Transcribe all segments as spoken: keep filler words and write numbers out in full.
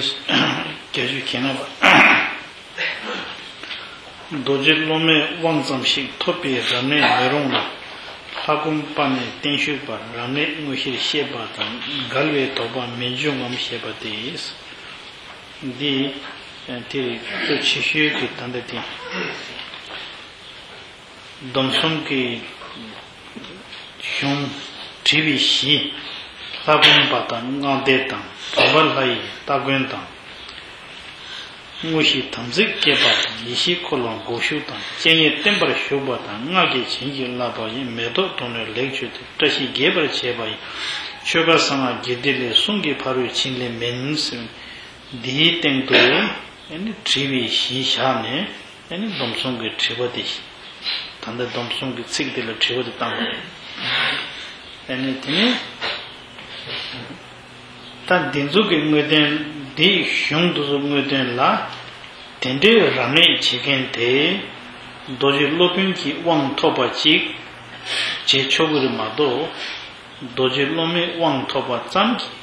བརྒྱད་ཅུ་གྱ་ལྔ་པ། རྡོ་རྗེ་སློབ་མའི་དབང་ཙམ་ཞིག་ཐོབ་པས་རབ་གནས་མི་རུང་ལ། ལྷ་སྒོམ་པ་ནས་བརྟན་བཞུགས་པ་རབ་གནས་དངོས་གཞིར་བཤད་པ་དང་འགལ་བའི་དོགས་པ་མི་འབྱུང་ངམ་ཞེས་པ་སྟེ། འདི་དེ་རིགས་གཙོ་ཆེ་ཤོས་ཀྱི་ད་ལྟ་དེ། སྡོམ་གསུམ་གྱི་གཞུང་བྲིས་པའི་གཞི། ལྷ་སྒོམ་པ་དང་སྔགས་བཟླས་དང་བུམ་པ་ལྷ་ཡི་སྟ་གོན་དང་། དངོས་གཞི་དམ་ཚིག་བསྐྱེད་པ་དང་ཡེ་ཤེས་འཁོར་ལོ་སྒོ་ཕྱུགས་དང་སྤྱན་གཉིས་བརྟན་པར་བཞུགས་པ་དང་སྔགས་ཀྱི་བྱིན་གྱིས་བརླབས་པ་ཡི་མེ་ཏོག་དང་ནི་ལེགས་མཆོད་དེ་བཀྲ་ཤིས་རྒྱས་པར་བྱེད་པ་ཡི་ཆོ་ག་གསང་སྔགས་རྒྱུད་སྡེ་ལས་གསུང་གི་ཕ་རོལ་ཕྱིན་ལས་མིན་ཟེར། འདིའི་སྟེང་དུ་ཨ་ནི་བྲིས་པའི་གཞི་བཞག་ནས་ཨ་ནི་སྡོམ་གསུམ་གྱི་དྲི་བ་དེ། ད་ལྟ་སྡོམ་གསུམ་གྱི་ཚིག་དེ་ལ་དྲི་བ་དེ་བཏང་བ་རེད། ཨ་ནི་དེ་ནས་ད་འདི་ཚོ་གི་དངོས་བསྟན་འདིའི་གཞུང་དེ་ཚོ་དངོས་བསྟན་ལ་དེ་འདྲའི་རབ་གནས་བྱེད་མཁན་དེ་རྡོ་རྗེ་སློབ་དཔོན་གྱི་དབང་ཐོབ་པ་ཅིག་བྱེད་ཆོག་གི་རེད་མ་གཏོགས། རྡོ་རྗེ་སློབ་མའི་དབང་ཐོབ་པ་ཙམ་གྱིས།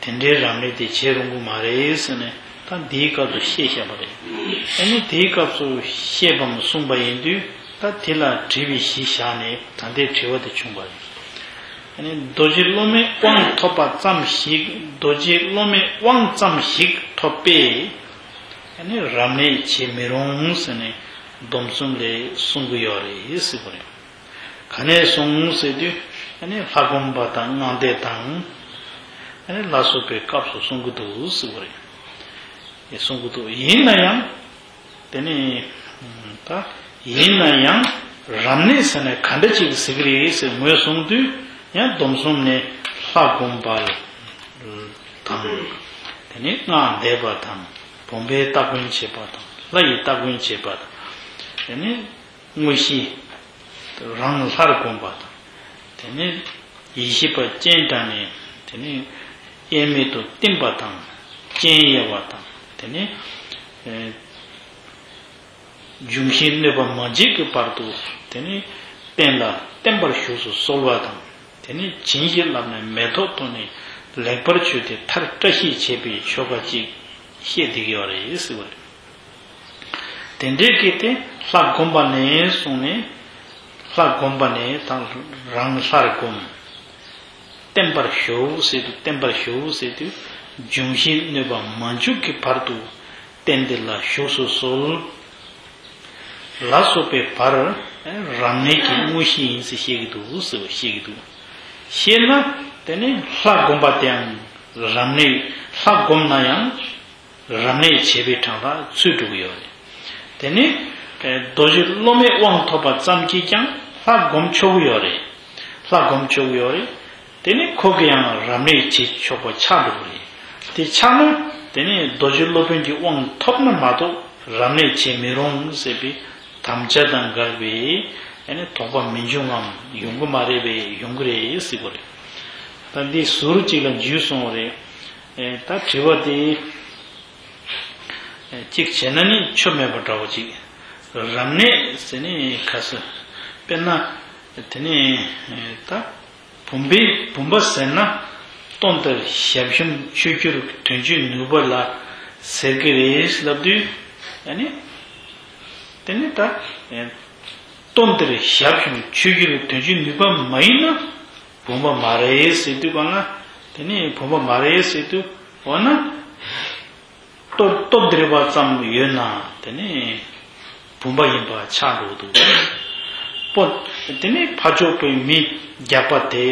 དེ་འདྲའི་རབ་གནས་དེ་བྱེད་རུང་གི་མ་རེད་ཟེར་ནས་ད་འདིའི་སྐབས་སུ་བཤད་བཞག་པ་རེད། ཨ་ནི་དེའི་སྐབས་སུ་བཤད་པའམ་གསུངས་པ་ཡིན་དུས་ད་དེ་ལ་དྲི་བའི་གཞི་བཞག་ནས་ད་ལྟའི་དྲི་བ་དེ་བྱུང་བ་རེད། ཨ་ནི་རྡོ་རྗེ་སློབ་མའི་དབང་ཐོབ་པ་ཙམ་ཞིག་རྡོ་རྗེ་སློབ་མའི་དབང་ཙམ་ཞིག་ཐོབ་པས་ཨ་ནི་རབ་གནས་བྱེད་མི་རུང་ཟེར་ནས་སྡོམ་གསུམ་ལས་གསུང་གི་ཡོད་རེད་ཟེར་བ་རེད། ག་ནས་གསུངས་ཟེར་དུས་ཨ་ནི་ལྷ་སྒོམ་པ་དང་སྔགས་བཟླས་དང་ཨ་ནི་ལ་སོགས་པའི་སྐབས་སུ་གསུང་གི་འདུག་ཟེར་བ་རེད། གསུང་གི་འདུག་ཡིན་ན་ཡང་དེ་ནི་ད་ཡིན་ན་ཡང་རབ་གནས་ཟེར་ནས་ག་འདྲ་ཅིག་ཟེར་གི་རེད་ཟེར་ངོས་བཟུང་དུས་ཡང་སྡོམ་གསུམ་ནས་ལྷ་སྒོམ་པ་དང་དེ་ནི་སྔགས་བཟླས་པ་དང་བུམ་པའི་སྟ་གོན་བྱེད་པ་དང་ལྷ་ཡི་སྟ་གོན་བྱེད་པ་དང་དེ་ནི། དངོས་གཞི། རང་ལྷར་བསྒོམ་པ་དང་། དེ་ནས་ཡེ་ཤེས་པ་སྤྱན་དྲངས་ནས་དེ་ནས་གཡས་མེད་དུ་བསྟིམ་པ་དང་སྤྱན་དབྱེ་བ་དང་དེ་ནས་ཨེ་འབྱུང་བཞིའི་གནོད་པ་མ་བྱེད་ཀྱི་བར་དུ་དེ་ནས་སྟན་ལ་བརྟན་པར་བཞུགས་སུ་གསོལ་བ་དང་དེ་ནས་བྱིན་གྱིས་བརླབས་ནས་མེ་ཏོག་བཏོན་ནས་ལེགས་པར་མཆོད་དེ་མཐར་བཀྲ་ཤིས་བྱེད་པའི་ཆོ་ག་ཅིག་བཤད་བསྡད་ཀྱི་ཡོད་རེད་ཟེར་བ་རེད། དེ་འདྲའི་སྐད་དེ་ལྷ་བསྒོམ་པ་ནས་གསུངས་ནས། ལྷ་བསྒོམ་པ་ནས་དང་རང་ལྷར་བསྒོམ། བརྟན་པར་བཞུགས་ཟེར་དུས་བརྟན་པར་བཞུགས་ཟེར་དུས་འབྱུང་བཞིའི་གནོད་པ་མ་འཇུག་གི་བར་དུ་སྟན་དེ་ལ་བཞུགས་སུ་གསོལ། ལ་སོགས་པའི་བར་རབ་གནས་ཀྱི་དངོས་གཞི་ཡིན་ཟེར་བཤད་ཀྱི་འདུག་ཟེར་བཤད་ཀྱི་འདུག་བཤད་ན་དེ་ནི་ལྷ་བསྒོམ་པ་དེའང་རབ་གནས་ལྷ་བསྒོམ་ན་ཡང་། རབ་གནས་བྱེད་པའི་གྲངས་ལ་ཚུད་འགྲོ་གི་ཡོད་རེད། དེ་ནི་རྡོ་རྗེ་སློབ་མའི་དབང་ཐོབ་པ་ཙམ་གྱིས་ཀྱང་ལྷ་བསྒོམ་ཆོག་གི་ཡོད་རེད། ལྷ་བསྒོམ་ཆོག་གི་ཡོད་རེད། དེ་ནི་ཁོ་གི་ཡང་རབ་གནས་བྱེད་ཆོག་པ་ཆགས་འགྲོ་གི་རེད། དེ་ཆགས་ན་དེ་ནི་རྡོ་རྗེ་སློབ་དཔོན་གྱི་དབང་ཐོབ་ན་མ་གཏོགས་རབ་གནས་བྱེད་མི་རུང་ཟེར་བའི་དམ་བཅའ་དང་འགལ་བའི་དོགས་པ་མི་འབྱུང་ངམ་ཡོང་གི་མ་རེད་པས་ཡོང་གི་རེད་ཟེར་བ་རེད། ད་འདི་ཟུར་གཅིག་ལ་འཇུས་སོང་བ་རེད། ད་དྲི་བ་དེ། གཅིག་བྱས་ན་ནི་ཆོ་མེད་པ་འདྲ་བོ་ཅིག་རབ་གནས་ཟེར་ནས་ཁ་སོ། དཔེར་ན། དེ་ནས་ད་བུམ་པའི་བུམ་པ་ཟེར་ན་སྟོན་དེར་ཞབས་ཞུམ་ཆོས་སྒྱུར་དོན་སྤྱོད་ནུས་པ་ལ་ཟེར་གི་རེད་ལབ་དུས་ཨ་ནི། དེ་ནི་ད་སྟོན་དེར་ཞབས་ཞུམ་ཆོས་སྒྱུར་དོན་སྤྱོད་ནུས་པ་མ་ཡིན་ན་བུམ་པ་མ་རེད་ཟེར་དུས་གང་ལ་དེ་ནི་བུམ་པ་མ་རེད་ཟེར་དུས་འོ་ན། སྟོད་སྟོད་འདྲེ་པ་ཙམ་ཡོད་ན་དེ་ནི་བུམ་པ་ཡིན་པ་ཆགས་འགྲོ་འདུག་པོ། དེ་ནི་ཕ་ཕྱོགས་པའི་མི་རྒྱགས་པ་དེ་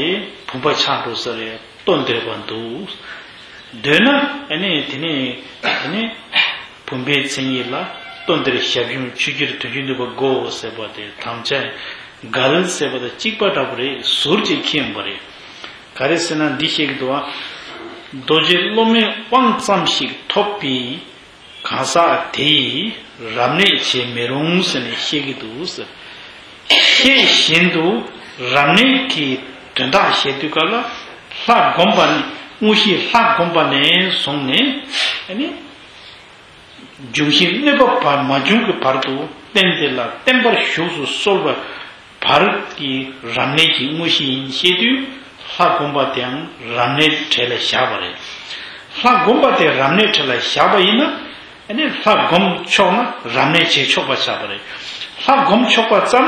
བུམ་པ་ཆགས་འགྲོ་ས་རེད་སྟོད་འདྲེ་པ་འདུག་འདོད་ན་ཨ་ནི་དེ་ནི་དེ་ནི་བུམ་པའི་མཚན་ཉིད་ལ་སྟོད་འདྲེ་ཞབས་ཞུམ་ཆུ་སྐྱུར་དོན་སྤྱོད་ནུས་པ་དགོས་ཟེར་བ་དེ་དམ་བཅའ་འགལ་ཟེར་བ་དང་གཅིག་པ་འདྲ་པོ་རེད་ཟུར་གཅིག་ཁེངས་པ་རེད། ག་རེ་ཟེར་ན་འདི་བཤད་ཀྱི་འདུག་བ། རྡོ་རྗེ་སློབ་མའི་དབང་ཙམ་ཞིག་ཐོབ་པའི་གང་ཟག་དེ་ཡིས་རབ་གནས་བྱེད་མི་རུང་ཟེར་ནས་བཤད་ཀྱི་འདུག་ཟེར། ཤེས་བཞིན་དུ་རབ་གནས་ཀྱི་དོན་དག་བཤད་དུས་སྐབས་ལ་ལྷ་བསྒོམ་པ་ནས་དངོས་གཞི་ལྷ་བསྒོམ་པ་ནས་བཟུང་ནས་ཨ་ནི། འབྱུང་བཞིའི་གནོད་པ་བར་མ་བྱུང་གི་བར་དུ་སྟན་དེ་ལ་བརྟན་པར་བཞུགས་སུ་གསོལ་བ་བར་གྱི་རབ་གནས་ཀྱི་དངོས་གཞི་ཡིན་ཞེས་དུས་ལྷ་བསྒོམ་པ་དེའང་རབ་གནས་གྲས་ལ་བཞག་པ་རེད། ལྷ་བསྒོམ་པ་དེ་རབ་གནས་གྲལ་ལ་བཞག་པ་ཡིན་ན། ཨ་ནི་ལྷ་བསྒོམ་ཆོག་ན་རབ་གནས་བྱེད་ཆོག་པ་ཆགས་པ་རེད། ལྷ་བསྒོམ་ཆོག་པ་ཙམ་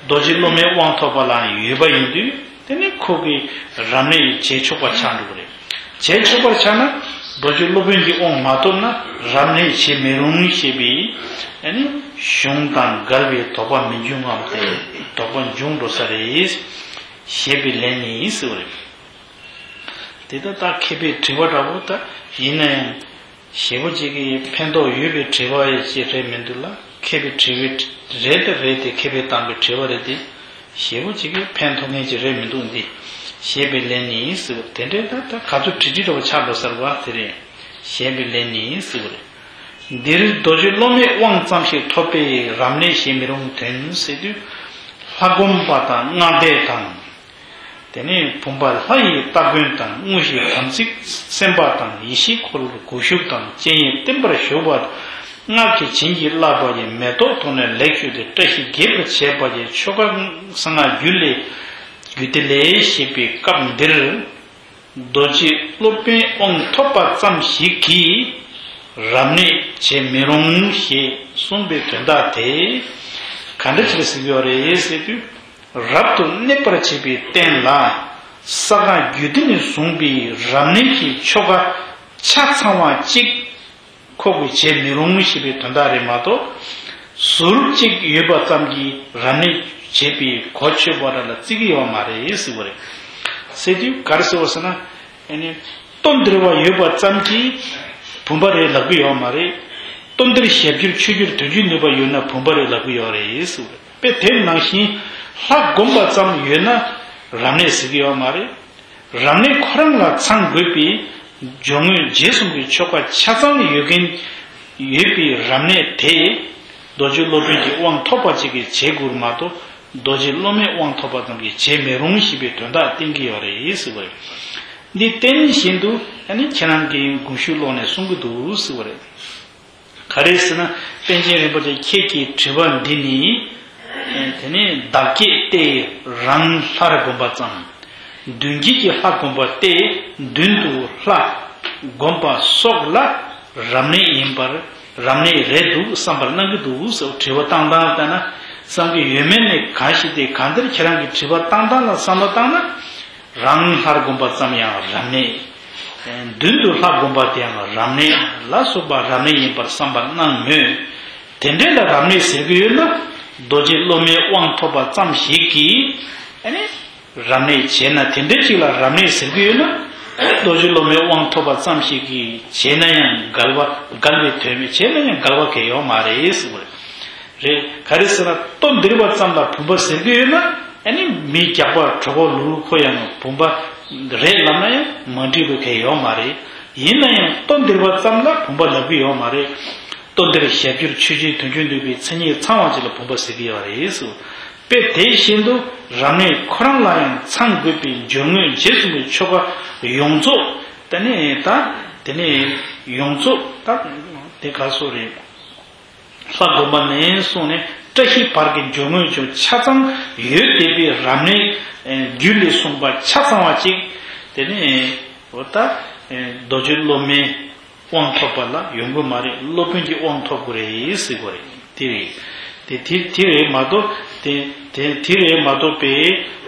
རྡོ་རྗེ་སློབ་མའི་དབང་ཐོབ་པ་ལའང་ཡོད་པ་ཡིན་དུས། དེ་ནི་ཁོ་གིས་རབ་གནས་བྱེད་ཆོག་པ་ཆགས་འགྲོ་གི་རེད། བྱེད་ཆོག་པར་ཆགས་ན་རྡོ་རྗེ་སློབ་དཔོན་གྱི་དབང་མ་ཐོབ་ན་རབ་གནས་བྱེད་མི་རུང་ཞེས་པའི་ཨ་ནི་གཞུང་དང་འགལ་བའི་དོགས་པ་མི་འབྱུང་ངམ་སྟེ། དོགས་པ་འབྱུང་འགྲོ་ས་རེད། ཞེས་པའི་ལན་ནི་ཟེར་བ་རེད། དེ་ལྟར་ད་མཁས་པའི་དྲི་བ་འདྲ་བོ་ད་ཡིན་ན་ཡང་། ཞེ་པོ་ཅིག་གིས་ཕན་ཐོགས་ཡོད་པའི་དྲི་བ་ཅིག་རེད་མི་འདུག་ལ། མཁས་པའི་དྲི་བའི་རེད་དེ་རེད་དེ། མཁས་པས་བཏང་པའི་དྲི་བ་རེད་དེ། ཞེ་པོ་ཅིག་གིས་ཕན་ཐོགས་མཁན་ཅིག་རེད་མི་འདུག་འདི། ཞེས་པའི་ལན་ནི་ཟེར་བ་དེ་འདྲའི་ད་ད་ག་ཚོད་དྲི་དྲི་འདྲ་བོ་ཆགས་འགྲོ་ས་རེད་པ་དེ་རེད། ཞེས་པའི་ལན་ནི་ཟེར་བ་རེད། འདིར་རྡོ་རྗེ་སློབ་མའི་དབང་ཙམ་ཞིག་ཐོབ་པས་རབ་གནས་བྱེད་མི་རུང་དོན་ཟེར་དུས། ལྷ་བསྒོམ་པ་དང་སྔགས་བཟླས་དང་། དེ་ནས་བུམ་པ་ལྷ་ཡི་སྟ་གོན་དང་། དངོས་གཞི་དམ་ཚིག་སེམས་དཔའ་དང་། ཡེ་ཤེས་འཁོར་ལོ་སྒོ་ཞུགས་དང་། སྤྱན་གཡས་བརྟན་པར་བཞུགས་པ་དང་། སྔགས་ཀྱིས་བྱིན་གྱིས་བརླབས་པ་ཡི་མེ་ཏོག་དང་ནི་ལེགས་བཞུགས་ཏེ། བཀྲ་ཤིས་རྒྱས་པར་བྱེད་པ་ཡི་ཆོ་ག་གསང་སྔགས་རྒྱུད་ལས་རྒྱུད་སྡེ་ལས་ཞེས་པའི་སྐབས་འདིར། རྡོ་རྗེ་སློབ་དཔོན་དབང་ཐོབ་པ་ཙམ་ཞིག་གིས་རབ་གནས་བྱེད་མི་རུང་ཞེས་གསུངས་པའི་དོན་དག་དེ་ག་འདྲ་ཅིག་ལ་ཟེར་གྱི་ཡོད་རེད་ཟེར་དུས། རབ་ཏུ་གནས་པར་བྱེད་པའི་རྟེན་ལ་གསང་སྔགས་རྒྱུད་སྡེ་ནས་བཟུང་བའི་རབ་གནས་ཀྱི་ཆོ་ག་ཆ་ཚང་བ་གཅིག་ཁོ་གིས་བྱེད་མི་རུང་ཞེས་པའི་དོན་དག་རེད་མ་གཏོགས། ཟུར་གཅིག་ཡོད་པ་ཙམ་གྱིས་རབ་གནས་བྱེད་པའི་གོ་ཆོད་པ་འདྲ་ལ་བརྩི་གི་ཡོད་མ་རེད་ཟེར་བ་རེད། ཟེར་དུས་ག་རེ་ཟེར་བ་ཟེར་ན། ཨ་ནི། སྟོད་འདིར་བ་ཡོད་པ་ཙམ་གྱིས་བུམ་པ་རེད་ལབ་ཀྱི་ཡོད་མ་རེད། སྟོད་འདིར་ཞབས་ཀྱུར་ཆོས་རྒྱུད་དོན་བརྒྱུད་ནུས་པ་ཡོད་ན་བུམ་པ་རེད་ལབ་ཀྱི་ཡོད་རེད་ཟེར་བ་རེད། དཔེ་དེ་ནང་བཞིན་ལྷ་བསྒོམ་པ་ཙམ་ཡོད་ན་རབ་གནས་ཟེར་གྱི་ཡོད་མ་རེད། རབ་གནས་ཁོ་རང་ལ་ཚང་དགོས་པའི་སྦྱོར་དངོས་རྗེས་གསུམ་གྱི་ཆོ་ག་ཆ་ཚང་ཡོད་མཁན་ཡོད་པའི་རབ་གནས་དེ་རྡོ་རྗེ་སློབ་དཔོན་གྱི་དབང་ཐོབ་པ་ཅིག་གིས་བྱེད་དགོས་མ་གཏོགས། རྡོ་རྗེ་སློབ་མའི་དབང་ཐོབ་པ་ཙམ་གྱིས་བྱེད་མི་རུང་ཞེས་པའི་དོན་དག་བསྟན་གྱི་ཡོད་རེད་ཟེར་བ་རེད། འདི་བསྟན་བཞིན་དུ་ཨ་ནི་ཁྱེད་རང་གི་དགོངས་ཞུ་ཀློག་ནས་གསུང་གི་འདུག་ཟེར་བ་རེད། ག་རེ་ཟེར་ན། པཎ་ཆེན་རིན་པོ་ཆེ་ཁྱེད་ཀྱི་དྲི་བ་འདི་ནི། དེ་ནི་བདག་བསྐྱེད་སྟེ་རང་ལྷར་བསྒོམ་པ་ཙམ། མདུན་བསྐྱེད་ཀྱི་ལྷ་བསྒོམ་པ་སྟེ། མདུན་དུ་ལྷ་བསྒོམ་པ་སོགས་ལ་རབ་གནས་ཡིན་པར། རབ་གནས་རེད་འདུག་བསམ་པར་སྣང་གི་འདུག་ཟེར། དྲི་བ་བཏང་སྟངས་ལྟར་ན་བསམ་གྱི་ཡོད་མེད་ནི་གང་ཞིག་སྟེ། གང་ལྟར་ཁྱེད་རང་གི་དྲི་བ་བཏང་སྟངས་ལ་བསམ་བློ་བཏང་ན། རང་ལྷར་བསྒོམ་པ་ཙམ་ཡང་རབ་གནས། མདུན་དུ་ལྷ་བསྒོམ་པ་དེའང་རབ་གནས་ལ་སོགས་པ་རབ་གནས་ཡིན་པར་བསམ་པར་སྣང་མོད། དེ་འདྲའི་ལ་རབ་གནས་ཟེར་གྱི་ཡོད་ན། རྡོ་རྗེ་སློབ་མའི་དབང་ཐོབ་པ་ཙམ་ཞིག་གིས་ཨ་ནི་རབ་གནས་བྱས་ན། དེ་འདྲའི་ཅིག་ལ་རབ་གནས་ཟེར་གྱི་ཡོད་ན། རྡོ་རྗེ་སློབ་མའི་དབང་ཐོབ་པ་ཙམ་ཞིག་གིས་བྱས་ན་ཡང་འགལ་བ། འགལ་བའི་དོན་མེད། བྱས་ན་ཡང་འགལ་བ་གང་ཡང་ཡོད་མ་རེད་ཟེར་བ་རེད། རེད། ག་རེ་ཟེར་ན། སྟོད་འདིར་བ་ཙམ་ལ་བུམ་པ་ཟེར་གྱི་ཡོད་ན། ཨ་ནི་མི་རྒྱགས་པ་གྲོད་ཁོག་ལུག་ལུག་ཁོ་ཡང་བུམ་པ་རེད་ལབ་ན་ཡང་མ་འགྲིག་པ་གང་ཡང་ཡོད་མ་རེད། ཡིན་ན་ཡང་སྟོད་འདིར་བ་ཙམ་ལ་བུམ་པ་ལབ་ཀྱི་ཡོད་མ་རེད། སྟོད་འདིར་ཞབས་ཀྱུར་ཆོས་རྗེ་དོན་བརྒྱུད་ནུས་པའི་མཚན་ཉིད་ཚང་བ་ཅིག་ལ་བུམ་པ་ཟེར་གྱི་ཡོད་རེད་ཟེར། དཔེ་དེ་བཞིན་དུ་རབ་གནས་ཁོ་རང་ལ་ཡང་ཚང་དགོས་པའི་སྦྱོར་དངོས་རྗེས་གསུམ་གྱི་ཆོ་ག་ཡོངས་རྫོགས། དེ་ནས་ད། དེ་ནས་ཡོངས་རྫོགས་ད་དེ་ག་སོགས་རེད། ལྷ་བསྒོམ་པ་ནས་བཟུང་ནས་བཀྲ་ཤིས་བར་གྱི་སྦྱོར་དངོས་ཆོ་ཆ་ཚང་ཡོད་བསྡད་པའི་རབ་གནས་རྒྱུད་ལས་གསུངས་པ་ཆ་ཚང་བ་ཅིག། དེ་ནས་འོ་ད་རྡོ་རྗེ་སློབ་མའི་དབང་ཐོབ་པ་ལ་ཡོང་གི་མ་རེད། སློབ་དཔོན་གྱི་དབང་ཐོབ་དགོས་རེད་ཟེར་དགོས་རེད། དེ་རེད། དེ་དེ་དེ་རེད་མ་གཏོགས། དེ་དེ་དེ་རེད་མ་གཏོགས་པའི་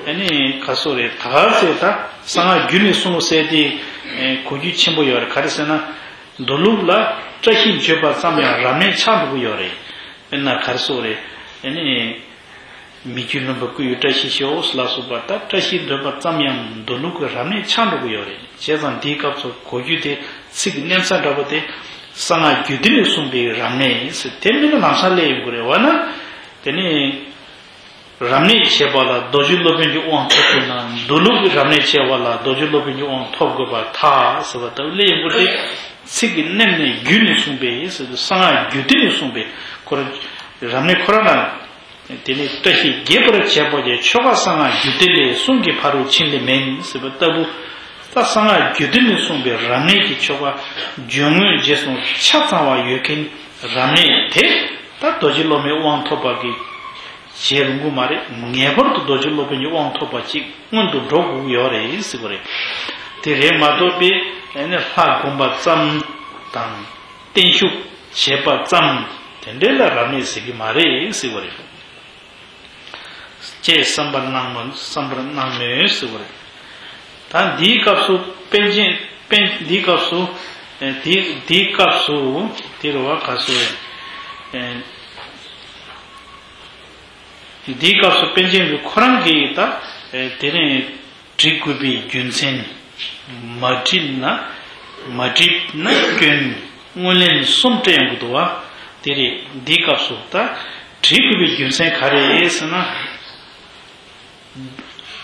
ཨ་ནི་ག་སོགས་རེད། ད་ག་ཟེར། ད་གསང་སྔགས་རྒྱུད་ནས་གསུངས་ཟེར་དེ་གོ་རྒྱུ་ཆེན་པོ་ཡོད་རེད། ག་རེ་ཟེར་ན། མདོ་ལུགས་ལ་བཀྲ་ཤིས་བརྗོད་པ་ཙམ་ཡང་རབ་གནས་ཆགས་འགྲོ་གི་ཡོད་རེད། དཔེར་ན་ག་རེ་ཟེར་རེད། ཨ་ནི། མི་བསྐྱོད་ལྷུན་པོ་སྐུ་ཡི་བཀྲ་ཤིས་ཤོག་ལ་སོགས་པ། ད་བཀྲ་ཤིས་འདོན་པ་ཙམ་ཡང་མདོ་ལུགས་ཀྱི་རབ་གནས་ཆགས་འགྲོ་གི་ཡོད་རེད། བྱས་ཙང་འདིའི་སྐབས་སུ་གོ་རྒྱུ་དེ་ཚིག་གི་གནས་ས་འདྲ་པོ་དེ་གསང་སྔགས་རྒྱུད་སྡེ་ནས་གསུངས་པའི་རབ་གནས་ཟེར། དེ་མིན་ན་ལམ་སང་སླེབས་ཡོང་གི་རེད། འོ་ན་དེ་ནི། རབ་གནས་བྱེད་པ་ལ་རྡོ་རྗེ་སློབ་དཔོན་གྱི་དབང་ཐོབ་དགོས་ན། མདོ་ལུགས་ཀྱི་རབ་གནས་བྱེད་པ་ལ་རྡོ་རྗེ་སློབ་དཔོན་གྱི་དབང་ཐོབ་དགོས་པར་ཐལ་ཟེར་བ་ལྟ་བུ་ལས་ཡིན་པ་དེ། ཚིག་གི་གནས་ནས་རྒྱུད་ནས་གསུངས་པའི་ཟེར་དུས་གསང་སྔགས་རྒྱུད་སྡེ་ནས་གསུངས་པའི་ཁོ་རང་རབ་གནས་ཁོ་རང་ལ། དེ་ནས་བཀྲ་ཤིས་རྒྱས་པར་བྱེད་པ་ཡི་ཆོ་ག་གསང་སྔགས་རྒྱུད་སྡེ་ལས། གསུང་གི་ཕ་རོལ་ཕྱིན་ལས་མིན་ཟེར་བ་ལྟ་བུ། ད་གསང་སྔགས་རྒྱུད་སྡེ་ནས་གསུངས་པའི་རབ་གནས་ཀྱི་ཆོ་ག་སྦྱོར་དངོས་རྗེས་གསུམ་ཆ་ཚང་བ་ཡོད་མཁན་རབ་གནས་དེ། ད་རྡོ་རྗེ་སློབ་མའི་དབང་ཐོབ་པ་གིས་བྱེད་རུང་གི་མ་རེད། ངེས་པར་དུ་རྡོ་རྗེ་སློབ་དཔོན་གྱི་དབང་ཐོབ་པ་ཅིག་སྔོན་དུ་འགྲོ་དགོས་ཀྱི་ཡོད་རེད་ཟེར་བ་རེད། དེ་རེད་མ་གཏོགས་པའི་ཨ་ནི་ལྷ་བསྒོམ་པ་ཙམ་དང་བརྟན་བཞུགས་བྱེད་པ་ཙམ་དེ་འདྲའི་ལ་རབ་གནས་ཟེར་གྱི་མ་རེད་ཟེར་བ་རེད། ཅེས་བསམ་པར་གནང་མོད་བསམ་པར་གནང་མོད་ཟེར་བ་རེད། ད་འདིའི་སྐབས་སུ་པཎ་ཆེན་པཎ་འདིའི་སྐབས་སུ་ཨེ་འདི་འདིའི་སྐབས་སུ་དེ་རུ་བ་ག་སུ་ཨེ་འདིའི་སྐབས་སུ་པཎ་ཆེན་གྱིས་ཁོ་རང་གིས་ད་ཨེ་དེ་ནས་བྲི་དགོས་པའི་རྒྱུ་མཚན། མ་བྲིས་ན་མ་བྲིས་ན་སྐྱོན། སྔོན་ལན་གསུམ་སྤྲད་ཡོང་གི་འདུག་བ། དེ་རེད། འདིའི་སྐབས་སུ་ད་བྲི་དགོས་པའི་རྒྱུ་མཚན་ག་རེ་ཟེར་ན།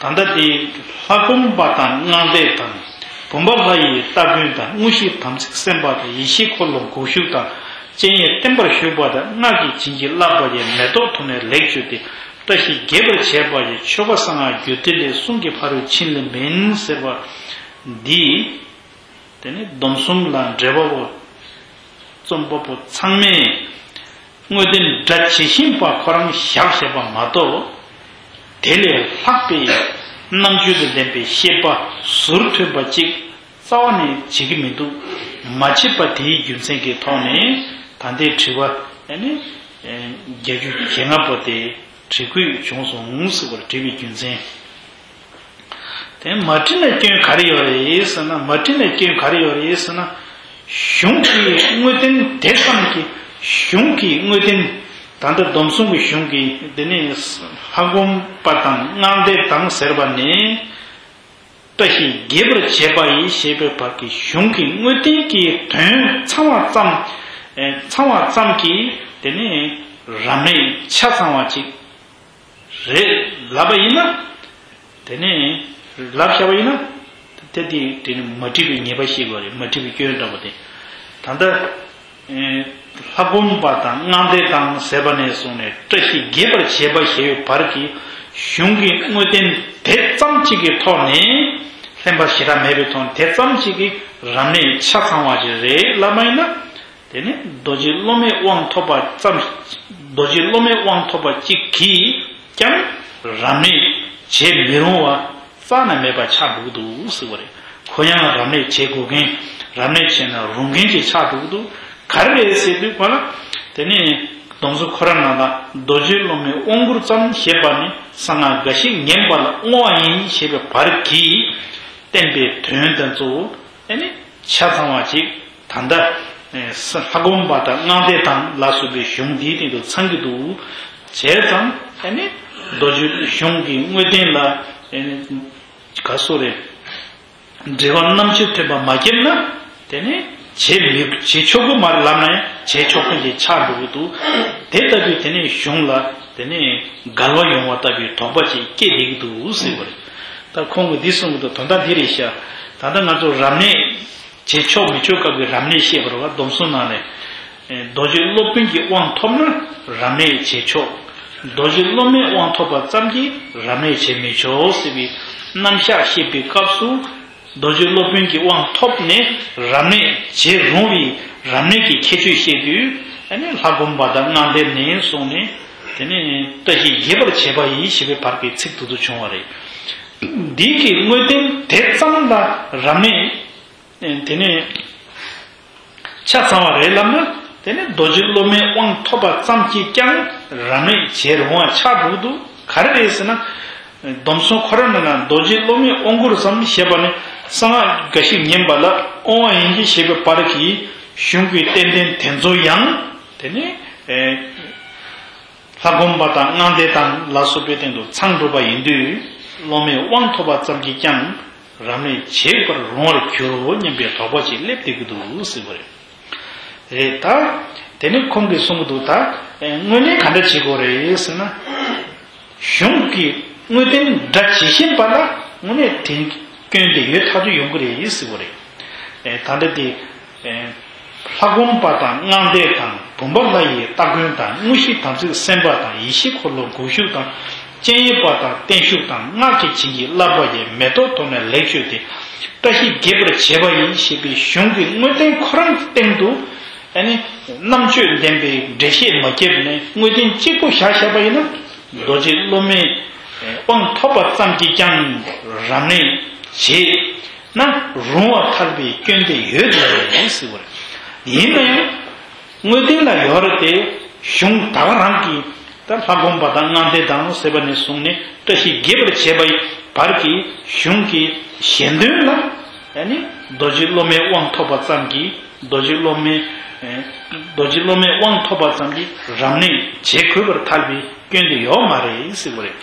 ད་ལྟ་དེ་ལྷ་བསྒོམ་པ་དང་སྔགས་བཟླས་དང་། བུམ་པ་ལྷ་ཡི་སྟ་གོན་དང་། དངོས་གཞི་དམ་ཚིག་སེམས་དཔའ་དང་། ཡེ་ཤེས་འཁོར་ལོ་དགུག་གཞུག་དང་། སྤྱན་གཡས་བརྟན་པར་བཞུགས་པ་དང་། སྔགས་ཀྱིས་བྱིན་གྱིས་བརླབས་པ་ཡི། མེ་ཏོག་འཐོར་ནས་ལེགས་བརྗོད་དེ། བཀྲ་ཤིས་རྒྱས་པར་བྱེད་པ་ཡི། མཆོད་པ་གསང་སྔགས་རྒྱུད་སྡེ་ལས། གསུང་གི་ཕ་རོལ་ཕྱིན་ལས་མིན་ཟེར་བ་འདི། དེ་ནི་སྡོམ་གསུམ་ལ་འབྲེལ་བ་བོ། རྩོམ་པ་པོ་ཚང་མས་དངོས་བསྟན་སྒྲ་ཇི་བཞིན་པ་ཁོ་རང་བཞག་བཞག་པ་མ་གཏོགས། དེ་ལས་ལྷག་པའི་རྣམ་དཔྱོད་དང་ལྡན་པའི་བཤད་པ་ཟུར་ཐོན་པ་ཅིག་རྩ་བ་ནས་བྱེད་ཀྱི་མི་འདུག་མ་བྱེད་པ་དེའི་རྒྱུ་མཚན་གྱི་ཐོག་ནས་ད་ལྟའི་དྲི་བ་ཨ་ནི་བརྒྱད་ཅུ་གྱ་ལྔ་པོ་དེ་དྲི་དགོས་བྱུང་སོང་ཟེར་བར་དྲི་བའི་རྒྱུ་མཚན། དེ་མ་བྲིས་ན་སྐྱོན་ག་རེ་ཡོད་རེད་ཟེར་ན། མ་བྲིས་ན་སྐྱོན་ག་རེ་ཡོད་རེད་ཟེར་ན། གཞུང་གི་དངོས་བསྟན་དེ་ཙམ་གྱི་གཞུང་གི་དངོས་བསྟན། ད་ལྟ་སྡོམ་གསུམ་གྱི་གཞུང་གི་དེ་ནས་ལྷ་བསྒོམ་པ་དང་སྔགས་བཟླས་དང་ཟེར་བ་ནས། བཀྲ་ཤིས་རྒྱས་པར་བྱེད་པ་ཡི་ཞེས་པའི་བར་གྱི་གཞུང་གི་དངོས་བསྟན་གྱི་དོན་ཚང་བ་ཙམ། ཨེ་ཚང་བ་ཙམ་གྱིས་དེ་ནས་རབ་གནས་ཆ་ཚང་བ་ཅིག་རེད་ལབ་པ་ཡིན་ན། དེ་ནས་ལབ་བཞག་པ་ཡིན་ན། དེ་དེ་དེ་ནི་མ་བྲིས་པའི་ཉེས་པ་ཤེས་དགོས་རེད། མ་བྲིས་པའི་སྐྱོན་འདྲ་པོ་དེ། ད་ལྟ་ཨེ་ལྷ་བསྒོམ་པ་དང་སྔགས་བཟླས་དང་ཟེར་བ་ནས་བཟུང་ནས་བཀྲ་ཤིས་རྒྱས་པར་བྱེད་པ་ཞེས་པའི་བར་གྱི་གཞུང་གི་དངོས་བསྟན་དེ་ཙམ་གཅིག་གི་ཐོག་ནས། ལྷན་པ་ཞེ་དྲག་མེད་པའི་ཐོག་ནས་དེ་ཙམ་གཅིག་གིས་རབ་གནས་ཆ་ཚང་བ་ཞིག་རེད་ལབ་པ་ཡིན་ན། དེ་ནི་རྡོ་རྗེ་སློབ་མའི་དབང་ཐོབ་པ་ཙམ། རྡོ་རྗེ་སློབ་མའི་དབང་ཐོབ་པ་གཅིག་གིས་ཀྱང་རབ་གནས་བྱེད་མི་རུང་བ་རྩ་ནས་མེད་པ་ཆགས་འགྲོ་གི་འདུག་ཟེར་བ་རེད། ཁོ་ཡང་རབ་གནས་བྱེད་དགོས་མཁན། རབ་གནས་བྱས་ན་རུང་མཁན་ཅིག་ཆགས་འགྲོ་གི་འདུག་ག་རེ་རེད་ཟེར་དུས་ག་ལ། དེ་ནི་སྡོམ་གསུམ་ཁོ་རང་ནང་ལ་རྡོ་རྗེ་སློབ་མའི་དབང་བསྐུར་ཙམ་ཞེས་པ་ནི་གསང་སྔགས་འགའ་ཞིག་ཉན་པ་ལ་བསྔོ་བ་ཡིན་ཞེས་པའི་བར་གྱིས་བསྟན་པའི་དོན་དང་གཙོ་བོ་ཨ་ནི་ཆ་ཚང་བ་ཅིག་ད་ལྟ་ཨེ་ས་ལྷ་བསྒོམ་པ་དང་སྔགས་བཟླས་དང་ལ་སོགས་པའི་གཞུང་འདིའི་སྟེང་དུ་ཚང་གི་འདུག་བྱས་ཙང་ཨ་ནི་རྡོ་རྗེ་གཞུང་གི་དངོས་བསྟན་ལ་ཨ་ནི་ག་སོ་རེ་འབྲེལ་བ་རྣམ་དཔྱོད་ཐོན་པ་མ་བརྒྱབ་ན་དེ་ནི་བྱེད་མི་བྱེད་ཆོག་གི་མ་རེད་ལབ་ན་ཡང་བྱེད་ཆོག་མཁན་ཞིག་ཆགས་འགྲོ་གི་འདུག་དེ་ལྟ་བུའི་དེ་ནི་གཞུང་ལ་དེ་ནི་འགལ་བ་ཡོང་བ་ལྟ་བུའི་དོགས་པ་ཅིག་སྐྱེས་བསྡད་ཀྱི་འདུག་ཟེར་བ་རེད། ད་ཁོང་གིས་འདི་གསུང་གི་འདུག་དོན་དག་འདི་རེད་ཤག་ད་ལྟ་ང་ཚོ་རབ་གནས་བྱེད་ཆོག་མི་ཆོག་སྐབས་ཀྱི་རབ་གནས་བཤད་པ་རེད་བ། སྡོམ་གསུམ་ནང་ནས་རྡོ་རྗེ་སློབ་དཔོན་གྱི་དབང་ཐོབ་ན་རབ་གནས་བྱེད་ཆོག་རྡོ་རྗེ་སློབ་མའི་དབང་ཐོབ་པ་ཙམ་གྱིས་རབ་གནས་བྱེད་མི་ཆོག་ཟེར་བའི་རྣམ་གཞག་བཤད་པའི་སྐབས་སུ། རྡོ་རྗེ་སློབ་དཔོན་གྱི་དབང་ཐོབ་ནས་རབ་གནས་བྱེད་རུང་བའི་རབ་གནས་ཀྱི་ཁྱད་ཆོས་བཤད་དུས་ཨ་ནི་ལྷ་བསྒོམ་པ་དང་སྔགས་བཟླས་ནས་བཟུང་ནས་དེ་ནས་བཀྲ་ཤིས་རྒྱས་པར་བྱེད་པ་ཡིན་ཞེས་པའི་བར་གྱི་ཚིག་དེ་ཚོ་བྱུང་བ་རེད། འདི་གི་དངོས་བསྟན་དེ་ཙམ་ལ་རབ་གནས་དེ་ནས་ཆ་ཚང་བ་རེད་ལབ་ན། དེ་ནི་རྡོ་རྗེ་སློབ་མའི་དབང་ཐོབ་པ་ཙམ་གྱིས་ཀྱང་རབ་གནས་བྱེད་རུང་བ་ཆགས་འགྲོ་གི་འདུག་ག་རེ་རེད་ཟེར་ན། སྡོམ་གསུམ་ཁོ་རང་ནང་ན་རྡོ་རྗེ་སློབ་མའི་དབང་བསྐུར་ཙམ་ཞེས་པ་ནི་གསང་སྔགས་འགའ་ཞིག་ཉན་པ་ལ་དབང་བ་ཡིན་གྱི་ཞེས་པའི་བར་གྱི་གཞུང་གི་བསྟན་བསྟན་དེ་ཚོ་ཡང་དེ་ནི་ལྷ་བསྒོམ་པ་དང་སྔགས་བཟླས་དང་ལ་སོགས་པའི་སྟེང་དུ་ཚང་འགྲོ་བ་ཡིན་དུས་སློབ་མའི་དབང་ཐོབ་པ་ཙམ་གྱིས་ཀྱང་རབ་གནས་བྱེད་པར་རུང་བར་འགྱུར་རོ་སྙམ་པའི་དོགས་པ་ཅིག་སླེབས་བསྡད་ཀྱི་འདུག་ཟེར་བ་རེད། རེད་ད། དེ་ནི་ཁོང་གིས་གསུང་གི་འདུག་ད་དངོས་གནས་ག་འདྲ་བྱེད་དགོས་རེད་ཟེར་ན། གཞུང་གི་དངོས་བསྟན་སྒྲ་ཇི་བཞིན་པ་ལ་དངོས་གནས་དེ་སྐྱོན་དེ་ཡོད་ཐག་ཆོད་ཡོང་གི་རེད་ཟེར་བ་རེད། ད་ལྟ་དེ། ལྷ་བསྒོམ་པ་དང་སྔགས་བཟླས་དང་བུམ་པ་ལྷ་ཡི་སྟ་གོན་དང་དངོས་གཞི་དམ་ཚིག་སེམས་དཔའ་དང་ཡེ་ཤེས་འཁོར་ལོ་དགུག་གཞུག་དང་སྤྱན་གཡས་པ་དང་བརྟན་བཞུགས་དང་སྔགས་ཀྱིས་བྱིན་གྱིས་བརླབས་པ་ཡི་མེ་ཏོག་འཐོར་ནས་ལེགས་བརྗོད་དེ་བཀྲ་ཤིས་རྒྱས་པར་བྱེད་པ་ཡིན་ཞེས་པའི་གཞུང་གི་དངོས་བསྟན་ཁོ་རང་གི་སྟེང་དུ་ཨ་ནི་རྣམ་དཔྱོད་ལྡན་པའི་འགྲེལ་བཤད་མ་བརྒྱབ་ནས་དངོས་བསྟན་གཅིག་པོ་བཞག་བཞག་པ་ཡིན་ན་རྡོ་རྗེ་སློབ་མའི་དབང་ཐོབ་པ་ཙམ་གྱིས་ཀྱང་རབ་གནས་བྱེད། ན་རུང་བར་ཐལ་བའི་སྐྱོན་དེ་ཡོད་དེ་རེད་ཟེར་བ་རེད། ཡིན་ན་ཡང་དངོས་བསྟན་ལ་ཡོད་རེད་དེ། གཞུང་ད་ག་རང་གིས་ད་ལྷ་སྒོམ་པ་དང་སྔགས་བཟླས་དང་ཟེར་བ་ནས་བཟུང་ནས་བཀྲ་ཤིས་རྒྱས་པར་བྱེད་པའི་བར་གྱི་གཞུང་གི་ཞལ་འདོན་ལ་ཨ་ནི་རྡོ་རྗེ་སློབ་མའི་དབང་ཐོབ་པ་ཙམ་གྱིས། རྡོ་རྗེ་སློབ་མའི་རྡོ་རྗེ་སློབ་མའི་དབང་ཐོབ་པ་ཙམ་གྱིས་རབ་གནས་བྱེད་དགོས་པར་ཐལ་བའི་སྐྱོན་དེ་ཡོད་མ་རེད་ཟེར་བ་རེད།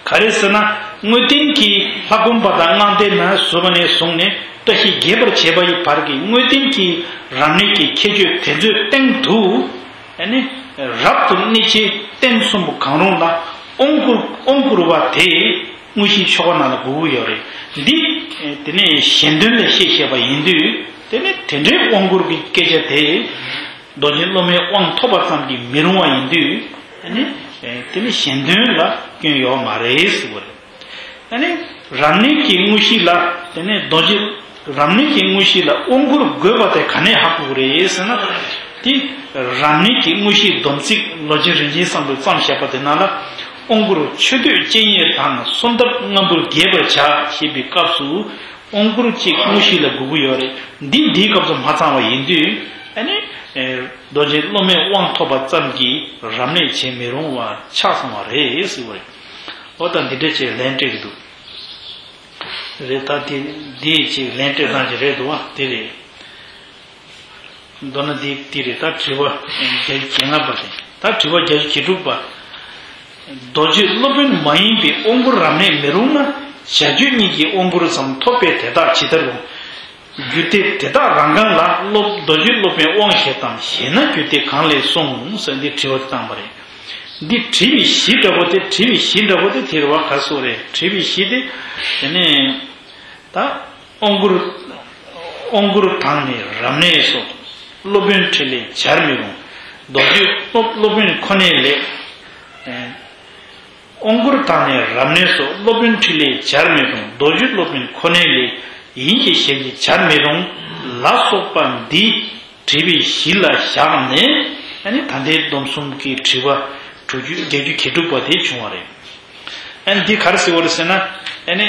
ག་རེ་ཟེར་ན། དངོས་བསྟན་གྱི་ལྷ་སྒོམ་པ་དང་སྔགས་བཟླས་ན་ཟེར་བ་ནས་བཟུང་ནས་བཀྲ་ཤིས་རྒྱས་པར་བྱེད་པ་ཡི་བར་གྱི་དངོས་བསྟན་གྱི་རབ་གནས་ཀྱི་ཁྱད་ཆོས་དེ་ཚོའི་སྟེང་དུ། ཨ་ནི་རབ་ཏུ་གནས་ཆེན་རྟེན་གསུམ་པོ་གང་རུང་ལ་དབང་བསྐུར་དབང་བསྐུར་བ་དེ་དངོས་གཞིའི་ཆོ་ག་ནང་ལ་དགོས་ཀྱི་ཡོད་རེད། འདི་དེ་ནས་ཞལ་འདོན་ལ་བཤད་བཤད་པ་ཡིན་དུས། དེ་ནས་དེ་འདྲའི་དབང་བསྐུར་གྱི་སྐད་ཆ་དེ། རྡོ་རྗེ་སློབ་མའི་དབང་ཐོབ་པ་ཙམ་གྱིས་མི་རུང་བ་ཡིན་དུས། ཨ་ནི་དེ་ནི་ཞལ་འདོན་ལ་སྐྱོན་ཡོད་མ་རེད་ཟེར་བ་རེད། ཨ་ནི་རབ་གནས་ཀྱི་དངོས་གཞི་ལ། དེ་ནི་རྡོ་རྗེ། རབ་གནས་ཀྱི་དངོས་གཞི་ལ་དབང་བསྐུར་དགོས་པ་དེ་ག་ནས་ཧ་གོ་གི་རེད་ཟེར་ན། དེ་རབ་གནས་ཀྱི་དངོས་གཞིའི་སྡོམ་ཚིག་ལོ་རྒྱུས་རིན་ཆེན་བསམ་གྲུབ་བརྩམས་བཞག་པ་དེ་ནང་ལ། དབང་བསྐུར་མཆོད་བསྟོད་སྤྱན་གཡས་དང་གསོལ་འདེབས་སྔ་འབུལ་རྒྱས་པར་བྱ་ཞེས་པའི་སྐབས་སུ། དབང་བསྐུར་གཅིག་དངོས་གཞི་ལ་དགོས་ཀྱི་ཡོད་རེད། འདི་འདིའི་སྐབས་སུ་མ་ཚང་བ་ཡིན་དུས། ཨ་ནི་རྡོ་རྗེ་སློབ་མའི་དབང་ཐོབ་པ་ཙམ་གྱིས་རབ་གནས་བྱེད་མི་རུང་བ་ཆགས་སོང་བ་རེད་ཟེར་བ་རེད། འོ་ད་འདི་འདྲ་ཅིག་ལན་སྤྲད་ཀྱི་འདུག་རེད། ད་དེ་འདི་ཅིག་ལན་སྤྲད་སྟངས་ཅིག་རེད་འདུག་བ། དེ་རེད། མདོར་ན་འདི་འདི་རེད། ད་དྲི་བ་བརྒྱད་ཅུ་གྱ་ལྔ་པ་རེད། ད་དྲི་བ་བརྒྱད་ཅུ་གྱ་དྲུག་པ། རྡོ་རྗེ་སློབ་དཔོན་མ་ཡིན་པའི་དབང་བསྐུར་རབ་གནས་མི་རུང་ན། བྱ་རྒྱུད་གཉིས་ཀྱི་དབང་བསྐུར་ཙམ་ཐོབ་པས་དེ་དག་ཇི་ལྟར་རུང་། རྒྱུད་སྡེ་དེ་དག་རང་གང་ལ་སློབ་རྡོ་རྗེ་སློབ་དཔོན་དབང་ཞེས་དང་། ཞེ་ན་རྒྱུད་སྡེ་གང་ལས་གསུངས་ཟེར་འདི་དྲི་བ་དེ་བཏང་བ་རེད། འདི་དྲི་བའི་གཞི་འདྲ་པོ་དེ། དྲི་བའི་གཞི་འདྲ་པོ་དེ་དེ་རེད་བ། ག་སོགས་རེད། དྲི་བའི་གཞི་དེ། དེ་ནས་ད་དབང་བསྐུར། དབང་བསྐུར་དང་ནི་རབ་གནས་སོགས། སློབ་དཔོན་ཕྲིན་ལས་སྦྱར་མི་རུང་། རྡོ་རྗེ་སློབ་སློབ་དཔོན་ཁོ་ནའི་ལས། དབང་བསྐུར་དང་ནི་རབ་གནས་སོགས། སློབ་དཔོན་ཕྲིན་ལས་སྦྱར་མི་རུང་། རྡོ་རྗེ་སློབ་དཔོན་ཁོ་ནའི་ལས། ཡིན་གྱི་ཞལ་གྱིས་སྦྱར་མི་རུང་། ལ་སོགས་པ་འདི་དྲི་བའི་གཞི་ལ་བཞག་ནས། ཨ་ནི་ད་ལྟའི་སྡོམ་གསུམ་གྱི་དྲི་བ་དྲུག་ཅུ་བརྒྱད་ཅུ་གྱ་དྲུག་པ་དེ་བྱུང་བ་རེད། ཨ་ནི་འདི་ག་རེ་ཟེར་བ་རེད་ཟེར་ན། ཨ་ནི།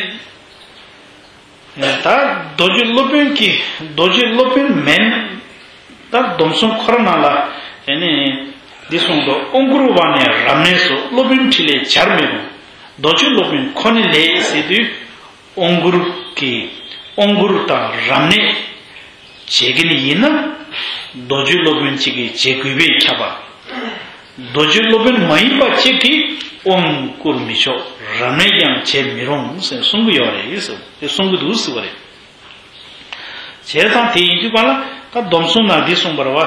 ད་རྡོ་རྗེ་སློབ་དཔོན་གྱི། རྡོ་རྗེ་སློབ་དཔོན་མིན། ད་སྡོམ་གསུམ་འཁོར་ནང་ལ། ཨ་ནི་འདི་གསུངས་འདུག་དབང་བསྐུར་བ་ནས་རབ་གནས་སོགས། སློབ་དཔོན་ཕྲིན་ལས་སྦྱར་མི་རུང་། རྡོ་རྗེ་སློབ་དཔོན་ཁོ་ནའི་ལས་ཟེར་དུས། དབང་བསྐུར་གྱི། དབང་བསྐུར་དང་རབ་གནས་བྱེད་མཁན་ཡིན་ན། རྡོ་རྗེ་སློབ་དཔོན་གཅིག་གིས་བྱེད་དགོས་པས་ཁྱབ་པ། རྡོ་རྗེ་སློབ་དཔོན་མ་ཡིན་པ་གཅིག་གིས་དབང་བསྐུར་མི་ཆོག་རབ་གནས་ཀྱང་བྱེད་མི་རུང་ཟེར་གསུང་གི་ཡོད་རེད་ཟེར། དེ་གསུང་གི་འདུག་ཟེར་བ་རེད། བྱས་ཙང་དེ་ཡིན་དུས་གང་ལ་ད་སྡོམ་གསུམ་ནང་འདི་གསུངས་པ་རེད་བ།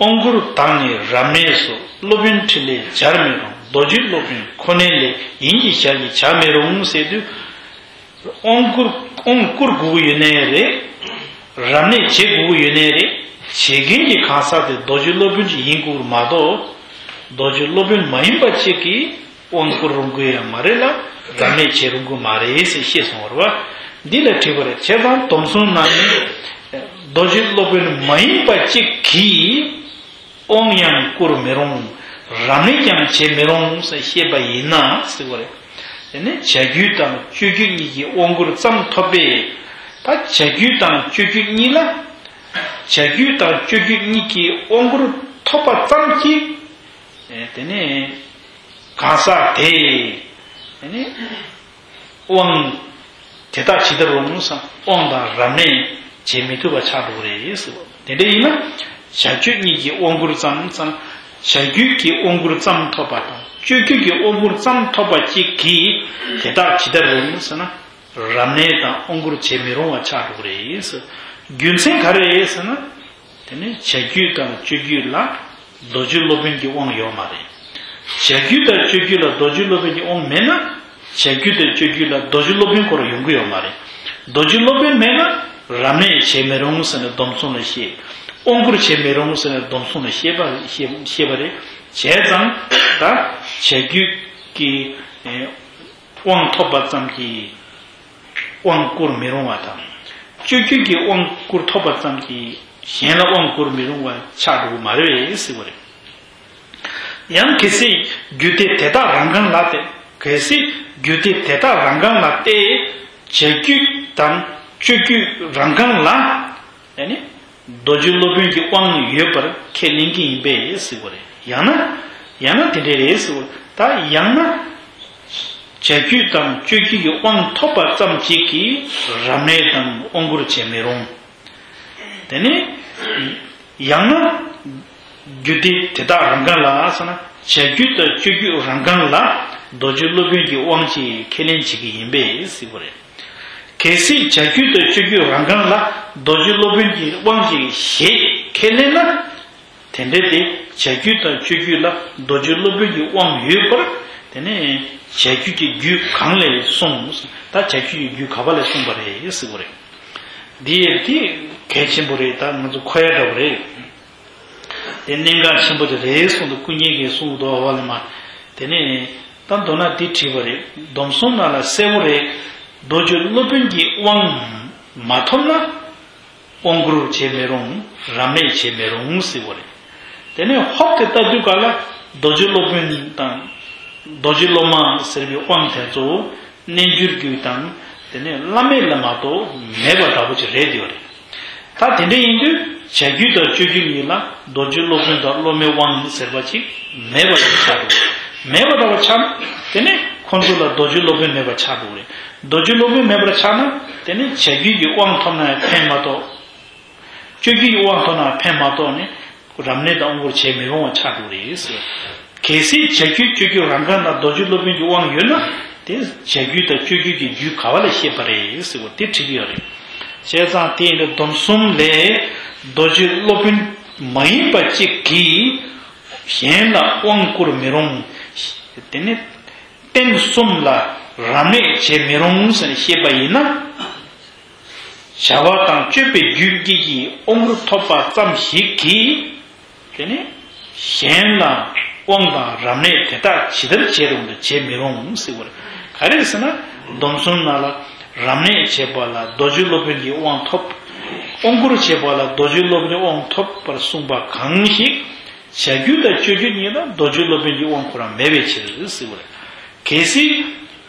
དབང་བསྐུར་དང་ནི་རབ་གནས་སོགས། སློབ་དཔོན་ཕྲིན་ལས་སྦྱར་མི་རུང་། རྡོ་རྗེ་སློབ་དཔོན་ཁོ་ནའི་ལས། ཡིན་གྱི་ཞལ་གྱིས་བྱ་མི་རུང་ཟེར་དུས། དབང་བསྐུར། དབང་བསྐུར་དགོས་ཀྱི་ཡོད་ནའི་རེད། རབ་གནས་བྱེད་དགོས་ཀྱི་ཡོད་ནའི་རེད། བྱེད་མཁན་གྱི་གང་ཟག་དེ་རྡོ་རྗེ་སློབ་དཔོན་ཅིག་ཡིན་དགོས་མ་གཏོགས། རྡོ་རྗེ་སློབ་དཔོན་མ་ཡིན་པ་གཅིག་གིས་དབང་བསྐུར་རུང་གི་ཡང་མ་རེད་ལ། རབ་གནས་བྱེད་རུང་གི་མ་རེད་ཟེར་བཤད་སོང་བ་རེད་བ། འདི་ལ་དྲིས་པ་རེད། བྱས་ཙང་སྡོམ་གསུམ་ནང་ནས་རྡོ་རྗེ་སློབ་དཔོན་མ་ཡིན་པ་གཅིག་གིས། དབང་ཡང་བསྐུར་མི་རུང་། རབ་གནས་ཀྱང་བྱེད་མི་རུང་ཟེར་བཤད་པ་ཡིན་ན་ཟེར་བ་རེད། དེ་ནི་བྱ་རྒྱུད་དང་སྤྱོད་རྒྱུད་གཉིས་ཀྱི་དབང་བསྐུར་ཙམ་ཐོབ་པས། ད་བྱ་རྒྱུད་དང་སྤྱོད་རྒྱུད་གཉིས་ལ། བྱ་རྒྱུད་དང་སྤྱོད་རྒྱུད་གཉིས་ཀྱི་དབང་བསྐུར་ཐོབ་པ་ཙམ་གྱིས། དེ་ནི་གང་ཟག་དེ། དེ་ནི། དབང་། དེ་དག་ཇི་ལྟར་རུང་ཟེར། དབང་དང་རབ་གནས་བྱེད་མི་ཐུབ་པ་ཆགས་འགྲོ་གི་རེད་ཟེར་བ། དེ་འདྲ་ཡིན་ན། བྱ་སྤྱོད་གཉིས་ཀྱི་དབང་བསྐུར་ཙམ་ཙམ། བྱ་རྒྱུད་ཀྱི་དབང་བསྐུར་ཙམ་ཐོབ་པ་དང་། སྤྱོད་རྒྱུད་ཀྱི་དབང་བསྐུར་ཙམ་ཐོབ་པ་གཅིག་གིས་དེ་དག་ཇི་ལྟར་རུང་ཟེར་ན། རབ་གནས་དང་དབང་བསྐུར་བྱེད་མི་རུང་བ་ཆགས་འགྲོ་གི་རེད་ཟེར། རྒྱུ་མཚན་ག་རེ་རེད་ཟེར་ན། དེ་ནི་བྱ་རྒྱུད་དང་སྤྱོད་རྒྱུད་ལ་རྡོ་རྗེ་སློབ་དཔོན་གྱི་དབང་ཡོད་མ་རེད། བྱ་རྒྱུད་དང་སྤྱོད་རྒྱུད་ལ་རྡོ་རྗེ་སློབ་དཔོན་གྱི་དབང་མེད་ན། བྱ་རྒྱུད་དང་སྤྱོད་རྒྱུད་ལ་རྡོ་རྗེ་སློབ་དཔོན་སྐོར་ཡོང་གི་ཡོད་མ་རེད། རྡོ་རྗེ་སློབ་དཔོན་མེད་ན་རབ་གནས་བྱེད་མི་རུང་ཟེར་ནས་སྡོམ་གསུམ་ལ་བཤད། དབང་བསྐུར་བྱེད་མི་རུང་ཟེར་ནས་སྡོམ་གསུམ་ལ་བཤད་པ་བཤད་བཤད་པ་རེད། བྱས་ཙང་ད་བྱ་རྒྱུད་ཀྱི་དབང་ཐོབ་པ་ཙམ་གྱིས། དབང་བསྐུར་མི་རུང་བ་དང་། སྤྱོད་རྒྱུད་ཀྱི་དབང་བསྐུར་ཐོབ་པ་ཙམ་གྱིས་གཞན་ལ་དབང་བསྐུར་མི་རུང་བ་ཆགས་འགྲོ་གི་མ་རེད་ཟེར་བ་རེད། ཡང་གལ་སྲིད་རྒྱུད་སྡེ་དེ་དག་རང་གང་ལ་སྟེ། གལ་སྲིད་རྒྱུད་སྡེ་དེ་དག་རང་གང་ལ་སྟེ། བྱ་རྒྱུད་དང་སྤྱོད་རྒྱུད་རང་གང་ལ་ཡང་ན་རྡོ་རྗེ་སློབ་དཔོན་གྱི་དབང་ཡོད་པར་ཁས་ལེན་གྱི་ཡིན་པས་ཟེར་བ་རེད། ཡང་ན་ཡང་ན་དེ་འདྲ་རེད་ཟེར་བ། ད་ཡང་ན་བྱ་རྒྱུད་དང་སྤྱོད་རྒྱུད་ཀྱི་དབང་ཐོབ་པ་ཙམ་གཅིག་གིས་རབ་གནས་དང་དབང་བསྐུར་བྱེད་མི་རུང་། དེ་ནས་ཡང་ན་རྒྱུད་སྡེ་དེ་དག་རང་གང་ལ་ཟེར་ན། བྱ་རྒྱུད་དང་སྤྱོད་རྒྱུད་རང་གང་ལ་རྡོ་རྗེ་སློབ་དཔོན་གྱི་དབང་ཅིག་ཁས་ལེན་བྱེད་ཀྱི་ཡིན་པས་ཟེར་བ་རེད། གལ་སྲིད་བྱ་རྒྱུད་དང་སྤྱོད་རྒྱུད་རང་གང་ལ་རྡོ་རྗེ་སློབ་དཔོན་གྱི་དབང་ཅིག་ཞེས་ཁས་ལེན་ན། དེ་འདྲ་སྟེ་བྱ་རྒྱུད་དང་སྤྱོད་རྒྱུད་ལ་རྡོ་རྗེ་སློབ་དཔོན་གྱི་དབང་ཡོད་པར། དེ་ནས་བྱ་རྒྱུད་ཀྱི་རྒྱུད་གང་ལས་གསུངས། ད་བྱ་རྒྱུད་ཀྱི་རྒྱུད་ག་པ་ལས་གསུངས་པ་རེད་ཟེར་བ་རེད། འདི་ཡང་དེ་གལ་ཆེན་པོ་རེད། ད་ང་ཚོ་གོ་ཡ་འདྲ་བོ་རེད། དེ་གནད་འགག་ཆེན་པོ་དེ་རེད་གསུངས་འདུག་ཀུན་མཁྱེན་གྱིས་གསུངས་འདུག་ཨ་བ་ལ་མ། དེ་ནས་ད་མདོར་ན་འདི་བྲིས་པ་རེད། སྡོམ་གསུམ་ནང་ལ་གསལ་བོ་རེད། རྡོ་རྗེ་སློབ་དཔོན་གྱི་དབང་མ་ཐོབ་ན། དབང་བསྐུར་བྱེད་མི་རུང་། རབ་གནས་བྱེད་མི་རུང་ཟེར་བ་རེད། དེ་ནས་ཧོབ་ཏེ་ལྟ་དུས་ག་ལ་རྡོ་རྗེ་སློབ་དཔོན་དང་རྡོ་རྗེ་སློབ་མ་ཟེར་བའི་དབང་དེ་ཚོ་རྣལ་འབྱོར་རྒྱུད་དང་དེ་ནས་བླ་མེད་ལ་མ་གཏོགས་མེད་པ་འདྲ་པོ་ཅིག་རེད་དེ་བ་རེད། ད་དེ་འདྲ་ཡིན་དུས་བྱ་རྒྱུད་དང་སྤྱོད་རྒྱུད་གཉིས་ལ་རྡོ་རྗེ་སློབ་དཔོན་དང་སློབ་མའི་དབང་ཟེར་བ་ཅིག་མེད་པ་ཆགས་འགྲོ། མེད་པ་འདྲ་པོ་ཆགས་ན་དེ་ནས་ཁོང་ཚོ་ལ་རྡོ་རྗེ་སློབ་དཔོན་མེད་པ་ཆགས་འགྲོ་རེད། རྡོ་རྗེ་སློབ་དཔོན་མེད་པར་ཆགས་ན་དེ་ནི་བྱ་རྒྱུད་ཀྱི་དབང་ཐོབ་ན་ཡང་ཕན་མ་ཐོགས། སྤྱོད་རྒྱུད་ཀྱི་དབང་ཐོབ་ན་ཕན་མ་ཐོགས་ནས་རབ་གནས་དང་དབང་བསྐུར་བྱེད་མི་རུང་བ་ཆགས་འགྲོ་རེད་ཟེར། གལ་སྲིད་བྱ་རྒྱུད་སྤྱོད་རྒྱུད་རང་གང་ལ་རྡོ་རྗེ་སློབ་དཔོན་གྱི་དབང་ཡོད་ན་དེ་བྱ་རྒྱུད་དང་སྤྱོད་རྒྱུད་ཀྱི་རྒྱུད་ག་བ་ལ་བཤད་པ་རེད་ཟེར་བ་དེ་དྲིས་ཀྱི་ཡོད་རེད། བྱས་ཙང་དེ་ཡིན་ན་སྡོམ་གསུམ་ལས་རྡོ་རྗེ་སློབ་དཔོན་མ་ཡིན་པ་གཅིག་གིས་གཞན་ལ་དབང་བསྐུར་མི་རུང་། དེ་ནི་རྟེན་གསུམ་ལ་རབ་གནས་བྱེད་མི་རུང་ཟེར་བཤད་པ་ཡིན་ན། བྱ་བ་དང་སྤྱོད་པའི་རྒྱུད་གཉིས་ཀྱི་དབང་བསྐུར་ཐོབ་པ་ཙམ་ཞིག་གིས་དེ་ནི་གཞན་ལ་དབང་དང་རབ་གནས་དེ་དག་ཇི་ལྟར་བྱེད་རུང་དུ་བྱེད་མི་རུང་ཟེར་བ་རེད། ག་རེ་ཟེར་ན་སྡོམ་གསུམ་ནང་ལ་རབ་གནས་བྱེད་པ་ལ་རྡོ་རྗེ་སློབ་དཔོན་གྱི་དབང་ཐོབ། དབང་བསྐུར་བྱེད་པ་ལ་རྡོ་རྗེ་སློབ་དཔོན་གྱི་དབང་ཐོབ་པར་གསུངས་པ་གང་ཞིག་བྱ་རྒྱུད་དང་སྤྱོད་རྒྱུད་གཉིས་ལ་རྡོ་རྗེ་སློབ་དཔོན་གྱི་དབང་ཁོ་རང་མེད་པའི་ཕྱིར་ཟེར་བ་རེད། གལ་སྲིད་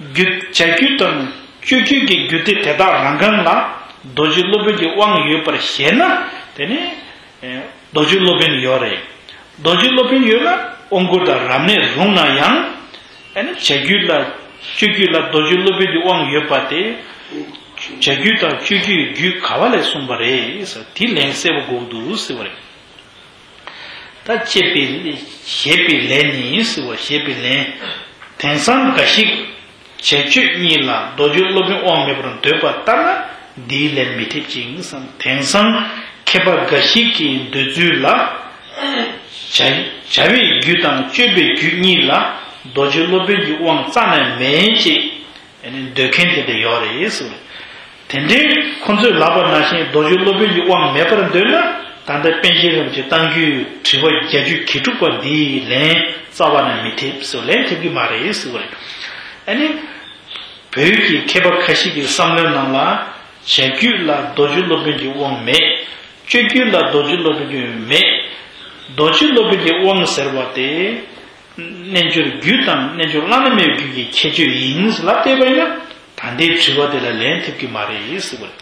རྒྱུད་བྱ་རྒྱུད་དང་སྤྱོད་རྒྱུད་ཀྱི་རྒྱུད་སྡེ་དེ་དག་རང་གང་ལ་རྡོ་རྗེ་སློབ་དཔོན་གྱི་དབང་ཡོད་པར་བཞེད་ན་དེ་ནི་རྡོ་རྗེ་སློབ་དཔོན་ཡོད་རེད། རྡོ་རྗེ་སློབ་དཔོན་ཡོད་ན་དབང་བསྐུར་དང་རབ་གནས་རུང་ན་ཡང་ཨ་ནི་བྱ་རྒྱུད་ལ་སྤྱོད་རྒྱུད་ལ་རྡོ་རྗེ་སློབ་དཔོན་གྱི་དབང་ཡོད་པ་དེ་བྱ་རྒྱུད་དང་སྤྱོད་རྒྱུད་རྒྱུད་ག་བ་ལས་གསུངས་པ་རེད་ཟེར་དེ་ལན་གསལ་པོ་དགོས་འདུག་ཟེར་བ་རེད། ད་བཅད་པའི་བཞེད་པའི་ལན་ནི་ཟེར་བ་བཞེད་པའི་ལན། དེང་སང་འགའ་ཞིག་བྱ་སྤྱོད་གཉིས་ལ་རྡོ་རྗེ་སློབ་དཔོན་དབང་མེད་པར་འདོད་པ་ལྟར་ན་འདིའི་ལན་མི་འཐེབ་ཅིང་། དེང་སང་མཁས་པ་འགའ་ཞིག་གི་འདོད་ཚུལ་ལ་བྱ་བྱ་བའི་རྒྱུད་དང་སྤྱོད་པའི་རྒྱུད་གཉིས་ལ་རྡོ་རྗེ་སློབ་དཔོན་གྱི་དབང་རྩ་ནས་མེད་ཅེས། ཨ་ནི་འདོད་མཁན་དེ་འདྲ་ཡོད་རེད་ཟེར། དེ་འདྲའི་ཁོ་ཚོས་ལབ་པ་ནང་བཞིན་རྡོ་རྗེ་སློབ་དཔོན་གྱི་དབང་མེད་པར་འདོད་ན་ད་ལྟ་པཎ་ཆེན་རིན་པོ་ཆེ་གཏམ་རྒྱུད་དྲི་བ་བརྒྱད་ཅུ་གྱ་དྲུག་པ་འདིའི་ལན་རྩ་བ་ནས་མི་འཐེབ་ཟེར། ལན་འཐེབ་ཀྱི་མ་རེད་ཟེར་བ་རེད། ཨ་ནི་བོད་ཀྱི་མཁས་པ་ཁ་ཤས་ཀྱི་བསམ་བློའི་ནང་ལ་བྱ་རྒྱུད་ལ་རྡོ་རྗེ་སློབ་དཔོན་གྱི་དབང་མེད། སྤྱོད་རྒྱུད་ལ་རྡོ་རྗེ་སློབ་དཔོན་གྱི་དབང་མེད། རྡོ་རྗེ་སློབ་དཔོན་གྱི་དབང་ཟེར་བ་དེ། རྣལ་འབྱོར་རྒྱུད་དང་རྣལ་འབྱོར་བླ་ན་མེད་པའི་རྒྱུད་ཀྱི་ཁྱད་ཆོས་ཡིན་ལབ་བསྡད་པ་ཡིན་ན་ད་ལྟའི་དྲི་བ་དེ་ལ་ལན་ཐེབས་ཀྱི་མ་རེད་ཟེར་བ་རེད།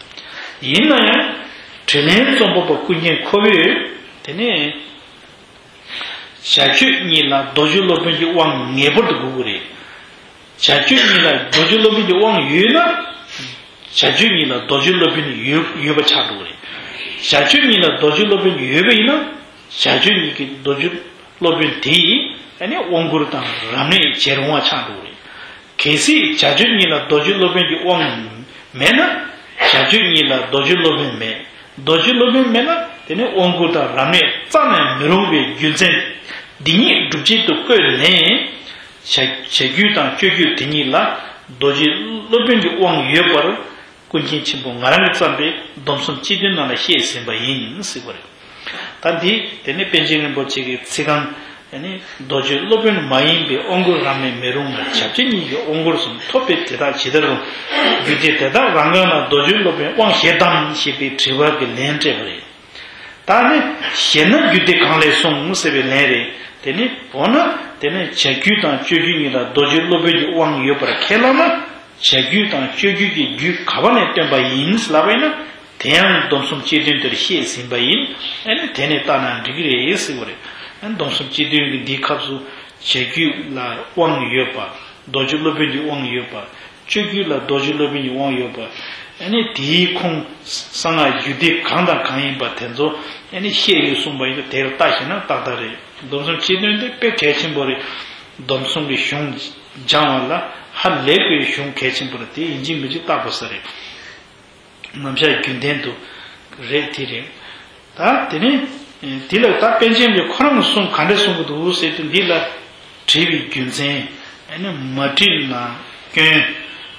ཡིན་ན་ཡང་དྲིས་ལན་རྩོམ་པ་པོ་ཀུན་མཁྱེན་ཁོ་བོས་དེ་ནས་བྱ་སྤྱོད་གཉིས་ལ་རྡོ་རྗེ་སློབ་དཔོན་གྱི་དབང་ངེས་པར་དུ་དགོས་ཀྱི་རེད། བྱ་སྤྱོད་གཉིས་ལ་རྡོ་རྗེ་སློབ་དཔོན་གྱི་དབང་ཡོད་ན། བྱ་སྤྱོད་གཉིས་ལ་རྡོ་རྗེ་སློབ་དཔོན་ཡོད་ཡོད་པ་ཆགས་འགྲོ་གི་རེད། བྱ་སྤྱོད་གཉིས་ལ་རྡོ་རྗེ་སློབ་དཔོན་ཡོད་པ་ཡིན་ན། བྱ་སྤྱོད་གཉིས་ཀྱི་རྡོ་རྗེ་སློབ་དཔོན་དེ་ཡིས་ཨ་ནི་དབང་བསྐུར་དང་རབ་གནས་བྱེད་རུང་བ་ཆགས་འགྲོ་གི་རེད། གལ་སྲིད་བྱ་སྤྱོད་གཉིས་ལ་རྡོ་རྗེ་སློབ་དཔོན་གྱི་དབང་མེད་ན། བྱ་སྤྱོད་གཉིས་ལ་རྡོ་རྗེ་སློབ་དཔོན་མེད། རྡོ་རྗེ་སློབ་དཔོན་མེད་ན་དེ་ནི་དབང་བསྐུར་དང་རབ་གནས་རྩ་ནས་མི་རུང་བའི་རྒྱུ་མཚན་འདི་ཉིད་སྒྲུབ་བྱེད་དུ་བཀོད་ནས། བྱ་བྱ་རྒྱུད་དང་སྤྱོད་རྒྱུད་དེ་གཉིས་ལ་རྡོ་རྗེ་སློབ་དཔོན་གྱི་དབང་ཡོད་པར་ཀུན་མཁྱེན་ཆེན་པོ་ང་རང་གིས་བརྩམས་པའི་སྡོམ་གསུམ་སྤྱི་དོན་ནང་ལ་བཤད་ཟིན་པ་ཡིན་ཟེར་བ་རེད། ད་འདི་དེ་ནི་པཎ་ཆེན་རིན་པོ་ཆེ་གི་ཚིག་རྐང་། ཨ་ནི་རྡོ་རྗེ་སློབ་དཔོན་མ་ཡིན་པའི་དབང་བསྐུར་རབ་གནས་མི་རུང་ན་བྱ་སྤྱོད་གཉིས་ཀྱི་དབང་བསྐུར་གསུམ་ཐོབ་པས་དེ་དག་ཇི་ལྟར་རུང་། རྒྱུད་སྡེ་དེ་དག་རང་གང་ལ་རྡོ་རྗེ་སློབ་དཔོན་དབང་བཞེད་དམ་ཞེས་པའི་དྲི་བ་གི་ལན་སྤྲད་པ་རེད། ད་ནི་བཞེད་ན་རྒྱུད་སྡེ་གང་ལས་གསུངས་ཟེར་བའི་ལན་རེད། དེ་ནི་འོ་ན་དེ་ནི་བྱ་རྒྱུད་དང་སྤྱོད་རྒྱུད་གཉིས་ལ་རྡོ་རྗེ་སློབ་དཔོན་གྱི་དབང་ཡོད་པར་ཁས་བླངས་ན། བྱ་རྒྱུད་དང་སྤྱོད་རྒྱུད་ཀྱི་རྒྱུད་ག་བ་ནས་བཏོན་པ་ཡིན་ལབ་པ་ཡིན་ན། དེ་ཡང་སྡོམ་གསུམ་སྤྱི་དོན་དེར་བཤད་ཟིན་པ་ཡིན། ཨ་ནི་དེ་ནས་བལྟས་ན་འགྲིག་གི་རེད་ཟེར་བ་རེད། ཨ་ནི་སྡོམ་གསུམ་སྤྱི་དོན་གྱི་འདིའི་སྐབས་སུ་བྱ་རྒྱུད་ལ་དབང་ཡོད་པ། རྡོ་རྗེ་སློབ་དཔོན་གྱི་དབང་ཡོད་པ། སྤྱོད་རྒྱུད་ལ་རྡོ་རྗེ་སློབ་དཔོན་གྱི་དབང་ཡོད་པ། ཨ་ནི་དེའི་ཁུངས་གསང་སྔགས་རྒྱུད་སྡེ་གང་དང་གང་ཡིན་པ་དེ་ཚོ་ཨ་ནི་བཤད་ཡོད་གསུངས་པ་ཡིན་ན། དེར་ལྟ་ཤེས་ན་ཏག་ཏག་རེད། སྡོམ་གསུམ་སྤྱི་དོན་དེ་དཔེ་གལ་ཆེན་པོ་རེད། སྡོམ་གསུམ་གྱི་གཞུང་སྦྱང་བ་ལ་ཧ་ལས་པའི་གཞུང་གལ་ཆེན་པོ་རེད། དེ་ཡིན་གཅིག་མིན་གཅིག་བལྟ་དགོས་ས་རེད། རྣམ་གཞག་རྒྱུན་ལྡན་དུ་རེད། དེ་རེད། ད་དེ་ནི་དེ་ལ་ད་པཎ་ཆེན་པས་ཁོ་རང་གི་གསུང་ག་འདྲ་གསུང་གི་འདུག་ཟེར་དུས། འདི་ལ་བྲིས་པའི་རྒྱུ་མཚན། ཨ་ནི་མ་བྲིས་ན་སྐྱོན།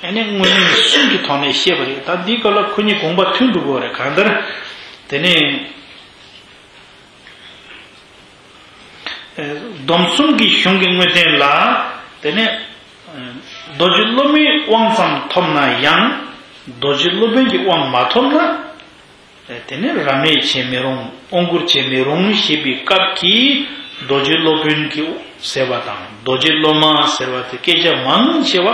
ཨ་ནི་དངོས་གནས་གསུམ་གྱི་ཐོག་ནས་བཤད་པ་རེད། ད་འདིའི་སྐབས་ལ་ཁོ་གཉིས་དགོངས་པ་མཐུན་འགྲོ་གི་རེད། གང་ལྟར་དེ་ནི། སྡོམ་གསུམ་གྱི་གཞུང་གི་དངོས་བསྟན་ལ། དེ་ནས་རྡོ་རྗེ་སློབ་མའི་དབང་ཙམ་ཐོབ་ན་ཡང་། རྡོ་རྗེ་སློབ་དཔོན་གྱི་དབང་མ་ཐོབ་ན། དེ་ནས་རབ་གནས་བྱེད་མི་རུང་། དབང་བསྐུར་བྱེད་མི་རུང་ཞེས་པའི་སྐབས་ཀྱི་རྡོ་རྗེ་སློབ་དཔོན་གྱི་ཟེར་བ་དང་། རྡོ་རྗེ་སློབ་མ་ཟེར་བ་དེ་སྐད་ཆ་མང་ཆེ་བ་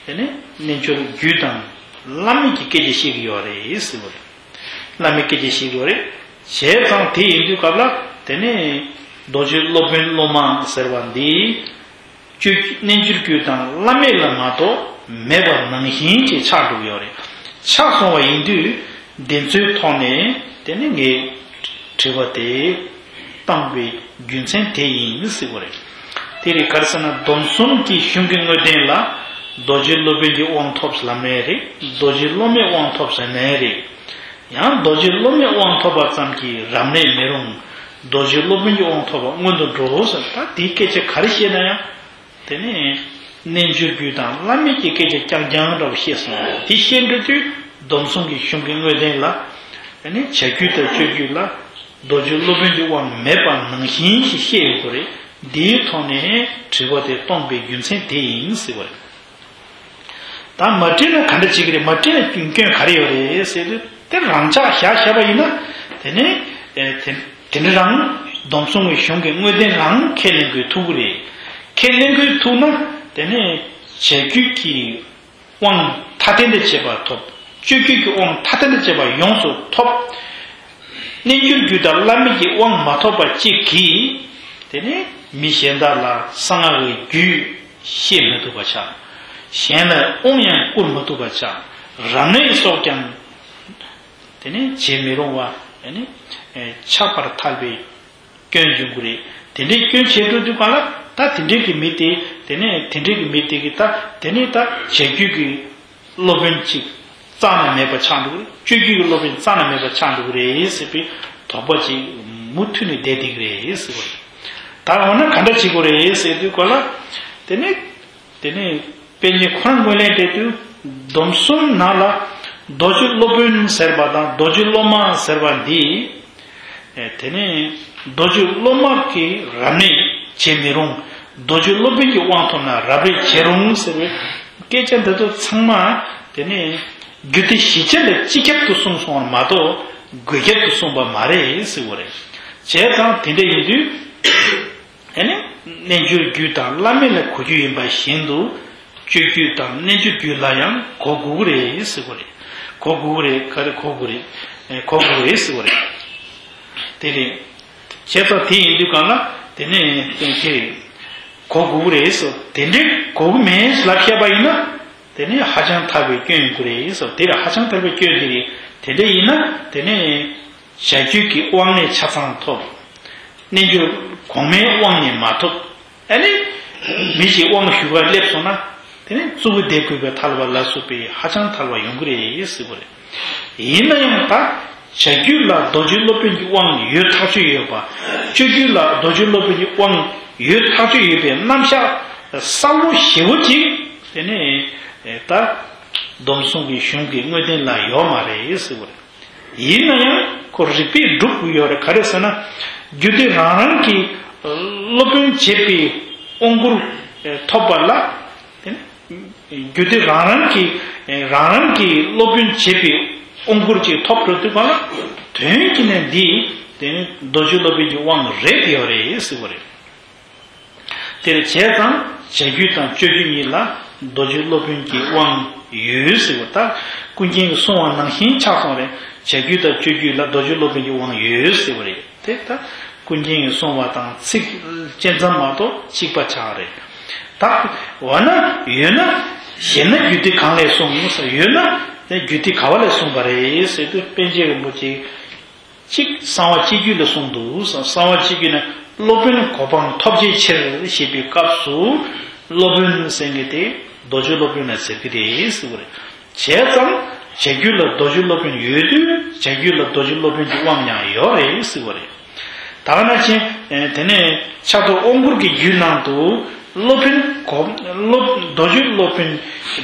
དེ་ནས་རྣལ་འབྱོར་རྒྱུད་དང་བླ་མེད་ཀྱི་སྐད་ཆ་བཤད་ཀྱི་ཡོད་རེད་ཟེར་བ་རེད། བླ་མེད་སྐད་ཆ་བཤད་ཀྱི་ཡོད་རེད། བྱས་ཙང་དེ་ཡིན་དུས་སྐབས་ལ་དེ་ནས་རྡོ་རྗེ་སློབ་དཔོན་སློབ་མ་ཟེར་བ་འདི་སྤྱོད་རྣལ་འབྱོར་རྒྱུད་དང་བླ་མེད་ལ་མ་གཏོགས་མེད་པ་ནང་བཞིན་གྱི་ཆགས་འགྲོ་གི་ཡོད་རེད། ཆགས་སོང་བ་ཡིན་དུས་འདི་ཚོའི་ཐོག་ནས་དེ་ནི་ངས་དྲི་བ་དེ་བཏང་བའི་རྒྱུ་མཚན་དེ་ཡིན་ཟེར་བ་རེད། དེ་རེད། ག་རེ་ཟེར་ན་སྡོམ་གསུམ་གྱི་གཞུང་གི་དངོས་བསྟན་ལ་རྡོ་རྗེ་སློབ་དཔོན་གྱི་དབང་ཐོབ་ལབ་ནའི་རེད། རྡོ་རྗེ་སློབ་མའི་དབང་ཐོབ་ཟེར་ནའི་རེད། ཡང་རྡོ་རྗེ་སློབ་མའི་དབང་ཐོབ་པ་ཙམ་གྱིས་རབ་གནས་མི་རུང་། རྡོ་རྗེ་སློབ་དཔོན་གྱི་དབང་ཐོབ་པ་སྔོན་དུ་འགྲོ་ཟེར། ད་དེའི་སྐད་ཆ་ག་རེ་བཤད་ན་ཡང་། དེ་ནས་རྣལ་འབྱོར་རྒྱུད་དང་བླ་མེད་ཀྱི་སྐད་ཆ་རྐྱང་རྐྱང་འདྲ་བོ་བཤད་སོང་། དེ་བཤད་འགྲོ་དུས་སྡོམ་གསུམ་གྱི་གཞུང་གི་དངོས་བསྟན་ལ། དེ་ནས་བྱ་རྒྱུད་དང་སྤྱོད་རྒྱུད་ལ་རྡོ་རྗེ་སློབ་དཔོན་གྱི་དབང་མེད་པ་ནང་བཞིན་ཞིག་བཤད་ཡོད་དགོས་རེད། འདིའི་ཐོག་ནས་དྲི་བ་དེ་གཏོང་པའི་རྒྱུ་མཚན་དེ་ཡིན་ཟེར་བ་རེད། ད་མ་བྲིས་ན་ག་འདྲ་བྱེད་ཀྱི་རེད། མ་བྲིས་ན་སྐྱོན་ག་རེ་ཡོད་རེད་ཟེར་དུས། དེ་རང་ཅག་བཞག་བཞག་པ་ཡིན་ན། དེ་ནས་ཨེ་དེ་དེ་འདྲ་རང་སྡོམ་གསུམ་གྱི་གཞུང་གི་དངོས་བསྟན་རང་ཁས་ལེན་དགོས་ཐུག་གི་རེད། ཁས་ལེན་དགོས་ཐུག་ན་དེ་ནས་བྱ་རྒྱུད་ཀྱི་དབང་ཐ་དད་ལས་བྱེད་པ་ཐོབ། སྤྱོད་རྒྱུད་ཀྱི་དབང་ཐ་དད་ལས་བྱེད་པ་ཡོངས་སུ་ཐོབ། རྣལ་འབྱོར་རྒྱུད་དང་བླ་མེད་ཀྱི་དབང་མ་ཐོབ་པ་གཅིག་གིས་དེ་ནས་མི་གཞན་དག་ལ་གསང་སྔགས་ཀྱི་རྒྱུད་བཤད་མི་ཐུབ་པ་ཆགས། གཞན་ལ་དབང་ཡང་བསྐུར་མི་ཐུབ་པ་ཆགས། རབ་གནས་སོགས་ཀྱང་དེ་ནས་བྱེད་མི་རུང་བ་དེ་ནས་ཆགས་པར་ཐལ་བའི་སྐྱོན་འབྱུང་གི་རེད། དེ་འདྲའི་སྐྱོན་བྱེད་འགྲོ་དུས་གང་ལ་ད་དེ་འདྲའི་གི་མི་དེ་དེ་ནས་དེ་འདྲའི་གི་མི་དེ་གི་ད་དེ་ནས་ད་བྱ་རྒྱུད་ཀྱི་སློབ་དཔོན་གཅིག་རྩ་ནས་མེད་པ་ཆགས་འགྲོ་གི་རེད། སྤྱོད་རྒྱུད་ཀྱི་སློབ་དཔོན་རྩ་ནས་མེད་པ་ཆགས་འགྲོ་གི་རེད་ཟེར་བའི་དོགས་པ་ཅིག་མུ་མཐུད་ནས་བསྡད་བསྡད་ཀྱི་རེད་ཟེར་བ་རེད། ད་འོ་ན་ག་འདྲ་བྱེད་དགོས་རེད་ཟེར་དུས་གང་ལ་དེ་ནས། དེ་ནས་དཔེ་ནི་ཁོ་རང་ངོས་ལེན་བྱེད་དུས་སྡོམ་གསུམ་ནང་ལ་རྡོ་རྗེ་སློབ་དཔོན་ཟེར་བ་དང་རྡོ་རྗེ་སློབ་མ་ཟེར་བ་འདི། ཨེ་དེ་ནས་རྡོ་རྗེ་སློབ་མ་གིས་རབ་གནས་བྱེད་མི་རུང་། རྡོ་རྗེ་སློབ་དཔོན་གྱི་དབང་ཐོབ་ན་རབ་གནས་བྱེད་རུང་ཟེར་བའི་སྐད་ཆ་འདི་ཚོ་ཚང་མ་དེ་ནས་རྒྱུད་སྡེ་བཞི་ཆ་ལས་སྤྱི་ཁྱབ་ཏུ་གསུངས་སོང་བ་མ་གཏོགས་དགོས་ཁྱབ་ཏུ་གསུངས་པ་མ་རེད་ཟེར་བ་རེད། བྱས་ཙང་དེ་འདྲ་ཡིན་དུས། ཨ་ནི་རྣལ་འབྱོར་རྒྱུད་དང་བླ་མེད་ལ་གོ་རྒྱུ་ཡིན་པ་བཞིན་དུ། སྤྱོད་རྒྱུད་དང་རྣལ་འབྱོར་རྒྱུད་ལ་ཡང་གོ་དགོས་ཀྱི་རེད་ཟེར་བ་རེད། གོ་དགོས་ཀྱི་རེད། ག་རེ་གོ་དགོས་རེད། ཨེ་གོ་དགོས་ཀྱི་རེད་ཟེར་བ་རེད། དེ་རེད། བྱས་ཙང་དེ་ཡིན་དུས་གང་ལ་དེ་ནས་དེ་རེད། གོ་དགོས་ཀྱི་རེད་ཟེར། དེ་འདྲའི་གོ་གི་མེད་ལབ་བཤད་པ་ཡིན་ན། དེ་ནས་ཧ་ཅང་ཐལ་བའི་སྐྱོན་ཡོང་གི་རེད་ཟེར། དེ་ལ་ཧ་ཅང་ཐལ་བའི་སྐྱོན་དེ་རེད། དེ་འདྲ་ཡིན་ན་དེ་ནས། བྱ་རྒྱུད་ཀྱི་དབང་ནི་ཆ་ཚང་ཐོབ། རྣལ་འབྱོར་གོང་མའི་དབང་ནི་མ་ཐོབ། ཨ་ནི། མི་ཞིག་དབང་ཞུ་གར་སླེབས་སོང་ན། དེ་ནི་གཙུག་གི་སྡེ་བཀོད་པའི་ཐལ་བ་ལ་སོགས་པའི་ཧ་ཅང་ཐལ་བ་ཡོང་གི་རེད་ཟེར་བ་རེད། ཡིན་ན་ཡང་ད། བྱ་རྒྱུད་ལ་རྡོ་རྗེ་སློབ་དཔོན་གྱི་དབང་ཡོད་ཐག་ཆོད་ཡོད་པ། སྤྱོད་རྒྱུད་ལ་རྡོ་རྗེ་སློབ་དཔོན་གྱི་དབང་ཡོད་ཐག་ཆོད་ཡོད་པའི་རྣམ་གཞག་གསལ་པོ་ཞེ་པོ་ཅིག་དེ་ནི། ད། སྡོམ་གསུམ་གྱི་གཞུང་གི་དངོས་བསྟན་ལ་ཡོད་མ་རེད་ཟེར་བ་རེད། ཡིན་ན་ཡང་ཁོ་རིགས་པས་སྒྲུབ་དགོས་ཡོད་རེད། ག་རེ་ཟེར་ན། རྒྱུད་སྡེ་རང་རང་གི་སློབ་དཔོན་བྱེད་པའི་དབང་བསྐུར་ཐོབ་པ་ལ། དེ་ནི་རྒྱུད་སྡེ་རང་རང་གི་རང་རང་གི་སློབ་དཔོན་བྱེད་པའི་དབང་བསྐུར་ཅིག་ཐོབ་འགྲོ་དུས་གང་ལ། དོན་གྱིས་ནི་འདི་དེ་ནི་རྡོ་རྗེ་སློབ་དཔོན་གྱི་དབང་རེད་ཡོད་རེད་ཟེར་བ་རེད། དེར་བྱས་ཙང་བྱ་རྒྱུད་དང་སྤྱོད་རྒྱུད་གཉིས་ལ་ རྡོ་རྗེ་སློབ་དཔོན་གྱི་དབང་ཡོད་ཟེར་བ་ད་ཀུན་མཁྱེན་གྱིས་གསུངས་པ་ནང་བཞིན་ཆགས་སོང་རེད། བྱ་རྒྱུད་དང་སྤྱོད་རྒྱུད་ལ་རྡོ་རྗེ་སློབ་དཔོན་གྱི་དབང་ཡོད་ཟེར་བ་རེད། དེ་ད་ཀུན་མཁྱེན་གྱིས་གསུངས་པ་དང་ཚིག་གཅན་ཚ་མ་གཏོགས་གཅིག་པ་ཆགས་རེད། ད་འོ་ན་ཡོད་ན་ཞེ་ན་རྒྱུད་སྡེ་གང་ལས་གསུངས་ཟེར། ཡོད་ན་རྒྱུད་སྡེ་ག་བ་ལས་གསུངས་པ་རེད་ཟེར་དུས་པཎ་ཆེན་རིན་པོ་ཆེ་གཅིག་གསང་བ་སྤྱོད་རྒྱུད་ལ་གསུངས་འདུག་གསང་བ་སྤྱོད་རྒྱུད་ན་སློབ་དཔོན་གོ་འཕང་ཐོབ་བྱའི་ཕྱིར་ཞེས་པའི་སྐབས་སུ་སློབ་དཔོན་ཟེར་མཁན་དེ་རྡོ་རྗེ་སློབ་དཔོན་ལ་ཟེར་གྱི་རེད་ཟེར་བ་རེད། བྱས་ཙང་བྱ་རྒྱུད་ལ་རྡོ་རྗེ་སློབ་དཔོན་ཡོད་དུས་བྱ་རྒྱུད་ལ་རྡོ་རྗེ་སློབ་དཔོན་གྱི་དབང་ཡང་ཡོད་རེད་ཟེར་བ་རེད། ད་ག་ནང་བཞིན་དེ་ནས་ཕྱག་རྡོར་དབང་བསྐུར་གྱི་རྒྱུད་ནང་དུ་སློབ་དཔོན་གོ་སློབ་རྡོ་རྗེ་སློབ་དཔོན་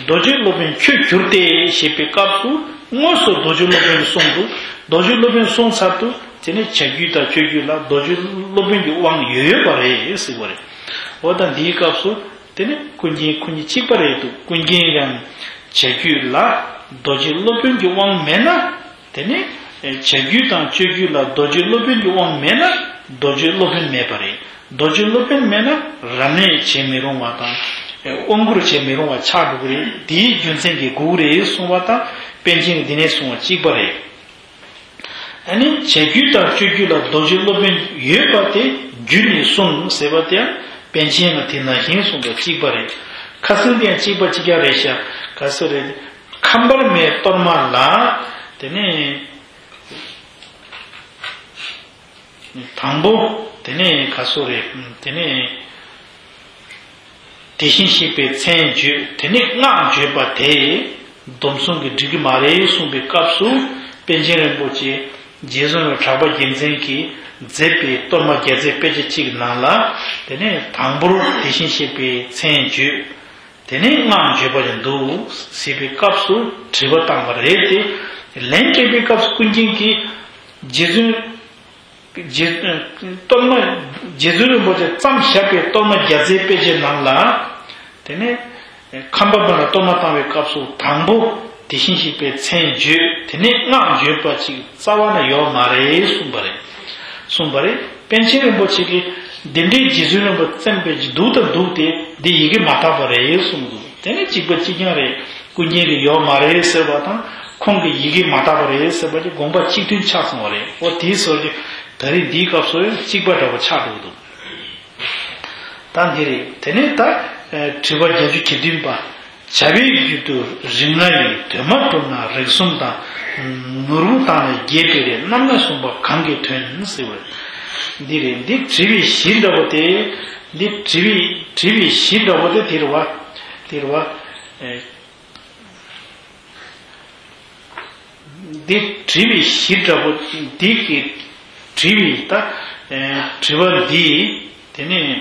རྡོ་རྗེ་སློབ་དཔོན་ཁྱོད་གྱུར་ཏེ་ཞེས་པའི་སྐབས་སུ་དངོས་སུ་རྡོ་རྗེ་སློབ་དཔོན་གསུངས་འདུག་རྡོ་རྗེ་སློབ་དཔོན་གསུངས་ཚར་དུས་དེ་ནས་བྱ་རྒྱུད་དང་སྤྱོད་རྒྱུད་ལ་རྡོ་རྗེ་སློབ་དཔོན་གྱི་དབང་ཡོད་ཡོད་པ་རེད་ཟེར་བ་རེད། འོ་ད་འདིའི་སྐབས་སུ་དེ་ནས་ཀུན་མཁྱེན་ཁོ་གཉིས་གཅིག་པ་རེད་འདུག་ཀུན་མཁྱེན་ཡང་བྱ་རྒྱུད་ལ་རྡོ་རྗེ་སློབ་དཔོན་གྱི་དབང་མེད་ན། དེ་ནས་བྱ་རྒྱུད་དང་སྤྱོད་རྒྱུད་ལ་རྡོ་རྗེ་སློབ་དཔོན་གྱི་དབང་མེད་ན་རྡོ་རྗེ་སློབ་དཔོན་མེད་པ་རེད། རྡོ་རྗེ་སློབ་དཔོན་མེད་ན་རབ་གནས་བྱེད་མི་རུང་བ་དང་དབང་བསྐུར་བྱེད་མི་རུང་བ་ཆགས་འགྲོ་གི་རེད། དེའི་རྒྱུ་མཚན་གྱིས་དགོས་ཀྱི་རེད་གསུངས་པ་དང་པཎ་ཆེན་གྱིས་འདི་ནས་གསུངས་པ་གཅིག་པ་རེད། ཨ་ནི་བྱ་རྒྱུད་དང་སྤྱོད་རྒྱུད་ལ་རྡོ་རྗེ་སློབ་དཔོན་ཡོད་པ་དེ་རྒྱུད་ནས་གསུངས་ཟེར་བ་དེའང་པཎ་ཆེན་ལ་དེ་ནང་བཞིན་གསུངས་པ་གཅིག་པ་རེད། ཁ་སང་དེ་ཡང་གཅིག་པ་གཅིག་རྐྱང་རེད་ཤག་ག་སོ་རེད། ཁམས་པདྨའི་གཏོར་མ་ལ། དེ་ནས་དང་པོ་དེ་ནས་ག་སོ་རེད། དེ་ནས་དེ་བཞིན་གཤེགས་པའི་མཚན་བརྗོད་དེ་ནས་སྔགས་བརྗོད་པ་དེ་སྡོམ་གསུམ་གྱིས་འགྲིག་གི་མ་རེད་གསུངས་པའི་སྐབས་སུ་པཎ་ཆེན་རིན་པོ་ཆེ་རྗེ་བཙུན་གྲགས་པ་རྒྱལ་མཚན་གྱིས་མཛད་པའི་གཏོར་མ་རྒྱལ་མཚན་དཔེ་ཆ་གཅིག་ནང་ལ། དེ་ནས་དང་པོར་དེ་བཞིན་གཤེགས་པའི་མཚན་བརྗོད། དེ་ནས་སྔགས་བརྗོད་པ་ཡང་འདུག་ཟེར་བའི་སྐབས་སུ་དྲི་བ་བཏང་བ་རེད་དེ། ལན་སྤྲད་པའི་སྐབས་སུ་ཀུན་མཁྱེན་གྱིས་རྗེ་བཙུན་རྗེ་གཏོར་མ་རྗེ་བཙུན་རིན་པོ་ཆེ་བརྩམས་བཞག་པའི་གཏོར་མ་རྒྱལ་མཚན་དཔེ་ཆའི་ནང་ལ། དེ་ནས་ཁམས་པདྨ་ལ་གཏོར་མ་བཏང་བའི་སྐབས་སུ་དང་པོ་དེ་བཞིན་གཤེགས་པའི་མཚན་བརྗོད། དེ་ནས་སྔགས་བརྗོད་པ་ཅིག་རྩ་བ་ནས་ཡོད་མ་རེད་གསུངས་པ་རེད། གསུངས་པ་རེད། པཎ་ཆེན་རིན་པོ་ཆེ་གིས་འདི་འདྲའི་རྗེ་བཙུན་རིན་པོ་ཆེ་བརྩམས་པའི་འདུག་དང་འདུག་སྟེ་འདི་ཡི་གེ་མ་དག་པ་རེད་གསུངས་འདུག་དེ་ནས་གཅིག་པ་གཅིག་རྐྱང་རེད། ཀུན་མཁྱེན་གྱིས་ཡོད་མ་རེད་ཟེར་བ་དང་ཁོང་གིས་ཡི་གེ་མ་དག་པ་རེད་ཟེར་བ་གྱི་དགོངས་པ་གཅིག་མཐུན་ཆགས་སོང་བ་རེད། འོ་དེའི་ཟུར་གྱི་ད་རེས་འདིའི་སྐབས་སུ་ཡང་གཅིག་པ་འདྲ་བོ་ཆགས་འགྲོ་གི་འདུག་ད་འདི་རེད། དེ་ནས་ད་དྲི་བ་བརྒྱད་ཅུ་གྱ་བདུན་པ། བྱ་བའི་རྒྱུད་དུ་རིགས་ལྔ་ཡི་དོན་མ་གྲུབ་ན་རིགས་གསུམ་དང་། ནོར་བུ་དང་ལས་བརྒྱད་པའི་རིགས་རྣམ་ལྔ་གསུངས་པ་གང་གི་དོན་ཟེར་བ། འདི་རེད། འདི་དྲི་བའི་གཞི་འདྲ་བོ་དེ། འདི་དྲི་བའི་དྲི་བའི་གཞི་འདྲ་བོ་དེ་དེ་རེད་བ། དེ་རེད་བ། ཨེ། འདི་དྲི་བའི་གཞི་འདྲ་བོ་འདི་གི་དྲི་བའི་ད། ཨེ། དྲི་བ་འདི་དེ་ནས།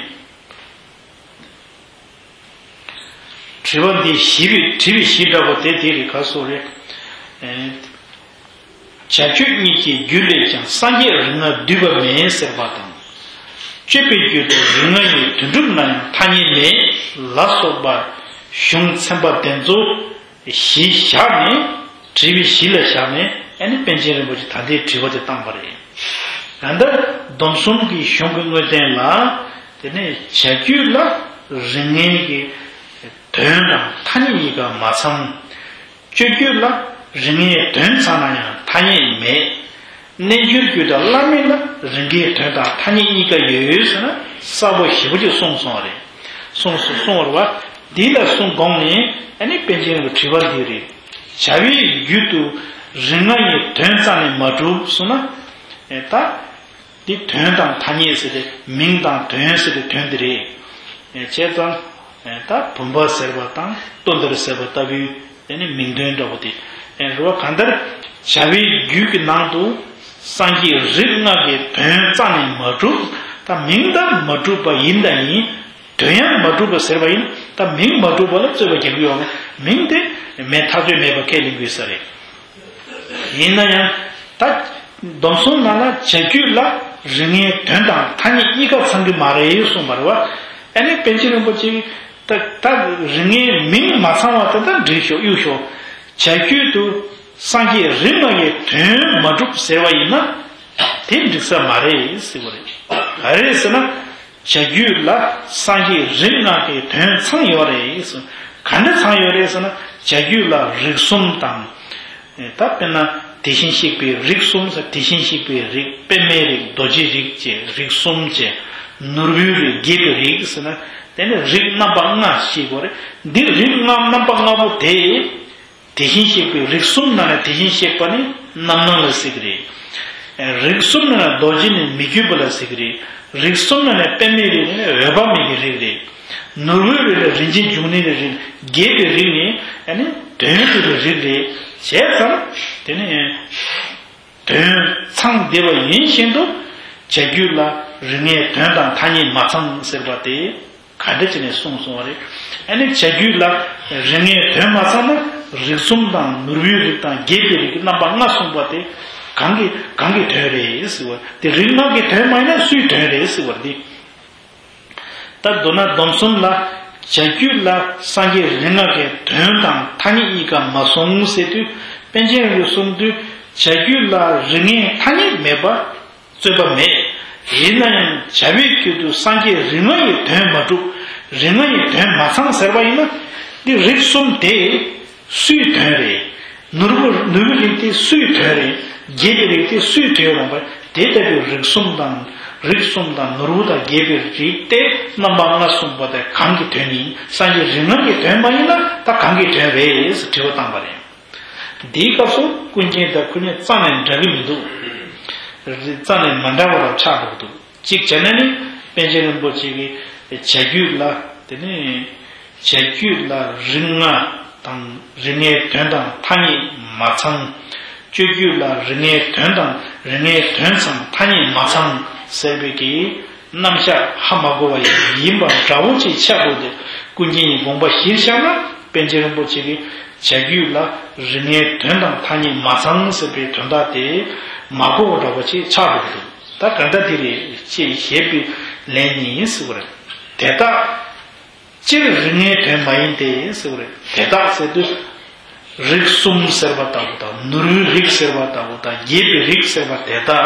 དྲི་བ་འདི་གཞི་བའི་དྲི་བའི་གཞི་འདྲ་བོ་དེ་དེ་རེད། ག་སོ་རེད། ཨེ། བྱ་སྤྱོད་གཉིས་ཀྱི་རྒྱུད་ལས་ཀྱང་སངས་རྒྱས་རིགས་ལྔ་བསྡུས་པ་མེད་ཟེར་བ་དང་། སྤྱོད་པའི་རྒྱུད་དུ་རིགས་ལྔ་ཡི་དོན་གྲུབ་ན་ཡང་ཐ་སྙད་མེད་ལ་སོགས་པ་གཞུང་ཚན་པ་དེ་ཚོ་གཞི་བཞག་ནས། དྲི་བའི་གཞི་ལ་བཞག་ནས་ཨ་ནི་པཎ་ཆེན་རིན་པོ་ཆེ་ད་ལྟའི་དྲི་བ་དེ་བཏང་བ་རེད། ད་ལྟ་སྡོམ་གསུམ་གྱི་གཞུང་གི་དངོས་བསྟན་ལ། དེ་ནས་བྱ་རྒྱུད་ལ་རིགས་ལྔའི་གི་དོན་དང་ཐ་སྙད་གཉིས་ཀ་མ་ཚང་། སྤྱོད་རྒྱུད་ལ་རིགས་ལྔའི་དོན་ཚང་ན་ཡང་ཐ་སྙད་མེད། རྣལ་འབྱོར་རྒྱུད་དང་བླ་མེད་ལ་རིགས་ལྔའི་དོན་དང་ཐ་སྙད་གཉིས་ཀ་ཡོད་ཟེར་ན་གསལ་པོ་ཞེ་པོ་ཅིག་གསུངས་སོང་བ་རེད། གསུངས་སོ་གསུངས་པ་རེད་བ། འདི་ལ་གསུངས་དགོངས་ནས་ཨ་ནི་པཎ་ཆེན་གྱི་དྲི་བ་འདི་རེད། བྱ་བའི་རྒྱུད་དུ་རིགས་ལྔ་ཡི་དོན་རྩ་ནས་མ་གྲུབ་གསུངས་ན། ཨེ་ད། འདི་དོན་དང་ཐ་སྙད་ཟེར་ཏེ་མིང་དང་དོན་ཟེར་ཏེ་དོན་འདི་རེད། ཨེ་བྱས་ཙང་། ཨེ་ད་བུམ་པ་ཟེར་བ་དང་ལྟོ་འདི་རུ་ཟེར་བ་ལྟ་བུའི་དེ་ནི་མིང་དོན་འདྲ་བོ་དེ། ཨེ་རེད་བ། གང་ལྟར་བྱ་བའི་རྒྱུད་ཀྱི་ནང་དུ་སངས་རྒྱས་རིགས་ལྔ་གི་དོན་རྩ་ནས་མ་གྲུབ། ད་མིང་དང་མ་གྲུབ་པ་ཡིན་དང་ཡིན། དོན་ཡང་མ་གྲུབ་པ་ཟེར་བ་ཡིན། ད་མིང་མ་གྲུབ་པ་ལ་རྩོད་པ་རྒྱག་གི་ཡོད་མེད། མིང་དེ་མེད་ཐག་ཆོད་མེད་པ་ཁས་ལེན་དགོས་ས་རེད། ཡིན་ན་ཡང་ད་སྡོམ་གསུམ་ནང་ལ་བྱ་རྒྱུད་ལ་རིགས་ལྔའི་དོན་དང་ཐ་སྙད་གཉིས་ཀ་ཚང་གི་མ་རེད་གསུངས་པ་རེད་བ། ཨ་ནི་པཎ་ཆེན་རིན་པོ་ཆེས་ད་ད་རིགས་ལྔའི་མིང་མ་ཚང་བ་དེ་ད་འགྲིག་ཤོག་གཡུག་ཤོག་བྱ་རྒྱུད་དུ་སངས་རྒྱས་རིགས་ལྔ་ཡི་དོན་མ་གྲུབ་ཟེར་བ་ཡིན་ན་དེ་འགྲིག་ས་མ་རེད་ཟེར་བ་རེད། ག་རེ་ཟེར་ན། བྱ་རྒྱུད་ལ་སངས་རྒྱས་རིགས་ལྔ་གི་དོན་ཚང་ཡོད་རེད་གསུངས། ག་འདྲ་ཚང་ཡོད་རེད་ཟེར་ན། བྱ་རྒྱུད་ལ་རིགས་གསུམ་དང་། ད་དཔེར་ན་དེ་བཞིན་གཤེགས་པའི་རིགས་གསུམ་ཟེར། དེ་བཞིན་གཤེགས་པའི་རིགས། པདྨའི་རིགས། རྡོ་རྗེ་རིགས་བཅས་རིགས་གསུམ་བཅས། ནོར་བུའི་རིགས། རྒྱས་པའི་རིགས་ཟེར་ན། དེ་ནི་རིགས་རྣམ་པ་ལྔ་ཞེས་པ་རེད། འདིར་རིགས་ལྔ་རྣམ་པ་ལྔ་པོ་དེ། དེ་བཞིན་གཤེགས་པའི་རིགས་གསུམ་ནང་ནས་དེ་བཞིན་གཤེགས་པ་ནི་རྣམ་སྣང་ལ་ཟེར་གྱི་རེད། རིགས་གསུམ་ནང་ནས་རྡོ་རྗེ་ནི་མི་བསྐྱོད་པ་ལ་ཟེར་གྱི་རེད། རིགས་གསུམ་ནང་ནས་པདྨའི་རིགས་ནི་འོད་དཔག་མེད་ཀྱི་རིགས་རེད། ནོར་བུའི་རིགས་ནི་རིན་ཆེན་འབྱུང་གནས་ཀྱི་རིགས། རྒྱས་པའི་རིགས་ནི་ཨ་ནི་དོན་གྱི་རིགས་རེད། བྱས་ཙང་དེ་ནི་དོན་ཚང་བསྡད་པ་ཡིན་བཞིན་དུ། བྱ་རྒྱུད་ལ་རིགས་ལྔའི་དོན་དང་ཐ་སྙད་མ་ཚང་ཟེར་བ་དེ། ག་འདྲ་བྱས་ནས་གསུངས་སོང་བ་རེད། ཨ་ནི་བྱ་རྒྱུད་ལ་རིགས་ལྔའི་དོན་མ་ཚང་ན། རིགས་གསུམ་དང་ནོར་བུའི་རིགས་དང་རྒྱས་པའི་རིགས་ཀྱི་རྣམ་པ་ལྔ་གསུངས་པ་དེ་གང་གི་གང་གི་དོན་རེད་ཟེར་བ་དེ། རིགས་ལྔ་གི་དོན་མ་ཡིན་ན་སུའི་དོན་རེད་ཟེར་བ་འདི། ད་མདོར་ན་སྡོམ་གསུམ་ལ། བྱ་རྒྱུད་ལ་སངས་རྒྱས་རིགས་ལྔ་གི་དོན་དང་ཐ་སྙད་གཉིས་ཀ་མ་གསུངས་ཟེར་དུས། པཎ་ཆེན་རིན་པོ་ཆེས་གསུངས་དུས། བྱ་རྒྱུད་ལ་རིགས་ལྔའི་ཐ་སྙད་མེད་པ། རྩོད་པ་མེད། ཡིན་ན་ཡང་བྱ་བའི་ཁྱད་དུ་སངས་རྒྱས་རིགས་ལྔ་ཡི་དོན་མ་གྲུབ། རིགས་ལྔ་ཡི་དོན་མ་ཚང་ཟེར་བ་ཡིན་ན། འདི་རིགས་གསུམ་དེ་སུའི་དོན་རེད། ནོར་བུ་ནོར་བུའི་རིགས་དེ་སུའི་དོན་རེད། རྒྱས་པའི་རིགས་དེ་སུའི་དོན་རུང་བ། དེ་ལྟ་བུའི་རིགས་གསུམ་དང་། རིགས་གསུམ་དང་ནོར་བུ་དང་རྒྱས་པའི་རིགས་དེ་རྣམ་པ་ལྔ་གསུངས་པ་དེ་གང་གི་དོན་ཡིན། སངས་རྒྱས་རིགས་ལྔ་གི་དོན་མ་ཡིན་ན་ད་གང་གི་དོན་རེད་ཟེར་དྲི་བ་བཏང་བ་རེད། འདིའི་སྐབས་སུ་ཀུན་མཁྱེན་དང་ཁོ་གཉིས་རྩ་ནས་འདྲ་གི་མི་འདུག་རྩ་ནས་མ་འདྲ་བ་རང་ཆགས་འགྲོ་གི་འདུག་གཅིག་བྱས་ན་ནི། པཎ་ཆེན་རིན་པོ་ཆེ་གིས་བྱ་རྒྱུད་ལ། དེ་ནི་བྱ་རྒྱུད་ལ་རིགས་ལྔ་དང་རིགས་ལྔའི་དོན་དང་ཐ་སྙད་མ་ཚང་། སྤྱོད་རྒྱུད་ལ་རིགས་ལྔའི་དོན་དང་རིགས་ལྔའི་དོན་ཚང་ཐ་སྙད་མ་ཚང་ཟེར་བའི་གི་རྣམ་གཞག་ཧ་མ་གོ་བ་ཡིན་པ་འདྲ་བོ་ཅིག་ཆགས་འགྲོ་དུས། ཀུན་མཁྱེན་གྱི་དགོངས་པ་གཞིར་བཞག་ན། པཎ་ཆེན་རིན་པོ་ཆེ་གིས་བྱ་རྒྱུད་ལ་རིགས་ལྔའི་དོན་དང་ཐ་སྙད་མ་ཚང་ཟེར་བའི་དོན་དག་དེ་མ་གོ་བ་འདྲ་བོ་ཅིག་ཆགས་འགྲོ་གི་འདུག་ད་ག་འདྲ་དེ་རེད་ཅེས་ཞེས་པའི་ལན་ནི་ཟེར་བ་རེད། དེ་དག་སྤྱིར་རིགས་ལྔའི་དོན་མ་ཡིན་ཏེ་ཟེར་བ་རེད། དེ་དག་ཟེར་དུས། རིགས་གསུམ་ཟེར་བ་ལྟ་བུ་དང་། ནོར་བུའི་རིགས་ཟེར་བ་ལྟ་བུ་དང་། རྒྱས་པའི་རིགས་ཟེར་བ་དེ་དག་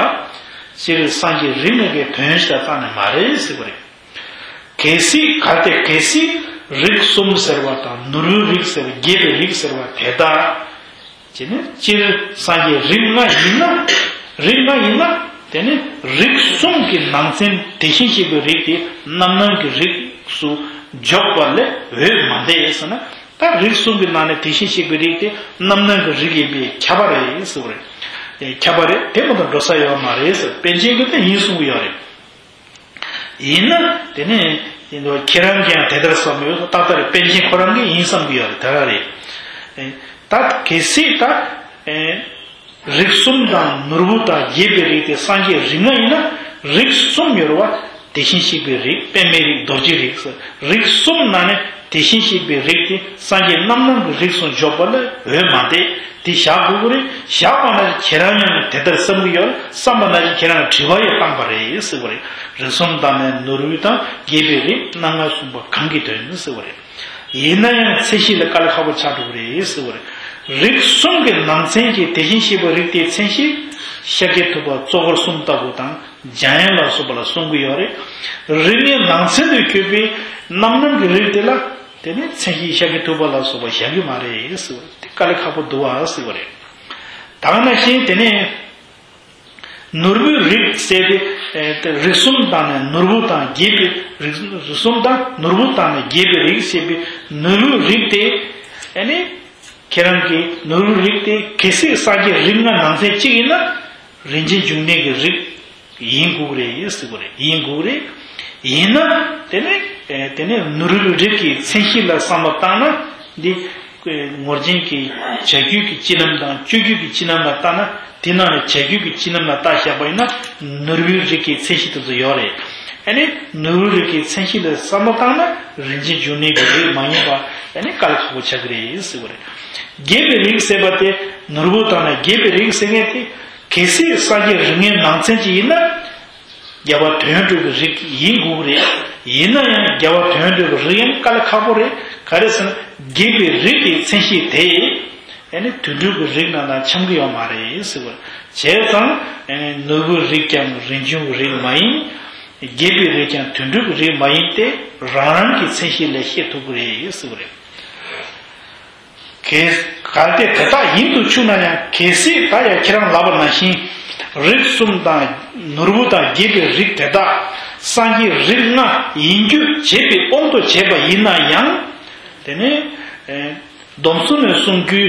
སྤྱིར་སངས་རྒྱས་རིགས་ལྔ་གི་དོན་ཞིག་ལ་བཏང་ནས་མ་རེད་ཟེར་བ་རེད། གལ་སྲིད། གལ་ཏེ་གལ་སྲིད་རིགས་གསུམ་ཟེར་བ་དང་། ནོར་བུའི་རིགས་ཟེར་བ། རྒྱས་པའི་རིགས་ཟེར་བ་དེ་དག་ཅེས་ནི། སྤྱིར་སངས་རྒྱས་རིགས་ལྔ་ཡིན་ན། རིགས་ལྔ་ཡིན་ན། དེ་ནི་རིགས་གསུམ་གྱི་ནང་ཚན་དེ་བཞིན་གཤེགས་པའི་རིགས་དེ་རྣམ་སྣང་གི་རིགས་སུ་འཇོག་པ་ལས་འོས་མ་འདས་ཟེར་ན། ད་རིགས་གསུམ་གྱི་ནང་ནས་དེ་བཞིན་གཤེགས་པའི་རིགས་དེ་རྣམ་སྣང་གི་རིགས་ཡིན་པས་ཁྱབ་པ་རེད་ཟེར་བ་རེད། ཁྱབ་པ་རེད། དེ་མ་གཏོགས་འགྲོ་ས་ཡོད་མ་རེད་ཟེར། པཎ་ཆེན་གྱིས་དེ་ཡིན་གསུང་གི་ཡོད་རེད། ཡིན་ན་དེ་ནས་ཡིན་ནོ་ཁྱེད་རང་གིས་ཡང་དེ་ལྟར་བསམ་ཡོད། ཏག་ཏག་རེད། པཎ་ཆེན་ཁོ་རང་གིས་ཡིན་བསམ་གྱི་ཡོད་རེད། དེ་རང་རེད། ད་གལ་སྲིད་ད་རིགས་གསུམ་དང་ནོར་བུ་དང་རྒྱས་པའི་རིགས་དེ་སངས་རྒྱས་རིགས་ལྔ་ཡིན་ན། རིགས་གསུམ་ཡོད་རེད་བ། དེ་བཞིན་གཤེགས་པའི་རིགས། པདྨའི་རིགས། རྡོ་རྗེ་རིགས། རིགས་གསུམ་ནང་ནས་དེ་བཞིན་གཤེགས་པའི་རིགས་དེ་སངས་རྒྱས་རྣམ་སྣང་གི་རིགས་སུ་འཇོག་པ་ལ་འོས་མ་འདས། དེ་བཞག་དགོས་ཀྱི་རེད། བཞག་པ་ན་ཁྱེད་རང་ཡང་དེ་ལྟར་བསམ་གྱི་ཡོད་རེད། བསམ་པ་ན་ཁྱེད་རང་དྲི་བ་ཡང་བཏང་པ་རེད་ཟེར་བ་རེད། རིགས་གསུམ་དང་ནི་ནོར་བུ་དང་། རྒྱས་པའི་རིགས་རྣམ་ལྔ་གསུངས་པ་གང་གི་དོན་ཟེར་བ་རེད། ཡིན་ན་ཡང་མཚན་གཞི་ལ་དཀའ་ལས་ཁག་པོ་ཆགས་འགྲོ་གི་རེད་ཟེར་བ་རེད། རིགས་གསུམ་གྱི་ནང་ཚན་གྱི་དེ་བཞིན་གཤེགས་པའི་རིགས་དེའི་མཚན་གཞི་ཤཱཀྱ་ཐུབ་པ་གཙོ་འཁོར་གསུམ་ལྟ་བུ་དང་། འཇམ་དབྱངས་ལ་སོགས་པ་ལ་གསུང་གི་ཡོད་རེད། རིགས་ལྔའི་ནང་ཚན་དུ་གྱུར་པའི་རྣམ་སྣང་གི་རིགས་དེ་ལ། དེ་ནི་མཚན་གཞི་ཤཱཀྱ་ཐུབ་པ་ལ་སོགས་པ་བཞག་གི་མ་རེད་ཟེར་བ་རེད། དེ་དཀའ་ལས་ཁག་པོ་འདུག་བ་ཟེར་བ་རེད། ད་ག་ནང་བཞིན་དེ་ནས་ནོར་བུའི་རིགས་ཟེར་ཏེ། རིགས་གསུམ་དང་ནི་ནོར་བུ་དང་རྒྱས་པའི་རིགས། རིགས་གསུམ་དང་ནོར་བུ་དང་ནི་རྒྱས་པའི་རིགས་ཟེར་བའི་ནོར་བུའི་རིགས་དེ། ཨ་ནི་ཁྱེད་རང་གིས་ནོར་བུའི་རིགས་དེ་གལ་སྲིད་སངས་རྒྱས་རིགས་ལྔ་ནང་ཚན་གཅིག་ཡིན་ན། རིན་ཆེན་འབྱུང་གནས་ཀྱི་རིགས་ཡིན་དགོས་རེད་ཟེར་བ་རེད། ཡིན་དགོས་རེད། ཡིན་ན་དེ་ནི་དེ་ནི་ནོར་བུའི་རིགས་ཀྱི་མཚན་གཞི་ལ་བསམ་བློ་བཏང་ན། འདི་ངོར་ཆེན་གྱི་བྱ་རྒྱུད་ཀྱི་སྤྱི་རྣམ་དང་སྤྱོད་རྒྱུད་ཀྱི་སྤྱི་རྣམ་ལ་བལྟ་ན། དེ་ནང་ནས་བྱ་རྒྱུད་ཀྱི་སྤྱི་རྣམ་ལ་བལྟ་བཞག་པ་ཡིན་ན། ནོར་བུའི་རིགས་ཀྱི་མཚན་གཞི་དེ་ཚོ་ཡོད་རེད། ཨ་ནི་ནོར་བུའི་རིགས་ཀྱི་མཚན་གཞི་ལ་བསམ་བློ་བཏང་ན། རིན་ཆེན་འབྱུང་གནས་ཀྱི་རིགས་མ་ཡིན་པ་ཨ་ནི་དཀའ་ལས་ཁག་པོ་ཆགས་ཀྱི་རེད་ཟེར་བ་རེད། རྒྱས་པའི་རིགས་ཟེར་བ་དེ་ནོར་བུ་དང་ནི་རྒྱས་པའི་རིགས་ཟེར་མཁན་དེ། གལ་སྲིད་སངས་རྒྱས་རིགས་ལྔའི་ནང་ཚན་གཅིག་ཡིན་ན། རྒྱལ་བ་དོན་གྲུབ་ཀྱི་རིགས་ཡིན་དགོས་ཀྱི་རེད། ཡིན་ན་ཡང་རྒྱལ་བ་དོན་གྲུབ་ཀྱི་རིགས་ཡིན་དཀའ་ལས་ཁག་པོ་རེད། ག་རེ་ཟེར་ན་རྒྱས་པའི་རིགས་ཀྱི་མཚན་གཞི་དེ་ཨ་ནི་དོན་གྲུབ་ཀྱི་རིགས་ནང་ལ་འཆམ་གྱི་ཡོད་མ་རེད་ཟེར་བ། བྱས་ཙང་ཨ་ནི་ནོར་བུའི་རིགས་ཀྱང་རིན་འབྱུང་གི་རིགས་མ་ཡིན། རྒྱས་པའི་རིགས་ཀྱང་དོན་གྲུབ་ཀྱི་རིགས་མ་ཡིན་ཏེ། རང་རང་གི་མཚན་གཞི་ལས་ཤེས་ཐུབ་ཀྱི་རེད་ཟེར་བ་རེད། གལ་གལ་ཏེ་དེ་དག་ཡིན་དུ་ཆུག་ན་ཡང་། གལ་སྲིད་ད་ཡང་ཁྱེད་རང་ལབ་པ་ནང་བཞིན་རིགས་གསུམ་དང་ནོར་བུ་དང་རྒྱས་པའི་རིགས་དེ་དག་སངས་རྒྱས་རིགས་ལྔ་ཡིན་རྒྱུ་བྱས་པའི་དབང་དུ་བྱས་པ་ཡིན་ན་ཡང་། དེ་ནས་སྡོམ་གསུམ་ནས་གསུང་རྒྱུའི་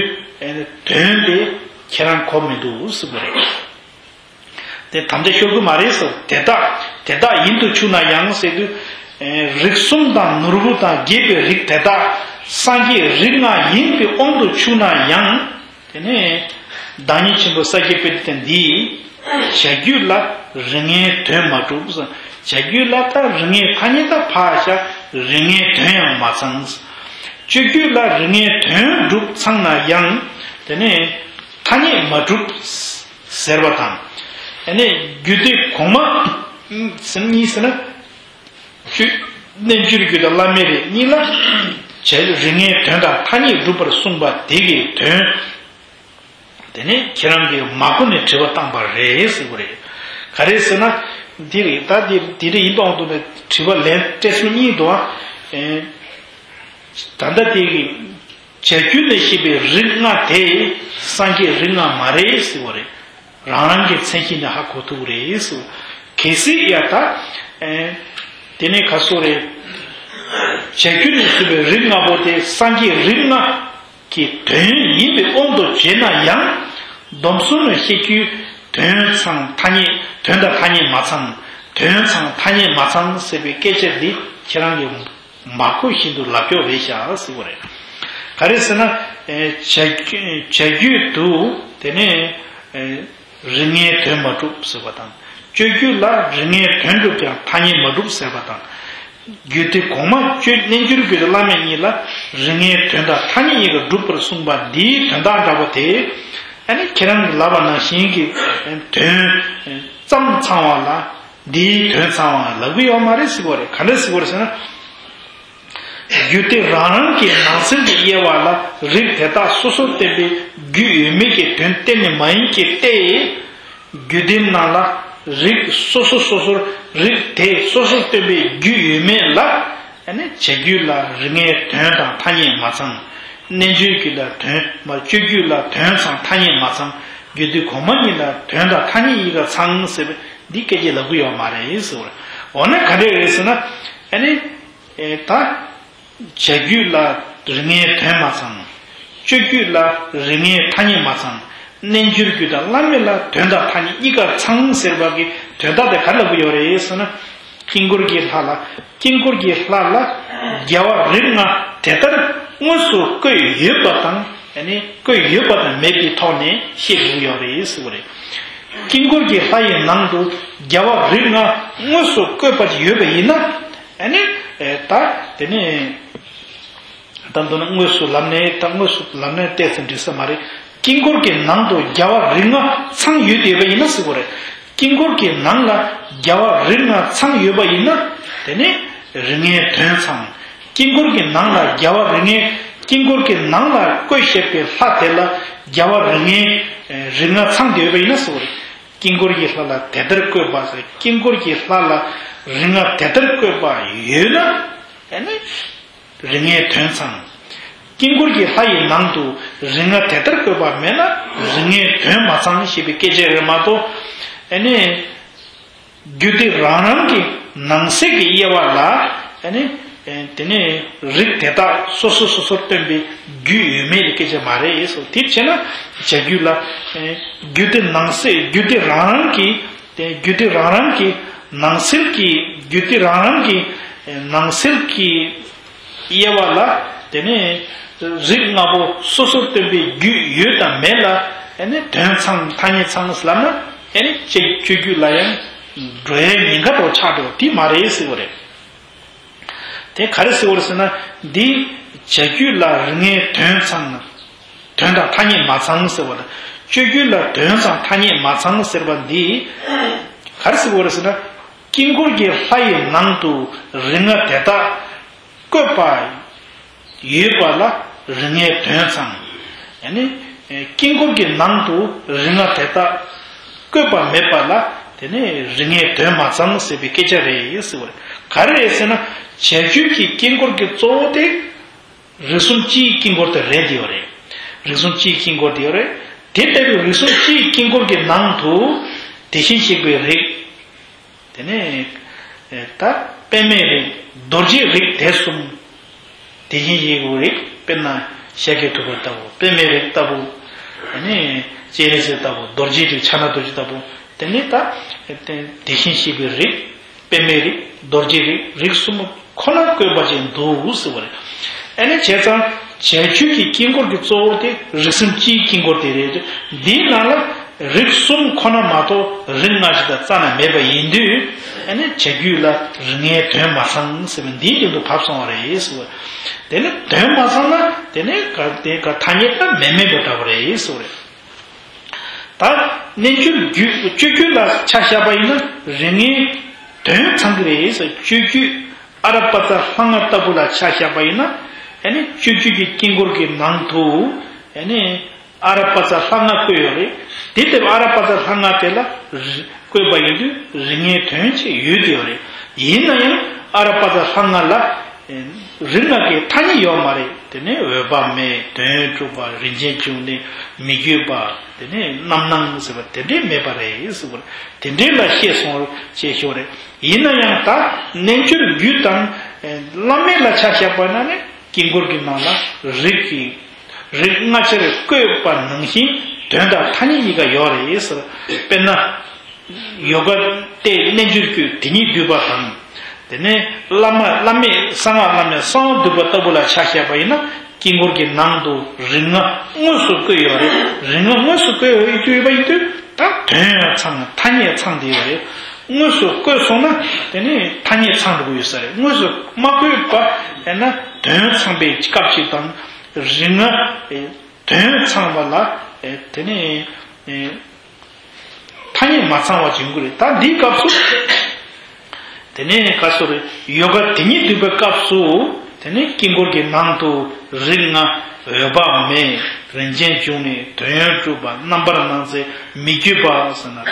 དོན་དེ་ཁྱེད་རང་གོ་མི་འདུག་ཟེར་བ་རེད། དེ་དམ་བཅའ་ཤོར་གི་མ་རེད་ཟེར། དེ་དག་དེ་དག་ཡིན་དུ་ཆུག་ན་ཡང་ཟེར་དུས། རིགས་གསུམ་དང་ནོར་བུ་དང་རྒྱས་པའི་རིགས་དེ་དག་སངས་རྒྱས་རིགས་ལྔ་ཡིན་པའི་དབང་དུ་ཆུག་ན་ཡང་། དེ་ནས་བདག་ཉིད་ཆེན་པོ་ས་སྐྱ་པཎྜི་ཏ་འདིས་བྱ་རྒྱུད་ལ་རིགས་ལྔའི་དོན་མ་གྲུབ་ཟེར། བྱ་རྒྱུད་ལ་ད་རིགས་ལྔའི་ཐ་སྙད་ད་ཕར་བཞག། རིགས་ལྔའི་དོན་ཡང་མ་ཚང་། སྤྱོད་རྒྱུད་ལ་རིགས་ལྔའི་དོན་གྲུབ་ཚང་ན་ཡང་། དེ་ནས་ཐ་སྙད་མ་གྲུབ། ཟེར་བ་དང་། ཨ་ནི་རྒྱུད་སྡེ་གོང་མ་ཟེར་གཉིས་ཟེར་ན། རྒྱུད་རྣལ་འབྱོར་རྒྱུད་དང་བླ་མེད་རིགས་གཉིས་ལ། བྱ་རིགས་ལྔའི་དོན་དང་ཐ་སྙད་སྒྲུབ་པར་གསུངས་པ་དེ་གི་དོན། དེ་ནི་ཁྱེད་རང་གིས་མ་གོ་ནས་དྲི་བ་བཏང་པ་རེད་ཟེར་བ་རེད། ག་རེ་ཟེར་ན། འདི་རེད་ད་འདི་འདི་རེད་ཡིན་པའང་འདུག་ནས་དྲི་བ་ལན་སྤྲད་སྲོལ་གཉིས་འདུག་ཨ། ད་ལྟ་དེ་གི་བྱ་རྒྱུད་ལས་བཤད་པའི་རིགས་ལྔ་དེ་སངས་རྒྱས་རིགས་ལྔ་མ་རེད་ཟེར་བ་རེད། རང་རང་གི་མཚན་གཞི་ནས་ཧ་གོ་ཐུབ་རེད་ཟེར། གལ་སྲིད་ཡ་ད། ཨེ། དེ་ནས་ག་སོ་རེད། བྱ་རྒྱུད་ལས་བཤད་པའི་རིགས་ལྔ་པོ་དེ་སངས་རྒྱས་རིགས་ལྔ་གི་དོན་ཡིན་པའི་དབང་དུ་བྱས་ན་ཡང་། སྡོམ་གསུམ་ནས་བཤད་རྒྱུའི་དོན་ཚང་ཐ་སྙད་དོན་དང་ཐ་སྙད་མ་ཚང་། དོན་ཚང་ཐ་སྙད་མ་ཚང་ཟེར་བའི་སྐད་ཆ་འདི་ཁྱེད་རང་གི་མ་གོ་བཞིན་དུ་ལབ་ཀྱོག་རེད་ཤག་ཟེར་བ་རེད། ག་རེ་ཟེར་ན། བྱ་བྱ་རྒྱུད་དུ་དེ་ནས་རིགས་ལྔའི་དོན་མ་གྲུབ་ཟེར་བ་དང་། སྤྱོད་རྒྱུད་ལ་རིགས་ལྔའི་དོན་གྲུབ་ཀྱང་ཐ་སྙད་མ་གྲུབ་ཟེར་བ་དང་། རྒྱུད་སྡེ་གོང་མ་སྤྱོད་རྣལ་འབྱོར་རྒྱུད་དང་བླ་མེད་གཉིས་ལ་རིགས་ལྔའི་དོན་དང་ཐ་སྙད་གཉིས་ཀ་གྲུབ་པར་གསུངས་པ་འདིའི་དོན་དག་འདྲ་པོ་དེ། ཨ་ནི་ཁྱེད་རང་གིས་ལབ་པ་ནང་བཞིན་གྱི་དོན་ཙམ་ཚང་བ་ལ། འདིའི་དོན་ཚང་བ་ལབ་ཀྱི་ཡོད་མ་རེད་ཟེར་བ་རེད། ག་འདྲ་ཟེར་བ་རེད་ཟེར་ན། རྒྱུད་སྡེ་རང་རང་གི་ནང་གསེས་ཀྱི་དབྱེ་བ་ལ་རིགས་དེ་དག་སོ་སོར་བསྟན་པའི་རྒྱུད་ཡོད་མེད་ཀྱི་དོན་གཏན་ནས་མ་ཡིན་གྱི་སྟེ། རྒྱུད་སྡེ་ནང་ལ་རིགས་སོ་སོ་སོ་སོར་རིགས་དེ་སོ་སོར་བསྟན་པའི་རྒྱུད་ཡོད་མེད་ལ། ཨ་ནི་བྱ་རྒྱུད་ལ་རིགས་ལྔའི་དོན་དང་ཐ་སྙད་མ་ཚང་། རྣལ་འབྱོར་རྒྱུད་ལ་དོན་མ་སྤྱོད་རྒྱུད་ལ་དོན་ཚང་ཐ་སྙད་མ་ཚང་། རྒྱུད་སྡེ་གོང་མ་གཉིས་ལ་དོན་དང་ཐ་སྙད་གཉིས་ཀ་ཚང་ཟེར་བའི་འདི་སྐད་ཆ་ལབ་ཀྱི་ཡོད་མ་རེད་ཟེར་བ་རེད། འོ་ན་ག་འདྲ་རེད་ཟེར་ན། ཨ་ནི། ཨེ་ད། བྱ་རྒྱུད་ལ་རིགས་ལྔའི་དོན་མ་ཚང་། སྤྱོད་རྒྱུད་ལ་རིགས་ལྔའི་ཐ་སྙད་མ་ཚང་། རྣལ་འབྱོར་རྒྱུད་དང་བླ་མེད་ལ་དོན་དང་ཐ་སྙད་གཉིས་ཀ་ཚང་ཟེར་བ་གི་དོན་དག་དེ་ག་རེ་ལབ་ཀྱི་ཡོད་རེད་ཟེར་ན། དཀྱིལ་འཁོར་གྱི་ལྷ་ལ་དཀྱིལ་འཁོར་གྱི་ལྷ་ལ་རྒྱལ་བ་རིགས་ལྔ་དེ་ལྟར་དངོས་སུ་བཀོད་ཡོད་པ་དང་། ཨ་ནི་བཀོད་ཡོད་པ་དང་མེད་པའི་ཐོག་ནས་བཤད་དགོས་ཡོད་རེད་ཟེར་བ་རེད། དཀྱིལ་འཁོར་གྱི་ལྷ་ཡི་ནང་དུ་རྒྱལ་བ་རིགས་ལྔ་དངོས་སུ་བཀོད་པ་ཡོད་པ་ཡིན་ན། ཨ་ནི་ད་དེ་ནས་ད་མདོར་ན་དངོས་སུ་ལབ་ནས་ད་དངོས་སུ་ལབ་ནས་བལྟས་ཚེ་འགྲིག་ས་མ་རེད། དཀྱིལ་འཁོར་གྱི་ནང་དུ་རྒྱལ་བ་རིགས་ལྔ་ཚང་ཡོད་ཡོད་པ་ཡིན་ན་ཟེར་བ་རེད། དཀྱིལ་འཁོར་གྱི་ནང་ལ་རྒྱལ་བ་རིགས་ལྔ་ཚང་ཡོད་པ་ཡིན་ན། དེ་ནི་རིགས་ལྔའི་དོན་ཚང་། དཀྱིལ་འཁོར་གྱི་ནང་ལ་རྒྱལ་བ་རིགས་ལྔའི་དཀྱིལ་འཁོར་གྱི་ནང་ལ་བཀོད་བཞག་པའི་ལྷ་དེ་ལ་རྒྱལ་བ་རིགས་ལྔའི་རིགས་ལྔ་ཚང་བསྡད་ཡོད་པ་ཡིན་ན་ཟེར་བ་རེད། དཀྱིལ་འཁོར་གྱི་ལྷ་ལ་དེ་ལྟར་བཀོད་པ་ཟེར། དཀྱིལ་འཁོར་གྱི་ལྷ་ལ་རིགས་ལྔ་དེ་ལྟར་བཀོད་པ་ཡོད་ན། ཨ་ནི། རིགས་ལྔའི་དོན་ཚང་། དཀྱིལ་འཁོར་གྱི་ལྷ་ཡི་ནང་དུ་རིགས་ལྔ་དེ་ལྟར་བཀོད་པ་མེད་ན་རིགས་ལྔའི་དོན་མ་ཚང་ཞེས་པའི་སྐད་ཆ་རེད་མ་གཏོགས། ཨ་ནི། རྒྱུད་སྡེ་རང་རང་གི་ནང་གསེས་ཀྱི་དབྱེ་བ་ལ། ཨ་ནི། དེ་ནས་རིགས་དེ་དག་སོ་སོ་སོ་སོར་སྟོན་པའི་རྒྱུད་ཡོད་མེད་ཀྱི་སྐད་ཆ་མ་རེད་ཟེར། དེ་བྱས་ན་བྱ་རྒྱུད་ལ། རྒྱུད་སྡེ་ནང་གསེས་རྒྱུད་སྡེ་རང་རང་གི། དེ་རྒྱུད་སྡེ་རང་རང་གི་ནང་གསེས་ཀྱི་རྒྱུད་སྡེ་རང་རང་གི་ནང་གསེས་ཀྱི་དབྱེ་བ་ལ། དེ་ནས་རིགས་ལྔ་པོ་སོ་སོར་སྟོན་པའི་རྒྱུད་ཡོད་དང་མེད་ལ། ཨ་ནི་དོན་ཚང་ཐ་སྙད་ཚང་ལབ་ན། ཨ་ནི་སྤྱོད་སྤྱོད་རྒྱུད་ལ་ཡང་འགྲོ་ཡའི་ཉེན་ཁ་དོ་ཆགས་འགྲོ་དེ་མ་རེད་ཟེར་བ་རེད། དེ་ག་རེ་ཟེར་བ་རེད་ཟེར་ན། འདི་བྱ་རྒྱུད་ལ་རིགས་ལྔའི་དོན་ཚང་། དོན་དང་ཐ་སྙད་མ་ཚང་ཟེར་བ་དང་། སྤྱོད་རྒྱུད་ལ་དོན་ཚང་ཐ་སྙད་མ་ཚང་ཟེར་བ་འདི་ག་རེ་ཟེར་བ་རེད་ཟེར་ན། དཀྱིལ་འཁོར་གྱི་ལྷ་ཡི་ནང་དུ་རིགས་ལྔ་དེ་དག་བཀོད་པ་ཡོད་པ་ལ་རིགས་ལྔའི་དོན་ཚང་། ཡང་ན་དཀྱིལ་འཁོར་གྱི་ནང་དུ་རིགས་ལྔ་དེ་དག་བཀོད་པ་མེད་པ་ལ་དེ་ནི་རིགས་ལྔའི་དོན་མ་ཚང་ཟེར་བའི་སྐད་ཆ་རེད་ཟེར་བ་རེད། ག་རེ་རེད་ཟེར་ན། བྱ་རྒྱུད་ཀྱི་དཀྱིལ་འཁོར་གྱི་གཙོ་བོ་དེ། རིགས་གསུམ་སྤྱིའི་དཀྱིལ་འཁོར་དེ་རེད་དེ་ཡོད་རེད། རིགས་གསུམ་སྤྱིའི་དཀྱིལ་འཁོར་དེ་ཡོད་རེད། དེ་ལྟ་བུའི་རིགས་གསུམ་སྤྱིའི་དཀྱིལ་འཁོར་གྱི་ནང་དུ་དེ་བཞིན་གཤེགས་པའི་རིགས། དེ་ནས་ད་པདྨའི་རིགས། རྡོ་རྗེའི་རིགས་དེ་གསུམ། དེ་བཞིན་གཤེགས་པའི་རིགས། དཔེར་ན་ཤཱཀྱའི་ཐུབ་པ་ལྟ་བུ། པདྨའི་རིགས་ལྟ་བུ། དེ་ནས་སྤྱན་རས་གཟིགས་ལྟ་བུ། རྡོ་རྗེའི་རིགས། ཕྱག་ན་རྡོ་རྗེ་ལྟ་བུ། དེ་ནས་ད་དེ་བཞིན་གཤེགས་པའི་རིགས། པདྨའི་རིགས། རྡོ་རྗེའི་རིགས། རིགས་གསུམ་ཁོ་ན་བཀོད་པ་ཅིག་འདུག་ཟེར་བ་རེད། ཨ་ནི་བྱས་ཙང་བྱ་རྒྱུད་ཀྱི་དཀྱིལ་འཁོར་གྱི་གཙོ་བོ་དེ་རིགས་གསུམ་སྤྱིའི་དཀྱིལ་འཁོར་དེ་རེད། འདིའི་ནང་ལ་རིགས་གསུམ་ཁོ་ན་མ་གཏོགས་རིགས་ལྔ་ཞིག་དང་རྩ་ནས་མེད་པ་ཡིན་དུས། ཨ་ནི་བྱ་རྒྱུད་ལ་རིགས་ལྔའི་དོན་མ་ཚང་ཟེར་བ་འདིའི་སྟེང་དུ་བབས་སོང་བ་རེད་ཟེར་བ། དེ་ནི་དོན་མ་ཚང་ན་དེ་ནི་ག་དེ་ག་ཐ་སྙད་ད་མེ་མེད་པ་འདྲ་བ་རེད་ཟེར་བ་རེད། ད་རྣལ་འབྱོར་རྒྱུད་སྤྱོད་རྒྱུད་ལ་ཆ་བཞག་པ་ཡིན་ན་རིགས་ལྔའི་དོན་ཚང་གི་རེད་ཟེར། སྤྱོད་རྒྱུད་ཨ་ར་པ་ཙ་ལྷ་ལྔ་ལྟ་བུ་ལ་ཆ་བཞག་པ་ཡིན་ན། ཨ་ནི་སྤྱོད་རྒྱུད་ཀྱི་དཀྱིལ་འཁོར་གྱི་ནང་དུ། ཨ་ནི་ཨ་ར་པ་ཙ་ལྷ་ལྔ་བཀོད་ཡོད་རེད། དེ་ལྟ་བུ་ཨ་ར་པ་ཙ་ལྷ་ལྔ་དེ་ལ་རི་བཀོད་པ་ཡིན་དུས་རིགས་ལྔའི་དོན་ཅིག་ཡོད་དེ་ཡོད་རེད། ཡིན་ན་ཡང་ཨ་ར་པ་ཙ་ལྷ་ལྔ་ལ་རིགས་ལྔ་གི་ཐ་སྙད་ཡོད་མ་རེད། དེ་ནི་འོད་དཔག་མེད། དོན་གྲུབ་པ། རིན་ཆེན་འབྱུང་གནས། མི་བསྐྱོད་པ། དེ་ནི་རྣམ་སྣང་ཟེར་བ་དེ་འདྲའི་མེད་པ་རེད་ཟེར་བ་རེད། དེ་འདྲའི་ལ་བཤད་སོང་ཞེས་ཞུ་བ་རེད། ཡིན་ན་ཡང་ད་རྣལ་འབྱོར་རྒྱུད་དང་བླ་མེད་ལ་ཆ་བཞག་པ་ན་ནི་དཀྱིལ་འཁོར་གྱི་ནང་ལ་རིགས་ཀྱི་རིགས་ལྔ་ཆར་བཀོད་པ་ནང་བཞིན་དོན་དང་ཐ་སྙད་གཉིས་ཀ་ཡོད་རེད་ཟེར། དཔེར་ན། ཡོ་ག་སྟེ་རྣལ་འབྱོར་རྒྱུད་དེ་ཉིད་བསྡུས་པ་དང་། དེ་ནས་བླ་མ་བླ་མེད་གསང་སྔགས་བླ་མེད་གསང་བ་འདུས་པ་ལྟ་བུ་ལ་ཆ་བཞག་པ་ཡིན་ན་དཀྱིལ་འཁོར་གྱི་ནང་དུ་རིགས་ལྔ་དངོས་སུ་བཀོད་ཡོད་རེད། རིགས་ལྔ་དངོས་སུ་བཀོད་ཡོད་ཡོད་པ་ཡིན་དུས་ད་དོན་ཡང་ཚང་ཐ་སྙད་ཚང་བསྡད་ཡོད་རེད། དངོས་སུ་བཀོད་སོང་ན་དེ་ནས་ཐ་སྙད་ཚང་འགྲོ་གི་ཡོད་ས་རེད། དངོས་སུ་མ་བཀོད་པ་ཡིན་ན་དོན་ཚང་པའི་སྐབས་ཤིག་དང་། རིགས་ལྔ་དོན་ཚང་བ་ལ་དེ་ནས། ཐ་སྙད་མ་ཚང་བ་ཅིག་ཡོང་གི་རེད། ད་འདིའི་སྐབས་སུ། དེ་ནས་ག་སོ་རེད། ཡོ་ག་དེ་ཉིད་བསྡུས་པའི་སྐབས་སུ། དེ་ནས་དཀྱིལ་འཁོར་གྱི་ནང་དུ་རིགས་ལྔ། འོད་དཔག་མེད། རིན་ཆེན་འབྱུང་གནས། དོན་གྲུབ་པ། རྣམ་པར་སྣང་མཛད། མི་བསྐྱོད་པ་ཟེར་ན་ད་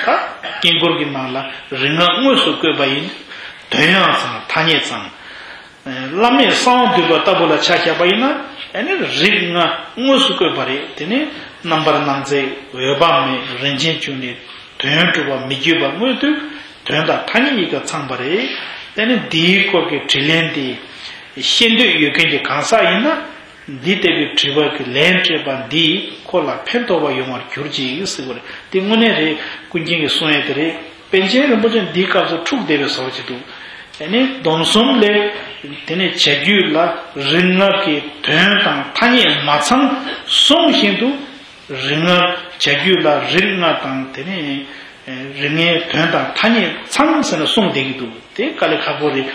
དཀྱིལ་འཁོར་གྱི་ནང་ལ་རིགས་ལྔ་དངོས་སུ་བཀོད་པ་ཡིན། དོན་ཡང་ཚང་། ཐ་སྙད་ཚང་། བླ་མེད་གསང་བ་འདུས་པ་ལྟ་བུ་ལ་ཆ་བཞག་པ་ཡིན་ན། ཨ་ནི་རིགས་ལྔ་དངོས་སུ་བཀོད་པ་རེད། དེ་ནི་རྣམ་པར་སྣང་མཛད། འོད་དཔག་མེད། རིན་ཆེན་འབྱུང་གནས། དོན་གྲུབ་པ། མི་བསྐྱོད་པ། དངོས་དུ་དོན་དང་ཐ་སྙད་གཉིས་ཀ་ཚང་པ་རེད། ཨ་ནི་འདིའི་སྐོར་གྱི་དྲིས་ལན་དེ་ཤེས་འདོད་ཡོད་མཁན་གྱི་གང་ཟག་ཡིན་ན། འདི་ལྟ་བུའི་དྲི་བ་གི་ལན་སྤྲད་པ་འདིས་ཁོ་ལ་ཕན་ཐོགས་པ་ཡོང་བར་གྱུར་ཅིག་ཟེར་བ་རེད། དེ་དངོས་གནས་རེད། ཀུན་མཁྱེན་གྱིས་གསུང་ཡས་དེ་རེད། པཎ་ཆེན་རིན་པོ་ཆེ་འདིའི་སྐབས་སུ་འཁྲུག་བསྡད་པའི་བཟོ་ཅིག་འདུག་ཨ་ནི་སྡོམ་གསུམ་ལས། དེ་ནས་བྱ་རྒྱུད་ལ་རིགས་ལྔ་གི་དོན་དང་ཐ་སྙད་མ་ཚང་གསུང་བཞིན་དུ། རིགས་ལྔ་བྱ་རྒྱུད་ལ་རིགས་ལྔ་དང་དེ་ནས་རིགས་ལྔའི་དོན་དང་ཐ་སྙད་ཚང་ཟེར་ནས་གསུངས་བསྡད་ཀྱི་འདུག་དེ་དཀའ་ལས་ཁག་པོ་རེད།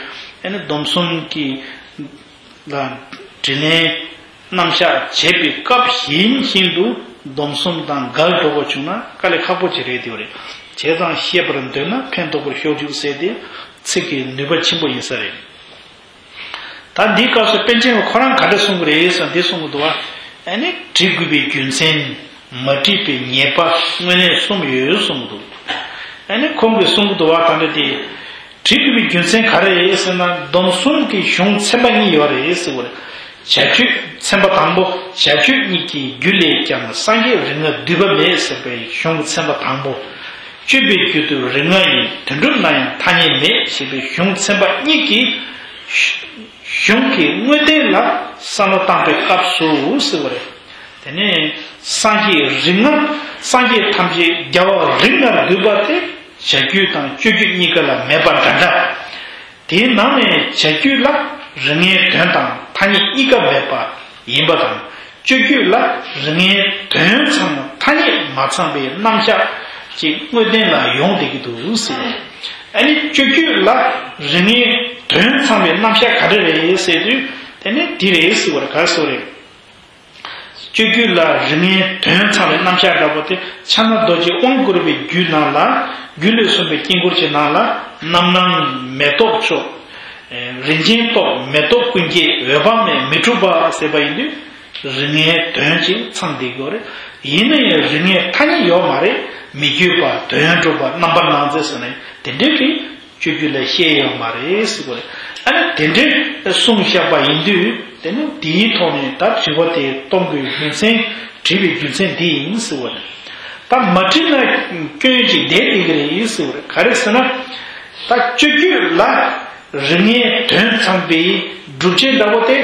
ཨ་ནི་སྡོམ་གསུམ་གྱི་ལ་དྲིས་ལན་རྣམ་གཞག་བྱེད་པའི་སྐབས་ཡིན་བཞིན་དུ་སྡོམ་གསུམ་དང་འགལ་འགྲོ་དགོས་བྱུང་ན་དཀའ་ལས་ཁག་པོ་ཅིག་རེད་དེ་རེད། བྱས་ཙང་ཤེས་པར་འདོད་ན་ཕན་ཐོགས་པར་ཤོག་ཅིག་ཟེར་ཏེ་ཚིག་གི་ནུས་པ་ཆེན་པོ་ཡིན་ས་རེད། ད་འདིའི་སྐབས་སུ་པཎ་ཆེན་ཁོ་རང་ག་འདྲ་གསུང་གི་རེད་ཟེར་ན་འདི་གསུང་གི་འདུག་བ། ཨ་ནི་དྲི་དགོས་པའི་རྒྱུ་མཚན། མ་དྲིས་པའི་ཉེས་པ་དངོས་གནས་གསུམ་ཡོད་གསུངས་འདུག་ཨ་ནི་ཁོང་གིས་གསུང་གི་འདུག་བ། ད་འདི་དེ། དྲི་དགོས་པའི་རྒྱུ་མཚན་ག་རེ་རེད་ཟེར་ན། སྡོམ་གསུམ་གྱི་གཞུང་ཚན་པ་གཉིས་ཡོད་རེད་ཟེར་བ་རེད། བྱ་རྒྱུད་ཚན་པ་དང་པོ། བྱ་རྒྱུད་གཉིས་ཀྱི་རྒྱུད་ལས་ཀྱང་སངས་རྒྱས་རིགས་ལྔ་འདུས་པ་མེད་ཟེར་བའི་གཞུང་ཚན་པ་དང་པོ། སྤྱོད་པའི་རྒྱུད་དུ་རིགས་ལྔ་ཡིན། དོན་གྲུབ་ན་ཡང་ཐ་སྙད་མེད་ཞེས་པའི་གཞུང་ཚན་པ་གཉིས་ཀྱི་གཞུང་གི་དངོས་བསྟན་ལ་བསམ་བློ་བཏང་པའི་སྐབས་སུ་ཟེར་བ་རེད། དེ་ནས་སངས་རྒྱས་རིགས་ལྔ། སངས་རྒྱས་ཐམས་ཅད་རྒྱལ་བ་རིགས་ལྔར་འདུས་པ་དེ་བྱ་རྒྱུད་དང་སྤྱོད་རྒྱུད་གཉིས་ཀ་ལ་མེད་པ་འདྲ་འདྲ། དེའི་ནང་ནས་བྱ་རྒྱུད་ལ་རིགས་ལྔའི་དོན་དང་ཐ་སྙད་གཉིས་ཀ་མེད་པ་ཡིན་པ་དང་། སྤྱོད་རྒྱུད་ལ་རིགས་ལྔའི་དོན་ཚང་ཐ་སྙད་མ་ཚང་པའི་རྣམ་གཞག་ཅིག་དངོས་བསྟན་ལ་ཡོང་བསྡད་ཀྱི་འདུག་ཟེར། ཨ་ནི་སྤྱོད་རྒྱུད་ལ་རིགས་ལྔའི་དོན་ཚང་བའི་རྣམ་གཞག་ག་རེ་རེད་ཟེར་དུས། དེ་ནི་འདི་རེད་ཟེར་བ་རེད། ག་རེ་ཟེར་བ་རེད། སྤྱོད་རྒྱུད་ལ་རིགས་ལྔའི་དོན་ཚང་བའི་རྣམ་གཞག་འདྲ་པོ་དེ་ཕྱག་ན་རྡོ་རྗེ་དབང་བསྐུར་བའི་རྒྱུད་ནང་ལ། རྒྱུད་ལས་གསུངས་པའི་དཀྱིལ་འཁོར་གྱི་ནང་ལ་རྣམ་སྣང་མེ་ཏོག་མཆོག་རིན་ཆེན་ཏོག་མེ་ཏོག་ཀུན་སྐྱེས་འོད་དཔག་མེད་མི་འཁྲུགས་པ་ཟེར་བ་ཡིན་དུས། རིགས་ལྔའི་དོན་གཅིག་ཚང་བསྡད་ཀྱི་ཡོད་རེད། ཡིན་ན་ཡང་རིགས་ལྔའི་ཐ་སྙད་ཡོད་མ་རེད། མི་བསྐྱོད་པ། དོན་གྲུབ་པ། རྣམ་པར་སྣང་མཛད་ཟེར་ནས་དེ་འདྲའི་གི་ སྤྱོད་རྒྱུད་ལ་བཤད་ཡོད་མ་རེད་ཟེར་བ་རེད། ཨ་ནི་དེ་འདྲའི་གསུངས་བཞག་པ་ཡིན་དུས་དེ་ནི་དེའི་ཐོག་ནས་ད་དྲི་བ་དེ་གཏོང་དགོས་རྒྱུ་མཚན་དྲིས་པའི་རྒྱུ་མཚན་འདི་ཡིན་ཟེར་བ་རེད། ད་མ་དྲིས་ན་སྐྱོན་ཅིག་བསྡད་བསྡད་ཀྱི་རེད་ཟེར་བ་རེད། ག་རེ་ཟེར་ན། ད་སྤྱོད་རྒྱུད་ལ་རིགས་ལྔའི་དོན་ཚང་པའི་སྒྲུབ་བྱེད་འདྲ་བོ་དེ།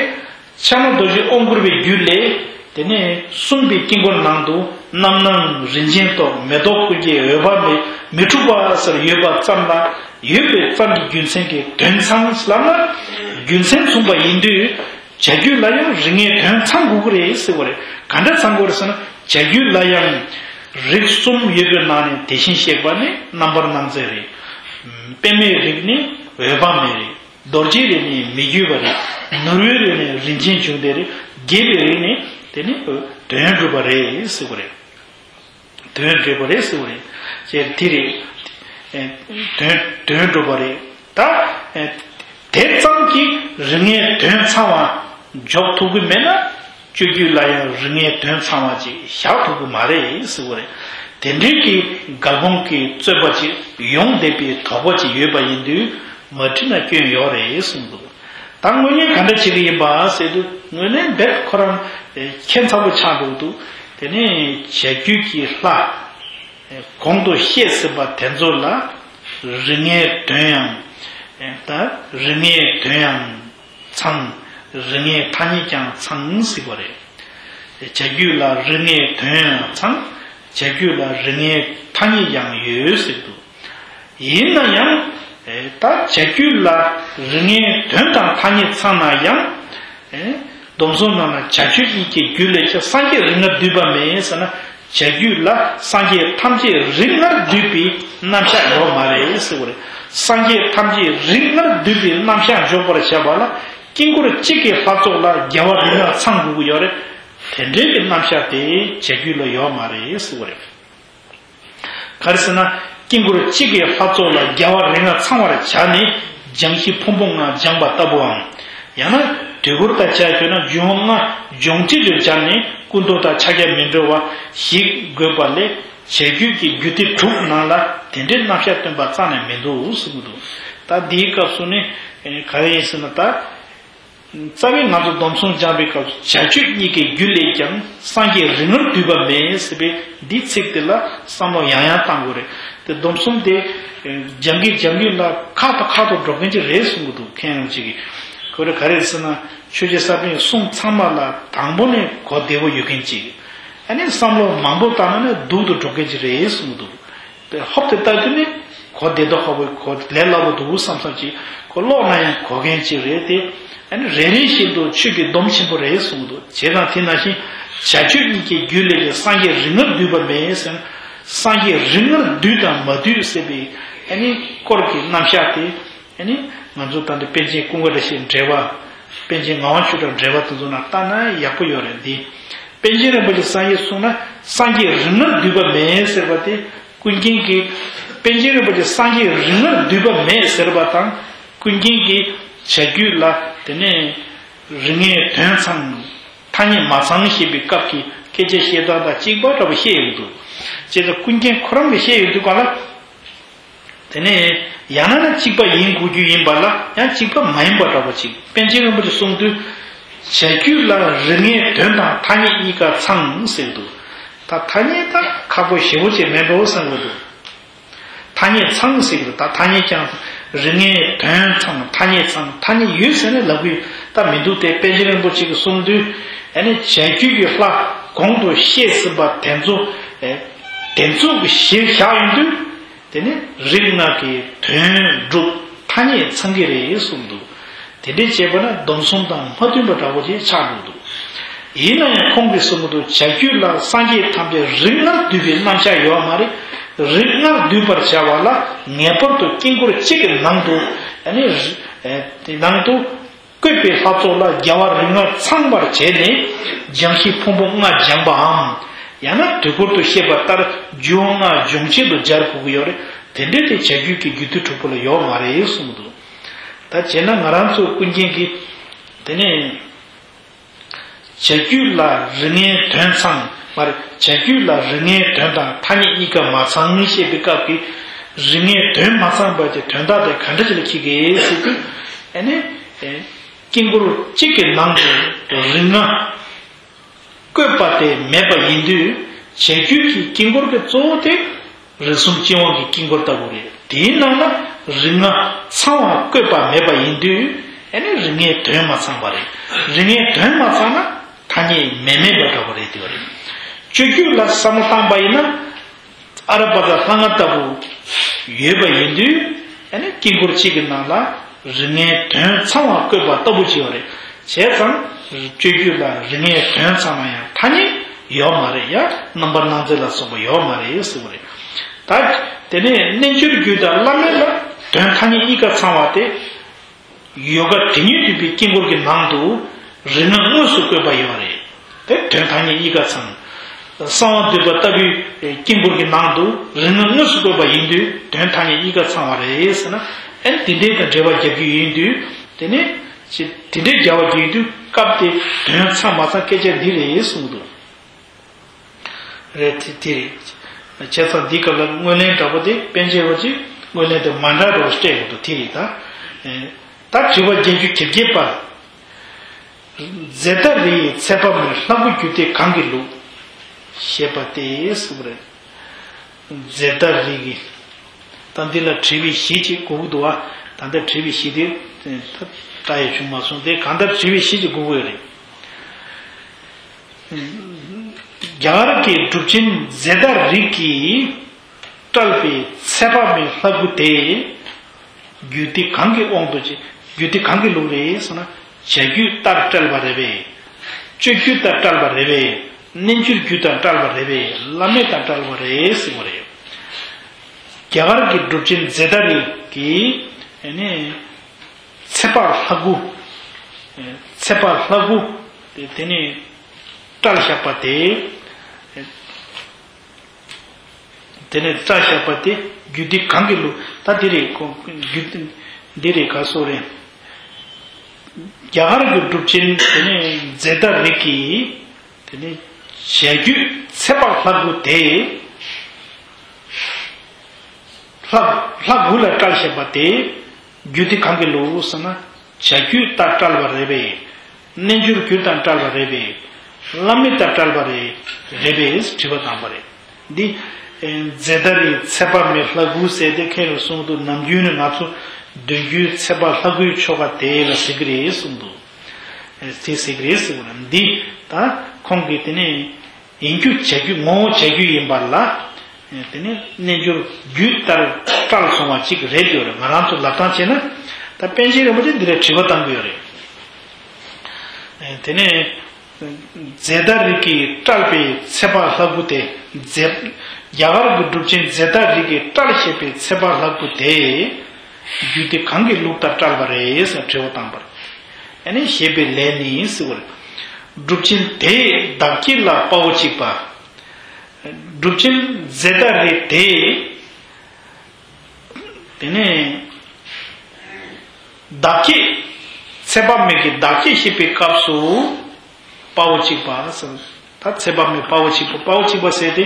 ཕྱག་ན་རྡོ་རྗེ་དབང་བསྐུར་བའི་རྒྱུད་ལས། དེ་ནས་གསུངས་པའི་དཀྱིལ་འཁོར་ནང་དུ་རྣམ་སྣང་རིན་ཆེན་ཐོགས། མེ་ཏོག་ཀུན་གྱི་འོད་དཔག་མེད། མི་འཁྲུགས་པ་ཟེར་ཡོད་པ་ཙམ་ལ། ཡོད་པའི་ཙམ་གྱི་རྒྱུ་མཚན་གྱི་དོན་ཚང་ལབ་ན། རྒྱུ་མཚན་མཚུངས་པ་ཡིན་དུས། བྱ་རྒྱུད་ལ་ཡང་རིགས་ལྔའི་དོན་ཚང་དགོས་ཀྱི་རེད་ཟེར་བ་རེད། ག་འདྲ་ཚང་དགོས་རེད་ཟེར་ན། བྱ་རྒྱུད་ལ་ཡང་རིགས་གསུམ་ཡོད་པའི་ནང་ནས་དེ་བཞིན་གཤེགས་པ་ནི་རྣམ་པར་སྣང་མཛད་རེད། པདྨའི་རིགས་ནི་འོད་དཔག་མེད་རེད། རྡོ་རྗེའི་རིགས་ནི་མི་བསྐྱོད་པ་རེད། ནོར་བུའི་རིགས་ནི་རིན་ཆེན་འབྱུང་ལྡན་རེད། རྒྱས་པའི་རིགས་ནི་དེ་ནི་དོན་གྲུབ་པ་རེད་ཟེར་བ་རེད། དོན་གྲུབ་པ་རེད་ཟེར་བ་རེད། ཅེས་དེ་རེད། ཨེ། དོན་དོན་གྲུབ་པ་རེད། ད་ཨེ། དེ་ཙམ་གྱིས་རིགས་ལྔའི་དོན་ཚང་བ་འཇོག་ཐུབ་ཀྱི་མེད་ན། སྤྱོད་རྒྱུད་ལ་ཡང་རིགས་ལྔའི་དོན་ཚང་བ་ཅིག་བཞག་ཐུབ་ཀྱི་མ་རེད་ཟེར་བ་རེད། དེ་འདྲའི་གི་དགག་སློང་གི་རྩོད་པ་ཅིག་ཡོང་བསྡད་པའི་དོགས་པ་ཅིག་ཡོད་པ་ཡིན་དུས། མ་དྲིས་ན་སྐྱོན་ཡོད་རེད་གསུངས་འདུག་ད་དངོས་གནས་ག་འདྲ་བྱེད་ཀྱི་ཡིན་པ་ཟེར་དུས། དངོས་གནས་འདིར་ཁོ་རང་ཁྱད་མཚར་པོ་ཆགས་འགྲོ་འདུག་དེ་ནས་བྱ་རྒྱུད་ཀྱི་ལྷ་གོང་དུ་བཤད་ཟིན་པ་དེ་ཚོ་ལ་རིགས་ལྔའི་དོན་ཡང་། ད་རིགས་ལྔའི་དོན་ཡང་ཚང་། རིགས་ལྔའི་ཐ་སྙད་ཀྱང་ཚང་ཟེར་བ་རེད། བྱ་རྒྱུད་ལ་རིགས་ལྔའི་དོན་ཡང་ཚང་། བྱ་རྒྱུད་ལ་རིགས་ལྔའི་ཐ་སྙད་ཀྱང་ཡོད་ཟེར་འདུག་ཡིན་ན་ཡང་། ད་བྱ་རྒྱུད་ལ་རིགས་ལྔའི་དོན་དང་ཐ་སྙད་ཚང་ན་ཡང་། སྡོམ་གསུམ་ནང་ན་བྱ་སྤྱོད་གཉིས་ཀྱི་རྒྱུད་ལས་ཀྱང་སངས་རྒྱས་རིགས་ལྔར་འདུས་པ་མེད་ཟེར་ན། བྱ་རྒྱུད་ལ་སངས་རྒྱས་ཐམས་ཅད་རིགས་ལྔར་འདུས་པའི་རྣམ་གཞག་ཡོད་མ་རེད་ཟེར་བ་རེད། སངས་རྒྱས་ཐམས་ཅད་རིགས་ལྔར་འདུས་པའི་རྣམ་གཞག་འཇོག་པར་བྱ་བ་ལ། དཀྱིལ་འཁོར་གཅིག་གི་ལྷ་ཚོགས་ལ་རྒྱལ་བ་རིགས་ལྔ་ཚང་དགོས་ཀྱི་ཡོད་རེད། དེ་འདྲའི་གི་རྣམ་གཞག་དེ་བྱ་རྒྱུད་ལ་ཡོད་མ་རེད་ཟེར་བ་རེད། ག་རེ་ཟེར་ན། དཀྱིལ་འཁོར་གཅིག་གི་ལྷ་ཚོགས་ལ་རྒྱལ་བ་རིགས་ལྔ་ཚང་བར་བྱ་ནི། སྦྱང་གཞི་ཕུང་པོ་ལྔ་སྦྱངས་པ་ལྟ་བུའམ། ཡང་ན་དུས་འཁོར་དང་བཅས་བྱས་ན་འབྱུང་ལྔ་སྦྱོང་བྱེད་དུ་སྦྱར་ནས་ཀུན་རྟོག་དང་ཕྱག་རྒྱ་མི་འགྲོ་བ་ཞིག་དགོས་པ་ལས། བྱ་རྒྱུད་ཀྱི་རྒྱུད་སྡེ་དྲུག་ནང་ལ་དེ་འདྲའི་རྣམ་གཞག་སྟོན་པ་རྩ་ནས་མི་འདུག་གསུངས་འདུག་ད་འདིའི་སྐབས་སུ་ནི་ག་རེ་ཡིན་ཟེར་ན། ད། རྩ་བའི་ང་ཚོ་སྡོམ་གསུམ་སྦྱངས་པའི་སྐབས་སུ་བྱ་སྤྱོད་གཉིས་ཀྱི་རྒྱུད་ལས་ཀྱང་སངས་རྒྱས་རིགས་ལྔར་འདུས་པ་མེད་ཟེར་བའི་འདིའི་ཚིག་དེ་ལ་བསམ་བློ་ཡང་ཡང་བཏང་དགོས་རེད། དེ་སྡོམ་གསུམ་དེ་སྦྱང་གིན་སྦྱང་གིན་ལ་ཁག་ཏུ་ཁག་ཏུ་འགྲོ་མཁན་ཅིག་རེད་གསུང་གི་འདུག་མཁན་ཡོངས་ཅིག་གིས། ཁོ་རེ་ག་རེ་ཟེར་ན། ཆོས་རྗེ་ས་པཎ་གསུང་ཚང་མ་ལ་དང་པོ་ནས་གོ་བདེ་བོ་ཡོད་མཁན་ཅིག་ཨ་ནི་བསམ་བློ་མང་པོ་བཏང་ན་ནི་སྡུག་ཏུ་འགྲོ་མཁན་ཅིག་རེད་གསུང་གི་འདུག་དེ་ཧོབ་དེ་ལྟ་དུས་ནི་གོ་བདེ་མདོག་ཁ་པོ། གོ་ལས་སླ་པོ་འདུག་བསམ་བསམ་ཅིག་གོ་ཀློག་ན་ཡང་གོ་མཁན་ཅིག་རེད་དེ། ཨ་ནི་རེ་རེ་བཞིན་དུ་ཆོས་ཀྱི་སྡོམ་ཆེན་པོ་རེད་གསུངས་འདུག་བྱས་ཙང་དེ་ནང་བཞིན་བྱ་སྤྱོད་གཉིས་ཀྱི་རྒྱུད་ལས་ཀྱང་སངས་རྒྱས་རིགས་ལྔར་འདུས་པ་མེད་ཟེར་ན། སངས་རྒྱས་རིགས་ལྔར་འདུས་དང་མ་འདུས་ཟེར་བའི་ཨ་ནི་སྐོར་གྱི་རྣམ་གཞག་དེ། ཨ་ནི་ང་ཚོ་ད་ལྟ་པཎ་ཆེན་ཀུན་དགའ་བཀྲ་ཤིས་འགྲེལ་པ། པཎ་ཆེན་ངག་དབང་ཆོས་གྲགས་འགྲེལ་པ་དེ་ཚོ་ནང་ལྟ་ན་ཡག་པོ་ཡོད་རེད་འདི། པཎ་ཆེན་རིན་པོ་ཆེ་སངས་རྒྱས་གསུངས་ན་སངས་རྒྱས་རིགས་ལྔར་འདུས་པ་མེད་ཟེར་བ་དེ། ཀུན་མཁྱེན་གྱིས་པཎ་ཆེན་རིན་པོ་ཆེ་སངས་རྒྱས་རིགས་ལྔར་འདུས་པ་མེད་ཟེར་བ་དང་། ཀུན་མཁྱེན་གྱིས་བྱ་རྒྱུད་ལ་དེ་ནས་རིགས་ལྔའི་དོན་ཚང་། ཐ་སྙད་མ་ཚང་ཞེས་པའི་སྐབས་ཀྱི་སྐད་ཆ་བཤད་སྟངས་དང་གཅིག་པ་འདྲ་པོ་བཤད་ཡོང་འདུག་བྱས་ཙང་ཀུན་མཁྱེན་ཁོ་རང་གིས་བཤད་ཡོང་དུས་ག་ལ། དེ་ནས་ཡང་ན་ན་གཅིག་པ་ཡིན་དགོས་རྒྱུ་ཡིན་པ་ལ་ཡང་གཅིག་པ་མ་ཡིན་པ་འདྲ་པོ་ཅིག་པཎ་ཆེན་རིན་པོ་ཆེ་གསུང་དུས། བྱ་རྒྱུད་ལ་རིགས་ལྔའི་དོན་དང་ཐ་སྙད་གཉིས་ཀ་ཚང་ཟེར་འདུག་ད་ཐ་སྙད་ད་ཁག་པོ་ཞེ་པོ་ཅིག་མེད་འགྲོ་བསམ་གྱི་འདུག་ཐ་སྙད་ཚང་ཟེར་གྱི་འདུག་ད་ཐ་སྙད་ཀྱང་རིགས་ལྔའི་དོན་ཚང་། ཐ་སྙད་ཚང་། ཐ་སྙད་ཡོད་ཟེར་ནས་ལབ་གི་ད་མི་འདུག་དེ་པཎ་ཆེན་རིན་པོ་ཆེ་གིས་གསུང་དུས། ཨ་ནི་བྱ་རྒྱུད་ཀྱི་ལྷ་གོང་དུ་བཤད་ཟིན་པ་དེ་ཚོ། ཨེ། དེ་ཚོ་གི་གཞིར་བཞག་ཡོང་དུས། དེ་ནི་རིགས་ལྔ་གི་དོན་སྒྲུབ་ཐ་སྙད་ཚང་གི་རེད་གསུངས་འདུག་དེ་འདྲའི་བྱས་པ་ན་སྡོམ་གསུམ་དང་མ་མཐུན་པ་འདྲ་བོ་ཅིག་ཆགས་འགྲོ་འདུག་ཡིན་ན་ཡང་ཁོང་གིས་གསུངས་འདུག་བྱ་རྒྱུད་ལ་སངས་རྒྱས་ཐམས་ཅད་རིགས་ལྔར་འདུས་པའི་རྣམ་གཞག་ཡོད་མ་རེད། རིགས་ལྔར་འདུས་པར་བྱ་བ་ལ་ངེས་པར་དུ་དཀྱིལ་འཁོར་གཅིག་གི་ནང་དུ། ཨ་ནི། ཨེ། དེ་ནང་དུ། བཀོད་པའི་ལྷ་ཚོགས་ལ་རྒྱལ་བ་རིགས་ལྔ་ཚང་བར་བྱས་ནས་སྦྱང་གཞི་ཕུང་པོ་ལྔ་སྦྱངས་པའམ། ཡང་ན་དུས་འཁོར་དུ་བཤད་པ་ལྟར་རྒྱུད་ལྔ་སྦྱོང་བྱེད་དུ་སྦྱར་དགོས་ཀྱི་ཡོད་རེད། དེ་འདྲའི་དེ་བྱ་རྒྱུད་ཀྱི་རྒྱུད་སྡེ་དྲུག་པོ་ལ་ཡོད་མ་རེད་གསུངས་འདུག་ད་བྱས་ན་ང་རང་ཚོ་ཀུན་མཁྱེན་གྱིས་དེ་ནས་བྱ་རྒྱུད་ལ་རིགས་ལྔའི་དོན་ཚང་མ་རེད། བྱ་རྒྱུད་ལ་རིགས་ལྔའི་དོན་དང་ཐ་སྙད་གཉིས་ཀ་མ་ཚང་བཤད་པའི་སྐབས་ཀྱི་ རིགས་ལྔའི་དོན་མ་ཚང་བ་གྱི་དོན་དག་དེ་ག་འདྲ་ཞིག་ལ་འཁྱེར་གི་ཟེར་དུས། ཨ་ནི། དཀྱིལ་འཁོར་གཅིག་གི་ནང་དུ་རིགས་ལྔ་བཀོད་པ་དེ་མེད་པ་ཡིན་དུས། བྱ་རྒྱུད་ཀྱི་དཀྱིལ་འཁོར་གྱི་གཙོ་བོ་དེ་རིགས་གསུམ་སྤྱི་དབང་གི་དཀྱིལ་འཁོར་ལྟ་བུ་རེད། དེའི་ནང་ན་རིགས་ལྔ་ཚང་བ་བཀོད་པ་མེད་པ་ཡིན་དུས། ཨ་ནི་རིགས་ལྔའི་དོན་མ་ཚང་བ་རེད། རིགས་ལྔའི་དོན་མ་ཚང་ན་ཐ་སྙད་མེད་མེད་པ་འདྲ་བོ་རེད་དེ་བ་རེད། སྤྱོད་རྒྱུད་ལ་བསམ་བློ་བཏང་པ་ཡིན་ན། ཨ་ར་པ་ཙ་ལྷ་ང་ལྟ་བུ་ཡོད་པ་ཡིན་དུས། ཨ་ནི་དཀྱིལ་འཁོར་གཅིག་གི་ནང་ལ་རིགས་ལྔའི་དོན་ཚང་བ་བཀོད་པ་ལྟ་བུ་ཅིག་ཡོད་རེད། བྱས་ཙང་སྤྱོད་རྒྱུད་ལ་རིགས་ལྔའི་དོན་ཚང་ན་ཡང་ཐ་སྙད་ཡོད་མ་རེད་ཡ། རྣམ་པར་སྣང་མཛད་ལ་སོགས་པ་ཡོད་མ་རེད་ཟེར་བ་རེད། ད་དེ་ནས་རྣལ་འབྱོར་རྒྱུད་དང་བླ་མེད་ལ་དོན་ཐ་སྙད་གཉིས་ཀ་ཚང་བ་དེ། ཡོ་ག་དེ་ཉིད་འདུས་པའི་དཀྱིལ་འཁོར་གྱི་ནང་དུ་རིགས་ལྔ་དངོས་སུ་བཀོད་པ་ཡོད་རེད། དེ་དོན་ཐ་སྙད་གཉིས་ཀ་ཚང་། གསང་བ་འདུས་པ་ལྟ་བུའི་དཀྱིལ་འཁོར་གྱི་ནང་དུ་རིགས་ལྔ་དངོས་སུ་བཀོད་པ་ཡིན་དུས་དོན་ཐ་སྙད་གཉིས་ཀ་ཚང་བ་རེད་ཟེར་ན། ཨ་ནི་དེ་འདྲའི་དང་འགྲེལ་པ་རྒྱབ་རྒྱུ་ཡིན་དུས། དེ་ནས་ཅི་དེ་འདྲའི་རྒྱབ་པ་རྒྱག་དུས་སྐབས་དེ་དོན་ཚང་མ་ཚང་སྐད་ཆ་འདི་རེད་གསུངས་འདུག་རེད། དེ་དེ་རེད། བྱས་ཙང་འདིའི་སྐབས་ལ་དངོས་ལན་འདྲ་པོ་དེ་པཎ་ཆེན་རོ་ཅིག་དངོས་ལན་དེ་མ་འདྲ་རོ་སྤྲད་དགོས་འདུག་དེ་རེད་ད། ད་དྲི་བ་བརྒྱད་ཅུ་གྱ་བརྒྱད་པ། རྫས་བདག་རིགས་ཀྱི་ཚེ་དཔག་མེད་ལྷ་སྐུ་རྒྱུད་སྡེ་གང་གི་ལུགས། ཞེས་པ་སྟེ་གསུངས་པ་རེད། རྫས་བདག་རིགས་ཀྱི། ད་འདི་ལ་དྲི་བའི་གཞི་ཅིག་དགོས་ཀྱི་འདུག་བ། ད་ལྟ་དྲི་བའི་གཞི་དེ་ད་ལྟ་ཡང་བྱུང་མ་སོང་སྟེ། གང་ལྟར་དྲི་བའི་གཞི་ཅིག་དགོས་ཀྱི་ཡོད་རེད། རྒྱ་གར་གྱི་གྲུབ་ཆེན་རྫས་བདག་རིགས་ཀྱིས་བཀྲལ་བའི་ཚེ་དཔག་མེད་ལྷ་སྐུ་དེ། རྒྱུད་སྡེ་གང་གི་དབང་དུ་བྱས། རྒྱུད་སྡེ་གང་གི་ལུགས་རེད་ཟེར་ན། བྱ་རྒྱུད་ལྟར་བཀྲལ་བ་རེད་པས། སྤྱོད་རྒྱུད་ལྟར་བཀྲལ་བ་རེད་པས། རྣལ་འབྱོར་རྒྱུད་དང་བཀྲལ་བ་རེད་པས། བླ་མེད་དང་བཀྲལ་བ་རེད་ཟེར་བ་རེད། རྒྱ་གར་གྱི་གྲུབ་ཆེན་རྫས་བདག་རིགས་ཀྱིས་ནི། ཚེ་དཔག་ལྷ་སྐུ། ཚེ་དཔག་ལྷ་སྐུ་དེ་དེ་ནས་བཀྲལ་བཞག་པ་དེ། དེ་ནས་བཀྲལ་བཞག་པ་དེ་རྒྱུད་སྡེ་གང་གི་ལུགས། ད་འདི་རེད་ཁོ། རྒྱུད་འདི་རེད་ག་སོ་རེད། རྒྱ་གར་གྱི་གྲུབ་ཆེན་དེ་ནས་རྫས་བདག་རིགས་ཀྱིས་དེ་ནས་བྱ་རྒྱུད་ཚེ་དཔག་ལྷ་སྐུ་དེ། ལྷ་ལྷ་དགུ་ལ་བཀྲལ་བཞག་པ་དེ། རྒྱུད་སྡེ་གང་གི་ལུགས་ཟེར་ན། བྱ་རྒྱུད་ལྟར་བཀྲལ་བ་རེད་པས། རྣལ་འབྱོར་རྒྱུད་དང་བཀྲལ་བ་རེད་པས། བླ་མེད་དང་བཀྲལ་བ་རེད། རེད་པས་དྲི་བ་བཏང་བ་རེད། འདི། ཨེ། རྫས་བདག་རིགས་ཚེ་དཔག་མེད་ལྷ་སྐུ་ཟེར་ཏེ་མཁན་རུ་གསུངས་འདུག་ནམ་རྒྱུན་ནས་ང་ཚོ་འདོན་རྒྱུའི་ཚེ་དཔག་ལྷ་སྐུའི་ཆོ་ག་དེ་ལ་ཟེར་གི་རེད་གསུངས་འདུག་ཨེ། དེ་ཟེར་གི་རེད་ཟེར་བ་ལ། འདི་ད་ཁོང་གིས་དེ་ནས། ཡིན་རྒྱུ་བྱ་རྒྱུད་ངོ་བོ་བྱ་རྒྱུད་ཡིན་པ་ལ། དེ་ནས་རྣལ་འབྱོར་རྒྱུད་ལྟར་བཀྲལ་སོང་བ་གཅིག་རེད་འདོད་རེད། ང་རང་ཚོ་ལབ་སྟངས་བྱས་ན། ད་པཎ་ཆེན་རིན་པོ་ཆེ་འདི་ལ་དྲི་བ་བཏང་གི་ཡོད་རེད། དེ་ནས་རྫས་བདག་རིགས་ཀྱིས་བཀྲལ་བའི་ཚེ་དཔག་ལྷ་སྐུ་དེ། རྫས། རྒྱ་གར་གྱི་གྲུབ་ཆེན་རྫས་བདག་རིགས་ཀྱིས་བཀྲལ་བཞག་པའི་ཚེ་དཔག་ལྷ་སྐུ་དེ། རྒྱུད་སྡེ་གང་གི་ལུགས་ལྟར་བཀྲལ་བ་རེད་ཟེར་དྲི་བ་བཏང་པར། ཨ་ནི་ཞེས་པའི་ལན་ནི་ཟེར་བ་རེད། གྲུབ་ཆེན་དེས་བདག་བསྐྱེད་ལ་དཔའ་བོ་གཅིག་པ། གྲུབ་ཆེན་རྫས་བདག་རིགས་དེས་དེ་ནས་བདག་བསྐྱེད། ཚེ་དཔག་མེད་ཀྱི་བདག་བསྐྱེད་བཤད་པའི་སྐབས་སུ་དཔའ་བོ་གཅིག་པ་ཟེར། ད་ཚེ་དཔག་མེད་དཔའ་བོ་གཅིག་པ། དཔའ་བོ་གཅིག་པ་ཟེར་ཏེ།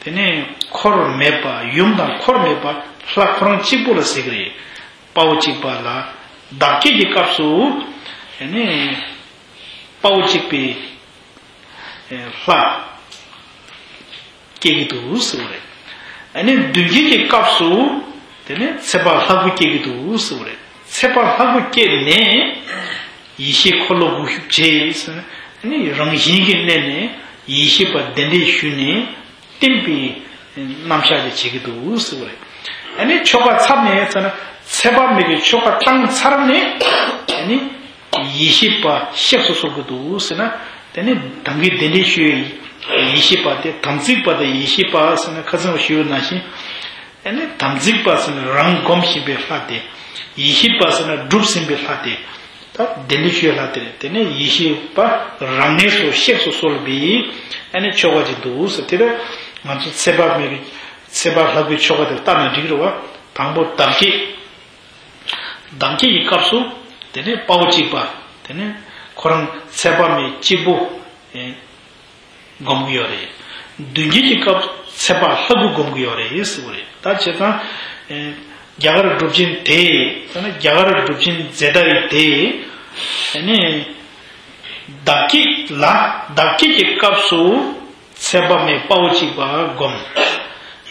དེ་ནས་འཁོར་མེད་པ། ཡུམ་དང་འཁོར་མེད་པ། ལྷ་ཁོ་རང་གཅིག་པུ་ལ་ཟེར་གི་རེད། དཔའ་བོ་གཅིག་པ་ལ་བདག་བསྐྱེད་ཀྱི་སྐབས་སུ། དེ་ནས་དཔའ་བོ་གཅིག་པའི་ལྷ་སྐྱེ་གི་འདུག་ཟེར་བ་རེད། ཨ་ནི་མདུན་བསྐྱེད་ཀྱི་སྐབས་སུ་དེ་ནས་ཚེ་དཔག་ལྷ་སྐུ་སྐྱེ་གི་འདུག་ཟེར་བ་རེད། ཚེ་དཔག་ལྷ་སྐུ་སྐྱེས་ནས་ཡེ་ཤེས་འཁོར་ལོ་སྒུལ་ཤུགས་བྱས་ཟེར་ནས། ཨ་ནི་རང་བཞིན་གྱི་གནས་ནས་ཡེ་ཤེས་པ་གདན་འདྲེན་ཞུས་ནས། བསྟན་པའི་རྣམ་གཞག་ཅིག་བྱེད་ཀྱི་འདུག་ཟེར་བ་རེད། ཨ་ནི་ཆོ་ག་ཚར་ནས་ཟེར་ན། ཚེ་དཔག་མེད་ཀྱི་ཆོ་ག་བཏང་ཚར་ནས། ཨ་ནི་ཡེ་ཤེས་པ་གཤེགས་སུ་གསོལ་གྱི་འདུག་ཟེར་ན། དེ་ནི་ད་གིན་གདན་འདྲེན་ཞུས་ཡེ་ཤེས་པ་དེ། དམ་ཚིག་པ་དང་ཡེ་ཤེས་པ་ཟེར་ན་ཁ་སང་ཞུས་པ་ནང་བཞིན། ཨ་ནི་དམ་ཚིག་པ་ཟེར་ན་རང་སྒོམ་བཞིན་པའི་ལྷ་དེ། ཡེ་ཤེས་པ་ཟེར་ན་སྒྲུབ་ཟིན་པའི་ལྷ་དེ། ད་གདན་འདྲེན་ཞུས་ལྷ་དེ་རེད། དེ་ནས་ཡེ་ཤེས་པ་རང་གནས་སུ་གཤེགས་སུ་གསོལ་བའི་ཨ་ནི་ཆོ་ག་ཅིག་འདུག་ཟེར། དེ་ལ་ང་ཚོ་ཚེ་དཔག་མེད་ཀྱི་ཚེ་དཔག་ལྷ་སྐུའི་ཆོ་ག་དེ་ལྟ་ན་འགྲིག་རེད་བ། དང་པོ་བདག་བསྐྱེད། བདག་བསྐྱེད་ཀྱི་སྐབས་སུ་དེ་ནས་དཔའ་བོ་གཅིག་པ། དེ་ནས་ཁོ་རང་ཚེ་དཔག་མེད་གཅིག་པུ། ཨེ། སྒོམ་གྱི་ཡོད་རེད། མདུན་བསྐྱེད་ཀྱི་སྐབས་ ཚེ་དཔག་ལྷ་སྐུ་སྒོམ་གྱི་ཡོད་རེད་ཟེར་བ་རེད། ད་བྱས་ཙང་། རྒྱ་གར་གྲུབ་ཆེན་དེ། རྒྱ་གར་གྲུབ་ཆེན་ཛེ་ཏ་རི་དེ། ཨ་ནི། བདག་བསྐྱེད་ལ། བདག་བསྐྱེད་ཀྱི་སྐབས་སུ་ཚེ་དཔག་མེད་དཔའ་བོ་གཅིག་པ་བསྒོམ།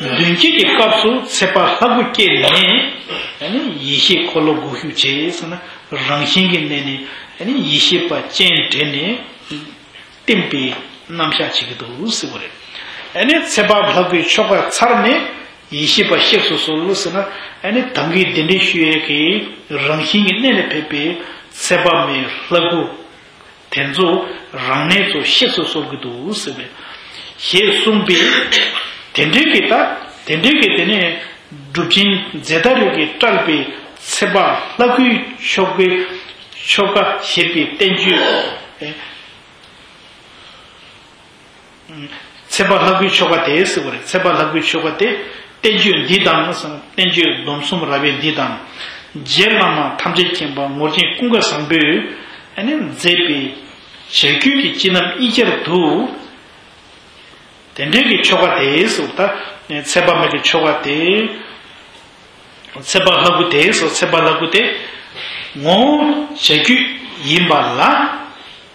མདུན་བསྐྱེད་ཀྱི་སྐབས་སུ་ཚེ་དཔག་ལྷ་སྐུ་བསྐྱེད་ནས། ཨ་ནི་ཡེ་ཤེས་འཁོར་ལོ་སྒོ་ཕྱུག་བྱས་ཟེར་ན། རང་བཞིན་གྱི་གནས་ནས་ཨ་ནི་ཡེ་ཤེས་པ་སྤྱན་འདྲེན་ནས་བསྟིམ་པའི་རྣམ་གཞག་བྱེད་ཀྱི་འདུག་ཟེར་བ་རེད། ཨ་ནི་ཚེ་དཔག་ལྷ་སྐུའི་ཆོ་ག་ཚར་ནས་ཡེ་ཤེས་པ་གཤེགས་སུ་གསོལ་ཟེར་ན། ཨ་ནི་ད་གིན་གདན་འདྲེན་ཞུ་ཡས་ཀྱི་རང་བཞིན་གྱི་གནས་ལས་ཕེབས་པའི་ཚེ་དཔག་མེད་ལྷ་སྐུ། དེ་ཚོ་རང་གནས་ཚོ་གཤེགས་སུ་གསོལ་གྱི་འདུག་ཟེར་བས། ཞེས་གསུངས་པས། དེ་འདྲའི་གི་ད། དེ་འདྲའི་གི་དེ་ནས་གྲུབ་ཆེན་ཛེ་ཏ་རི་གིས་བཀྲལ་བའི་ཚེ་དཔག་ལྷ་སྐུའི་ཆོ་གའི་ཆོ་ག་ཞེས་པའི་བསྟན་བཅོས། ཚེ་དཔག་ལྷ་སྐུའི་ཆོ་ག་དེ་ཟེར་བ་རེད། ཚེ་དཔག་ལྷ་སྐུའི་ཆོ་ག་དེ་བསྟན་བཅོས་འདི་དང་། བསྟན་བཅོས་སྡོམ་གསུམ་ར་བས་འདི་དང་། རྗེ་བླ་མ་ཐམས་ཅད་མཁྱེན་པ་ངོར་ཆེན་ཀུན་དགའ་བཟང་པོས་ཨ་ནི་མཛད་པའི་བྱ་རྒྱུད་ཀྱི་སྤྱི་རྣམ་གཉིས་ཆར་དུ། དེ་འདྲའི་གི་ཆོ་ག་དེ་ཟེར། ད་ཚེ་དཔག་མེད་ཀྱི་ཆོ་ག་དེ། ཚེ་དཔག་ལྷ་སྐུ་དེ་ཟེར། ཚེ་དཔག་ལྷ་སྐུ་དེ་ངོ་བོ་བྱ་རྒྱུད་ཡིན་པ་ལ།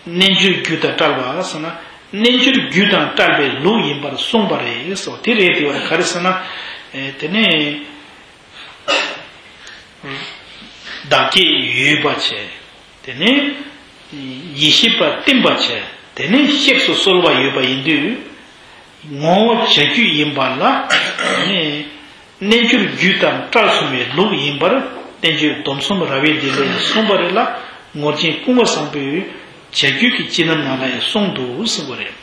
རྣལ་འབྱོར་རྒྱུད་དང་བྲལ་བ་ཟེར་ན། རྣལ་འབྱོར་རྒྱུད་དང་བྲལ་བའི་ལུགས་ཡིན་པར་གསུངས་པ་རེད་ཟེར། དེ་རེད། དེ་བ་ག་རེ་ཟེར་ན། དེ་ནས་བདག་བསྐྱེད་ཡོད་པ་བྱས། དེ་ནས་ཡེ་ཤེས་པ་བསྟིམ་པ་བྱས། དེ་ནས་གཤེགས་སུ་གསོལ་བ་ཡོད་པ་ཡིན་དུས། ངོ་བོ་བྱ་རྒྱུད་ཡིན་པ་ལ། རྣལ་འབྱོར་རྒྱུད་དང་བྲལ་སོང་བའི་ལུགས་ཡིན་པར། བསྟན་བཅོས་སྡོམ་གསུམ་ར་བས་འདི་ལ་ཡང་གསུངས་པ་རེད་ལ། ངོར་ཆེན་ཀུན་དགའ་བཟང་པོས་བྱ་རྒྱུད་ཀྱི་སྤྱི་རྣམ་ནང་ལ་ཡང་གསུངས་འདུག་གསུངས་པ་རེད།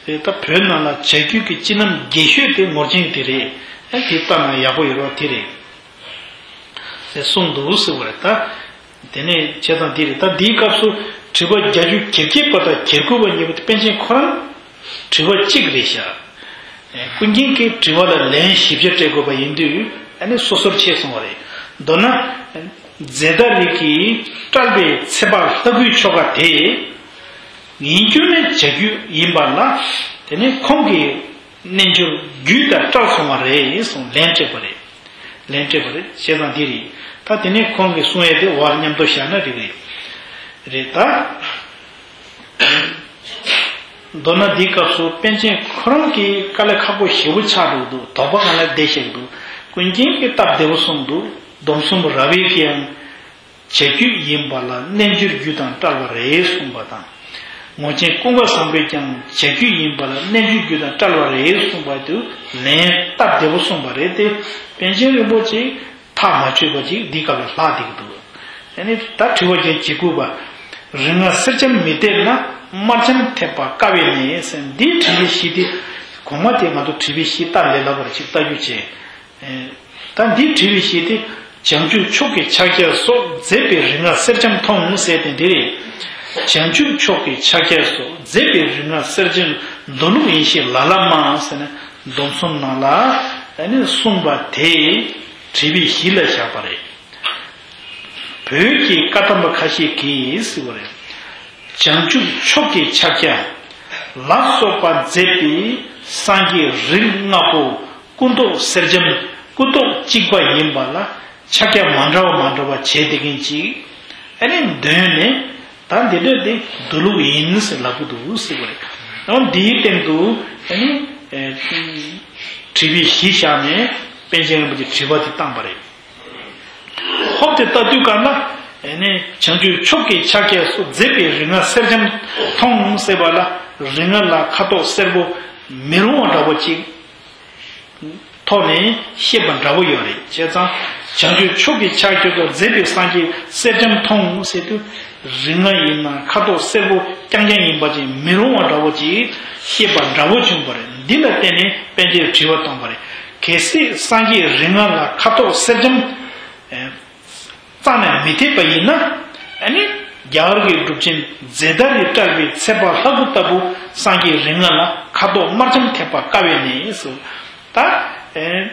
དེ་ད་བོད་ནང་ལ་བྱ་རྒྱུད་ཀྱི་སྤྱི་རྣམ་རྒྱས་ཤོས་དེ་ངོར་ཆེན་དེ་རེད། དེ་ལྟ་ན་ཡག་པོ་ཡོད་རོགས་དེ་རེད། དེ་གསུངས་འདུག་ཟེར་བ་རེད། ད་དེ་ནས་བྱས་ཙང་འདི་རེད། ད་འདིའི་སྐབས་སུ་དྲི་བ་བརྒྱད་ཅུ་གྱ་བརྒྱད་པ་དང་གྱ་དགུ་པ་གཉིས་པོ་དེ་པཎ་ཆེན་ཁོ་རང་དྲི་བ་གཅིག་རེད་ཤག་ཀུན་མཁྱེན་གྱིས་དྲི་བ་ལ་ལན་བཞི་བརྒྱ་སྤྲད་དགོས་པ་ཡིན་དུས། ཨ་ནི་སོ་སོར་ཕྱེ་སོང་བ་རེད། མདོར་ན། ཛེ་ཏ་རི་གིས་བཀྲལ་བའི་ཚེ་དཔག་ལྷ་སྐུའི་ཆོ་ག་དེ། ཡིན་རྒྱུ་ནི་བྱ་རྒྱུད་ཡིན་པ་ལ། དེ་ནི་ཁོང་གིས། རྣལ་འབྱོར་རྒྱུད་དང་བྲལ་སོང་བ་རེད་གསུངས། ལན་སྤྲད་པ་རེད། ལན་སྤྲད་པ་རེད། བྱས་ཙང་འདི་རེད། ད་དེ་ནས་ཁོང་གིས་གསུང་ཡས་དེ་བར་མཉམ་དུ་བཞག་ན་འགྲིག་རེད། རེད་ད། མདོར་ན་འདིའི་སྐབས་སུ་པཎ་ཆེན་ཁོ་རང་གིས་དཀའ་ལས་ཁག་པོ་ཞེ་པོ་ཆགས་འགྲོ་འདུག་དོགས་པ་གང་ལ་བསྡད་བཞག་འདུག་ཀུན་མཁྱེན་གྱིས་སྟབས་བདེ་པོ་གསུངས་འདུག་སྡོམ་གསུམ་ར་བས་ཀྱང་། བྱ་རྒྱུད་ཡིན་པ་ལ་རྣལ་འབྱོར་རྒྱུད་དང་བྲལ་བ་རེད་གསུངས་པ་དང་། ངོར་ཆེན་ཀུན་དགའ་བཟང་པོས་ཀྱང་བྱ་རྒྱུད་ཡིན་པ་ལ་རྣལ་འབྱོར་རྒྱུད་དང་བྲལ་བ་རེད་གསུངས་པ་དེ་ལན་སྟབས་བདེ་པོ་གསུངས་པ་རེད་དེ། པཎ་ཆེན་རིན་པོ་ཆེས་ཐག་མ་ཆོད་པ་ཅིག་འདིའི་སྐབས་ལ་ལྷག་བསྡད་ཀྱི་འདུག་ཨ་ནི་ད་དྲི་བ་བརྒྱད་ཅུ་གྱ་དགུ་པ། རིག་སྔགས་གསེར་སྦྱངས་མི་ཐེབས་ན། དམར་སྦྱངས་ཐེབས་པ་དཀའ་བས་ནས་ཟེར། འདིའི་དྲི་བའི་གཞི་དེ། གོང་མ་དེ་ང་ཚོ་དྲི་བའི་གཞི་ལྟར་ལས་སླ་པོར་ཅིག་ལྟ་རྒྱུ་བྱས། ད་འདི་དྲི་བའི་གཞི་དེ། བྱང་ཆུབ་མཆོག་གི་ཕྱག་རྒྱ་སོགས་མཛད་པའི་རིག་སྔགས་གསེར་སྦྱངས་མཐོང་ཟེར་ཏེ་འདི་རེད། བྱང་ཆུབ་མཆོག་གི་ཕྱག་རྒྱ་སོགས་མཛད་པའི་རིག་སྔགས་གསེར་སྦྱངས་མདོ་ལུགས་ཡེ་ཤེས་ལ་ལ་མ་ཟེར་ནས་སྡོམ་གསུམ་ནང་ལ་ཨ་ནི་གསུངས་པ་དེ་དྲི་བའི་གཞི་ལ་བཞག་པ་རེད། བོད་ཀྱི་བཀའ་གདམས་པ་ཁ་ཤས་ཀྱིས་ཟེར་བ་རེད། བྱང་ཆུབ་མཆོག་གི་ཕྱག་རྒྱ་ལ་སོགས་པ་མཛད་པའི་སངས་རྒྱས་རིགས་ལྔ་པོ་སྐུ་མདོག་གསེར་སྦྱངས་སྐུ་མདོག་གཅིག་པ་ཡིན་པ་ལ་ཕྱག་རྒྱ་མ་འདྲ་བ་མ་འདྲ་བ་བྱས་བསྡད་མཁན་ཅིག་ཨ་ནི་འདོན་ནས་ད་འདི་འདྲ་དེ་མདོ་ལུགས་ཡིན་ཟེར་ལབ་ཀྱི་འདུག་ཟེར་བ་རེད། འོ་འདིའི་སྟེང་དུ་ཨ་ནི་ཨེ་དྲི་བའི་གཞི་བཞག་ནས་པཎ་ཆེན་རིན་པོ་ཆེས་དྲི་བ་དེ་བཏང་པ་རེད། ཧོབ་སྟེ་ལྟ་དུས་གང་ན། ཨེ་ནས་བྱང་ཆུབ་མཆོག་གི་ཕྱག་རྒྱ་སོགས་མཛད་པའི་རིག་སྔགས་གསེར་སྦྱངས་མཐོང་ཟེར་བ་ལ་རིག་སྔགས་ལ་ཁ་དོག་སེར་པོ་མི་རུང་བ་འདྲ་པོ་ཅིག་ཐོག་ནས་བཤད་པ་འདྲ་པོ་ཡོད་རེད། བྱས་ཙང་བྱང་ཆུབ་མཆོག་གི་ཕྱག་རྒྱ་སོགས་མཛད་པའི་སངས་རྒྱས་གསེར་སྦྱངས་མཐོང་ཟེར་དུས། རིག་སྔགས་ཡིན་ན་ཁ་དོག་སེར་པོ་རྐྱང་རྐྱང་ཡིན་པ་ཅིག་མི་རུང་བ་འདྲ་པོ་ཅིག་བཤད་པ་འདྲ་པོ་བྱུང་བ་རེད། འདི་ལ་བརྟེན་ནས་པཎ་ཆེན་དྲི་བ་བཏང་བ་རེད། གལ་སྲིད་སངས་རྒྱས་རིག་སྔགས་ལ་ཁ་དོག་གསེར་སྦྱངས་རྩ་ནས་མི་ཐེབས་པ་ཡིན་ན། ཨ་ནི་རྒྱ་གར་གྱི་གྲུབ་ཆེན་ཛེ་ཏ་རིས་བཀྲལ་བའི་ཚེ་དཔག་ལྷ་སྐུ་ལྟ་བུ་སངས་རྒྱས་རིག་སྔགས་ལ་ཁ་དོག་དམར་སྦྱངས་ཐེབས་པ་དཀའ་བས་ནས་སོ། ད་ཨེ་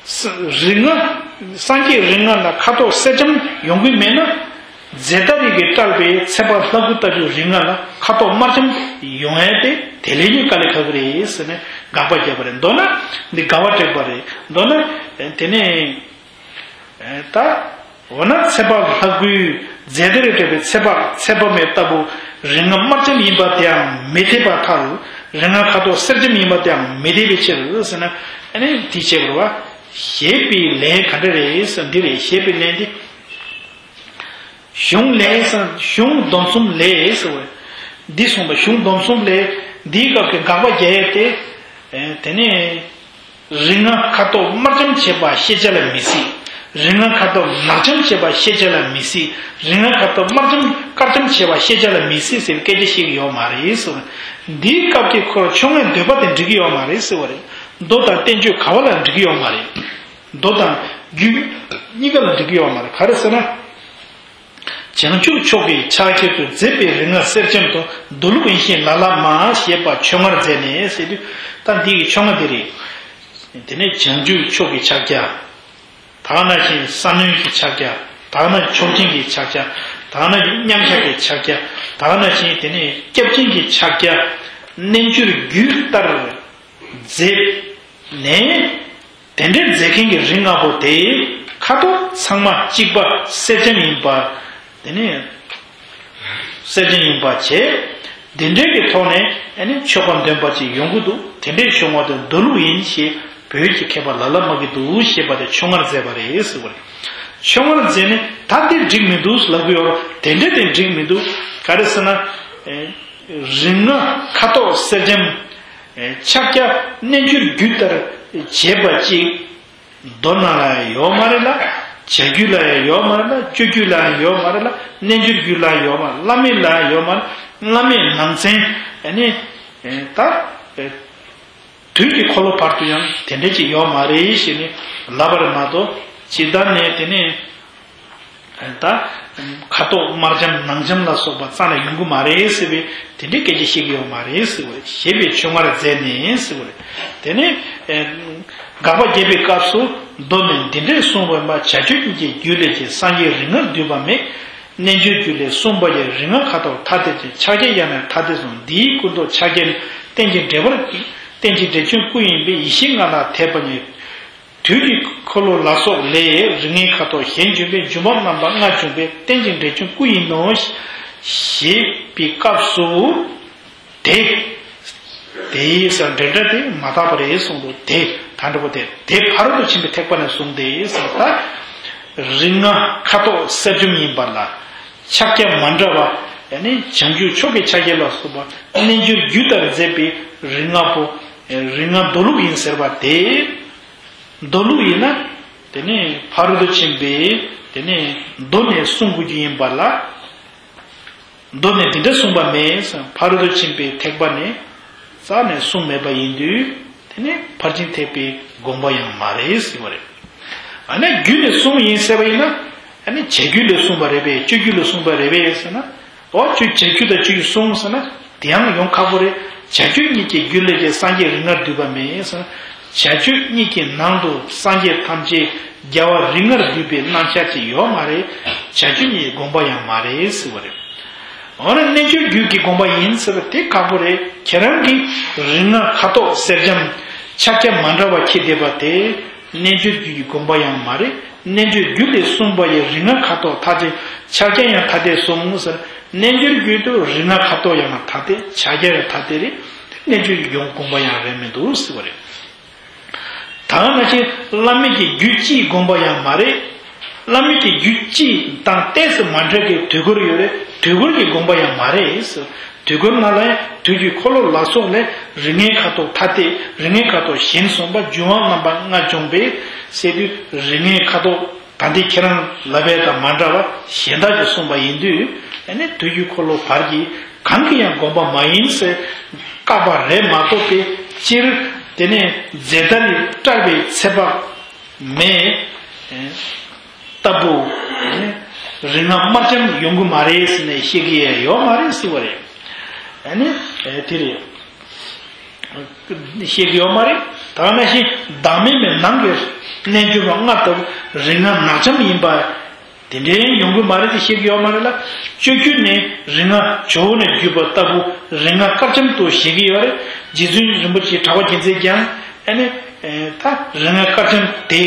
ས་རིག་སྔགས་སངས་རྒྱས་རིག་སྔགས་ལ་ཁ་དོག་གསེར་སྦྱངས་ཡོང་གི་མེད་ན། ཛེ་ཏ་རིས་ཀྱིས་བཀྲལ་བའི་ཚེ་དཔག་ལྷ་སྐུ་ལྟ་བུའི་རིག་སྔགས་ལ་ཁ་དོག་དམར་སྦྱངས་ཡོང་ཡས་དེ་དེ་ལས་ཉིད་དཀའ་ལས་ཁག་གི་རེད་ཟེར་ནས་ དགག་པ་བརྒྱབ་པ་རེད། མདོར་ན་འདི་དགའ་བ་སྤྲད་པ་རེད། མདོར་ན་དེ་ནས་ད་འོ་ན་ཚེ་དཔག་ལྷ་སྐུའི་རྫས་དེ་རེ་སྤྲད་པའི་ཚེ་དཔག་ཚེ་དཔག་མེད་ལྟ་བུ་རིགས་ལྔ་དམར་ལྕམ་ཡིན་པ་དེའང་མི་འཐད་པར་ཐལ། རིགས་ལྔ་ཁ་དོག་སེར་ལྕམ་ཡིན་པ་དེའང་མི་འཐད་པའི་ཕྱིར་ཟེར་ན། ཨ་ནི་དེ་བྱེད་དགོས་པ། བཞེད་པའི་ལན་ག་འདྲ་རེད་ཟེར་འདི་རེད། བཞེད་པའི་ལན་འདི། གཞུང་ལས་ཟེར། གཞུང་སྡོམ་གསུམ་ལས་ཟེར་བས། འདི་གསུངས་པ་གཞུང་སྡོམ་གསུམ་ལས། འདིའི་སྐབས་ཀྱི་དགག་པ་རྒྱག་ཡས་དེ། དེ་ནས་རིགས་ལྔ་ཁ་དོག་དམར་ལྕམ་བྱེད་པ་ཤེས་བྱ་ལ་མི་སྲིད། རིགས་ལྔ་ཁ་དོག་ནག་ལྕམ་བྱེད་པ་ཤེས་བྱ་ལ་མི་སྲིད། རིགས་ལྔ་ཁ་དོག་དམར་ལྕམ་དཀར་ལྕམ་བྱེད་པ་ཤེས་བྱ་ལ་མི་སྲིད་ཟེར་སྐད་ཆ་བཤད་ཀྱི་ཡོད་མ་རེད་ཟེར་བས། འདིའི་སྐབས་ཀྱི་ཁོ་རང་ཕྱོགས་སྔའི་འདོད་པ་དེ་འགྲིག་གི་ཡོད་མ་རེད་ཟེར་བ་རེད། མདོ་དང་བསྟན་བཅོས་ག་བ་ལ་འགྲིག་གི་ཡོད་མ་རེད། མདོ་དང་རྒྱུད་གཉིས་ཀ་ལ་འགྲིག་གི་ཡོད་མ་རེད། ག་རེ་ཟེར་ན། བྱང་ཆུབ་མཆོག་གི་ཕྱག་རྒྱ་དུ་མཛད་པའི་རིགས་ལྔ་གསེར་ལྕམ་དུ་མདོ་ལུགས་ཡིན་ཞིང་ལ་ལ་མ་ཞེས་པ་ཆོས་སྔར་མཛད་ནས་ཟེར་དུས། ད་འདི་ཡི་ཆོས་སྔ་འདི་རེད། དེ་ནས་བྱང་ཆུབ་མཆོག་གི་ཕྱག་རྒྱ། ད་ནང་བཞིན་ས་གནོན་གྱི་ཕྱག་རྒྱ། ད་ནང་ཆོག་མཆན་གྱི་ཕྱག་རྒྱ། ད་ནང་བཞིན་མཉམ་བཞག་གི་ཕྱག་རྒྱ། ད་ནང་བཞིན་དེ་ནས་སྐྱབས་ཆེན་གྱི་ཕྱག་རྒྱ། རྣལ་འབྱོར་རྒྱུད་ལྟར་མཛད་ནས། དེ་འདྲའི་མཛད་མཁན་གྱི་རིགས་ལྔ་པོ་དེ་ཁ་དོག་ཚང་མ་གཅིག་པ་གསེར་ལྕམ་ཡིན་པ། དེ་ནས་གསེར་ལྕམ་ཡིན་པ་བྱས། དེ་འདྲའི་གི་ཐོག་ནས་ཨ་ནི་ཆོས་པ་འདོན་པ་ཅིག་ཡོང་གི་འདུག་དེ་འདྲའི་བྱུང་བ་དེ་མདོ་ལུགས་ཡིན་ཞེས་བོད་ཀྱི་མཁས་པ་ལ་ལ་མ་གི་འདུག་ཞེས་པ་དེ་ཆོས་སྔར་མཛད་པ་རེད་ཟེར་བ་རེད། ཆོས་སྔར་མཛད་ནས་ད་དེ་འགྲིག་མི་འདུག་ལབ་གི་ཡོད་རེད། དེ་འདྲ་དེ་འགྲིག་མི་འདུག་ག་རེ་ཟེར་ན། ཨེ། རིགས་ལྔ་ཁ་དོག་གསེར་ལྕམ། ཨེ། ཕྱག་རྒྱ་རྣལ་འབྱོར་རྒྱུད་ལྟར་བྱེད་པ་ཅིག་མདོ་ནང་ལ་ཡང་ཡོད་མ་རེད་ལ། བྱ་རྒྱུད་ལ་ཡང་ཡོད་མ་རེད་ལ། སྤྱོད་རྒྱུད་ལ་ཡང་ཡོད་མ་རེད་ལ། རྣལ་འབྱོར་རྒྱུད་ལ་ཡང་ཡོད་མ་རེད། བླ་མེད་ལ་ཡང་ཡོད་མ་རེད། བླ་མེད་ནང་ཚན། ཨ་ནི། ཨེ། ད། ཨེ། དུས་ཀྱི་འཁོར་ལོ་བར་དུ་ཡང་དེ་འདྲ་ཅིག་ཡོད་མ་རེད་ཞེས་ནས་ལབ་པ་རེད་མ་གཏོགས། ཇི་ལྟར་ནས་དེ་ནས་ད་ཁ་དོག་དམར་ལྕམ་ནག་ལྕམ་ལ་སོགས་པ་རྩ་ནས་ཡོང་གི་མ་རེད་ཟེར་བའི་དེ་འདྲའི་སྐད་ཆ་བཤད་ཀྱི་ཡོད་མ་རེད་ཟེར་བ་རེད། ཞེས་པའི་ཆོས་སྔར་མཛད་ནས་ཟེར་བ་རེད། དེ་ནས་དགག་པ་རྒྱབ་པའི་སྐབས་སུ་མདོ་ནས་འདི་འདྲས་གསུངས་པ་ཡིན་པ། བྱ་སྤྱོད་གཉིས་ཀྱི་རྒྱུད་ལས་ཀྱང་སངས་རྒྱས་རིགས་ལྔར་འདུས་པ་མེད། རྣལ་འབྱོར་རྒྱུད་ལས་གསུངས་པ་ཡི་རིགས་ལྔ་ཁ་དོག་ཐ་དད་ཅིང་། ཕྱག་རྒྱ་ཡང་ན་ཐ་དད་གསུངས། འདིའི་ཀུན་རྟོག་ཕྱག་རྒྱ་ནི་རྟེན་ཅིང་འབྲེལ་བར་རྟེན་ཅིང་འབྲེལ་ཀྱང་སྐུ་ཡིན་པས་ཡེ་ཤེས་ལྔ་ལ་ཐེག་པ་ཉིད། དུས་ཀྱི་འཁོར་ལོ་ལ་སོགས་ལས་རིགས་ལྔའི་ཁ་དོག་གཞན་འབྱུང་བས་འབྱུང་བ་རྣམ་པ་ལྔ་འབྱུང་བས་རྟེན་ཅིང་འབྲེལ་ཀྱང་སྐུ་ཡིན་ནོ། ཞེས་པའི་སྐབས་སུ། དེ། དེའི་ས་འབྲེལ་སྒྲ་དེ་མ་དག་པ་རེད་གསུངས་འདུག་དེ་ད་འདྲ་པོ་དེ་དེ་ཕ་རོལ་ཏུ་ཕྱིན་པའི་ཐེག་པ་ནས་བཟུང་སྟེ་ཟེར་ད། རིགས་ལྔ་ཁ་དོག་གསེར་ལྕམ་ཡིན་པ་ལ། ཕྱག་རྒྱ་མ་འདྲ་བ། ཡང་ན་བྱང་ཆུབ་མཆོག་གི་ཕྱག་རྒྱ་ལ་སོགས་པ་རྣལ་འབྱོར་རྒྱུད་ལྟར་མཛད་པའི་རིགས་ལྔ་པོ། རིགས་ལྔ་མདོ་ལུགས་ཡིན་ཟེར་བ་དེ། མདོ་ལུགས་ཡིན་ན། དེ་ནི་ཕ་རོལ་ཏུ་ཕྱིན་པའི་དེ་ནི་མདོ་ནས་གསུང་དགོས་རྒྱུ་ཡིན་པ་ལ། མདོ་ནས་འདི་འདྲ་གསུངས་པ་མེད་ཟེར། ཕ་རོལ་ཏུ་ཕྱིན་པའི་ཐེག་པ་ནས་རྩ་ནས་གསུངས་མེད་པ་ཡིན་དུས། དེ་ནི་ཕར་ཕྱིན་ཐེག་པའི་དགོངས་པ་ཡང་མ་རེད་ཟེར་བ་རེད། ཨ་ནི་རྒྱུད་ནས་གསུངས་ཡིན་ཟེར་བ་ཡིན་ན། ཨ་ནི་བྱ་རྒྱུད་ལས་གསུངས་པ་རེད་པས། སྤྱོད་རྒྱུད་ལས་གསུངས་པ་རེད་པས་ཟེར་ན། འོ་ཅོག་བྱ་རྒྱུད་དང་བཅུ་ཡི་གསུངས་ཟེར་ན། དེ་ཡང་ཡོང་ཁག་པོ་རེད། བྱ་སྤྱོད་གཉིས་ཀྱི་རྒྱུད་ལས་ཀྱི་སངས་རྒྱས་རིགས་ལྔར་འདུས་པ་མེད་ཟེར་ན། བྱ་སྤྱོད་གཉིས་ཀྱི་ནང་དུ་སངས་རྒྱས་ཐམས་ཅད་རྒྱལ་བ་རིགས་ལྔར་འདུས་པའི་རྣམ་གཞག་ཅིག་ཡོད་མ་རེད། བྱ་སྤྱོད་གཉིས་ཀྱི་དགོངས་པ་ཡང་མ་རེད་ཟེར་བ་རེད། འོ་ན་རྣལ་འབྱོར་རྒྱུད་ཀྱི་དགོངས་པ་ཡིན་ཟེར་བ་དེ་ཁག་པོ་རེད། ཁྱེད་རང་གིས་རིགས་ལྔ་ཁ་དོག་གསེར་ལྕམ་ཕྱག་རྒྱ་མ་འདྲ་བ་ཁྱེར་བསྡད་པ་དེ། རྣལ་འབྱོར་རྒྱུད་ཀྱི་དགོངས་པ་ཡང་མ་རེད། རྣལ་འབྱོར་རྒྱུད་ལས་གསུངས་པ་ཡི་རིགས་ལྔ་ཁ་དོག་ཐ་དད་ཕྱག་རྒྱ་ཡང་ཐ་དད་གསུངས་ཟེར། རྣལ་འབྱོར་རྒྱུད་དུ་རིགས་ལྔ་ཁ་དོག་ཡང་ན་ཐ་དད་ཕྱག་རྒྱ་ཡང་ཐ་དད་རེད། རྣལ་འབྱོར་ཡོང་དགོངས་པ་ཡང་རེད་མི་འདུག་ཟེར་བ་རེད། ད་ག་ནང་བཞིན་བླ་མེད་ཀྱི་རྒྱུད་སྤྱིའི་དགོངས་པ་ཡང་མ་རེད། བླ་མེད་ཀྱི་རྒྱུད་སྤྱི་དང་ཏོག་ཙམ་མ་འདྲ་གི་དུས་འཁོར་ཡོད་རེད། དུས་འཁོར་གྱི་དགོངས་པ་ཡང་མ་རེད། དུས་འཁོར་ནང་ལ་ཡང་དུས་ཀྱི་འཁོར་ལོ་ལ་སོགས་ལས་རིགས་ལྔའི་ཁ་དོག་ཐ་དད། རིགས་ལྔའི་ཁ་དོག་གཞན་གསུངས་པ་འབྱུང་བ་རྣམ་པ་ལྔ་འབྱུང་བས་ཟེར་དུས་རིགས་ལྔའི་ཁ་དོག་ད་ལྟའི་ཁྱེད་རང་ལབ་པ་དང་མ་འདྲ་བ་གཞན་དག་གིས་གསུངས་པ་ཡིན་དུས། ཨ་ནི་དུས་ཀྱི་འཁོར་ལོ་བར་གྱི་གང་གི་ཡང་དགོངས་པ་མ་ཡིན་ཟེར་བཀག་པ་རེད་མ་གཏོགས་ཏེ། སྤྱིར་དེ་ནས་རྫས་ལྟར་ནི་སྐྲག་པའི་ཚེ་དཔག་མེད་ལྟ་བུ། རིགས་ལྔ་དམར་ལྕམ་ཡོང་གི་མ་རེད་ཟེར་ནས་བཤད་ཀྱི་ཡོད་མ་རེད་ཟེར་བ་རེད། ཨ་ནི་དེ་རེད། བཤད་ཀྱི་ཡོད་མ་རེད། ད་ག་ནང་བཞིན་བདག་མེད་མའི་ནང་གི་རྣལ་འབྱོར་པ་ལྔ་ལྟ་བུ་རིགས་ལྔ་ནག་ལྕམ་ཡིན་པ། དེ་འདྲའི་ཡོང་གི་མ་རེད་དེ་བཤད་ཀྱི་ཡོད་མ་རེད་ལ། སྤྱོད་བརྒྱུད་ནས་རིགས་ལྔ་ཇོ་བོ་ནས་བརྒྱུད་པ་ལྟ་བུ་རིགས་ལྔ་དཀར་འཆམ་དུ་བཞེད་ཀྱི་ཡོད་རེད། རྗེ་བཙུན་རིན་པོ་ཆེ་གྲགས་པ་རྒྱལ་མཚན་ཀྱང་ཨ་ནི་ད་རིགས་ལྔ་དཀར་འཆམ་དེ་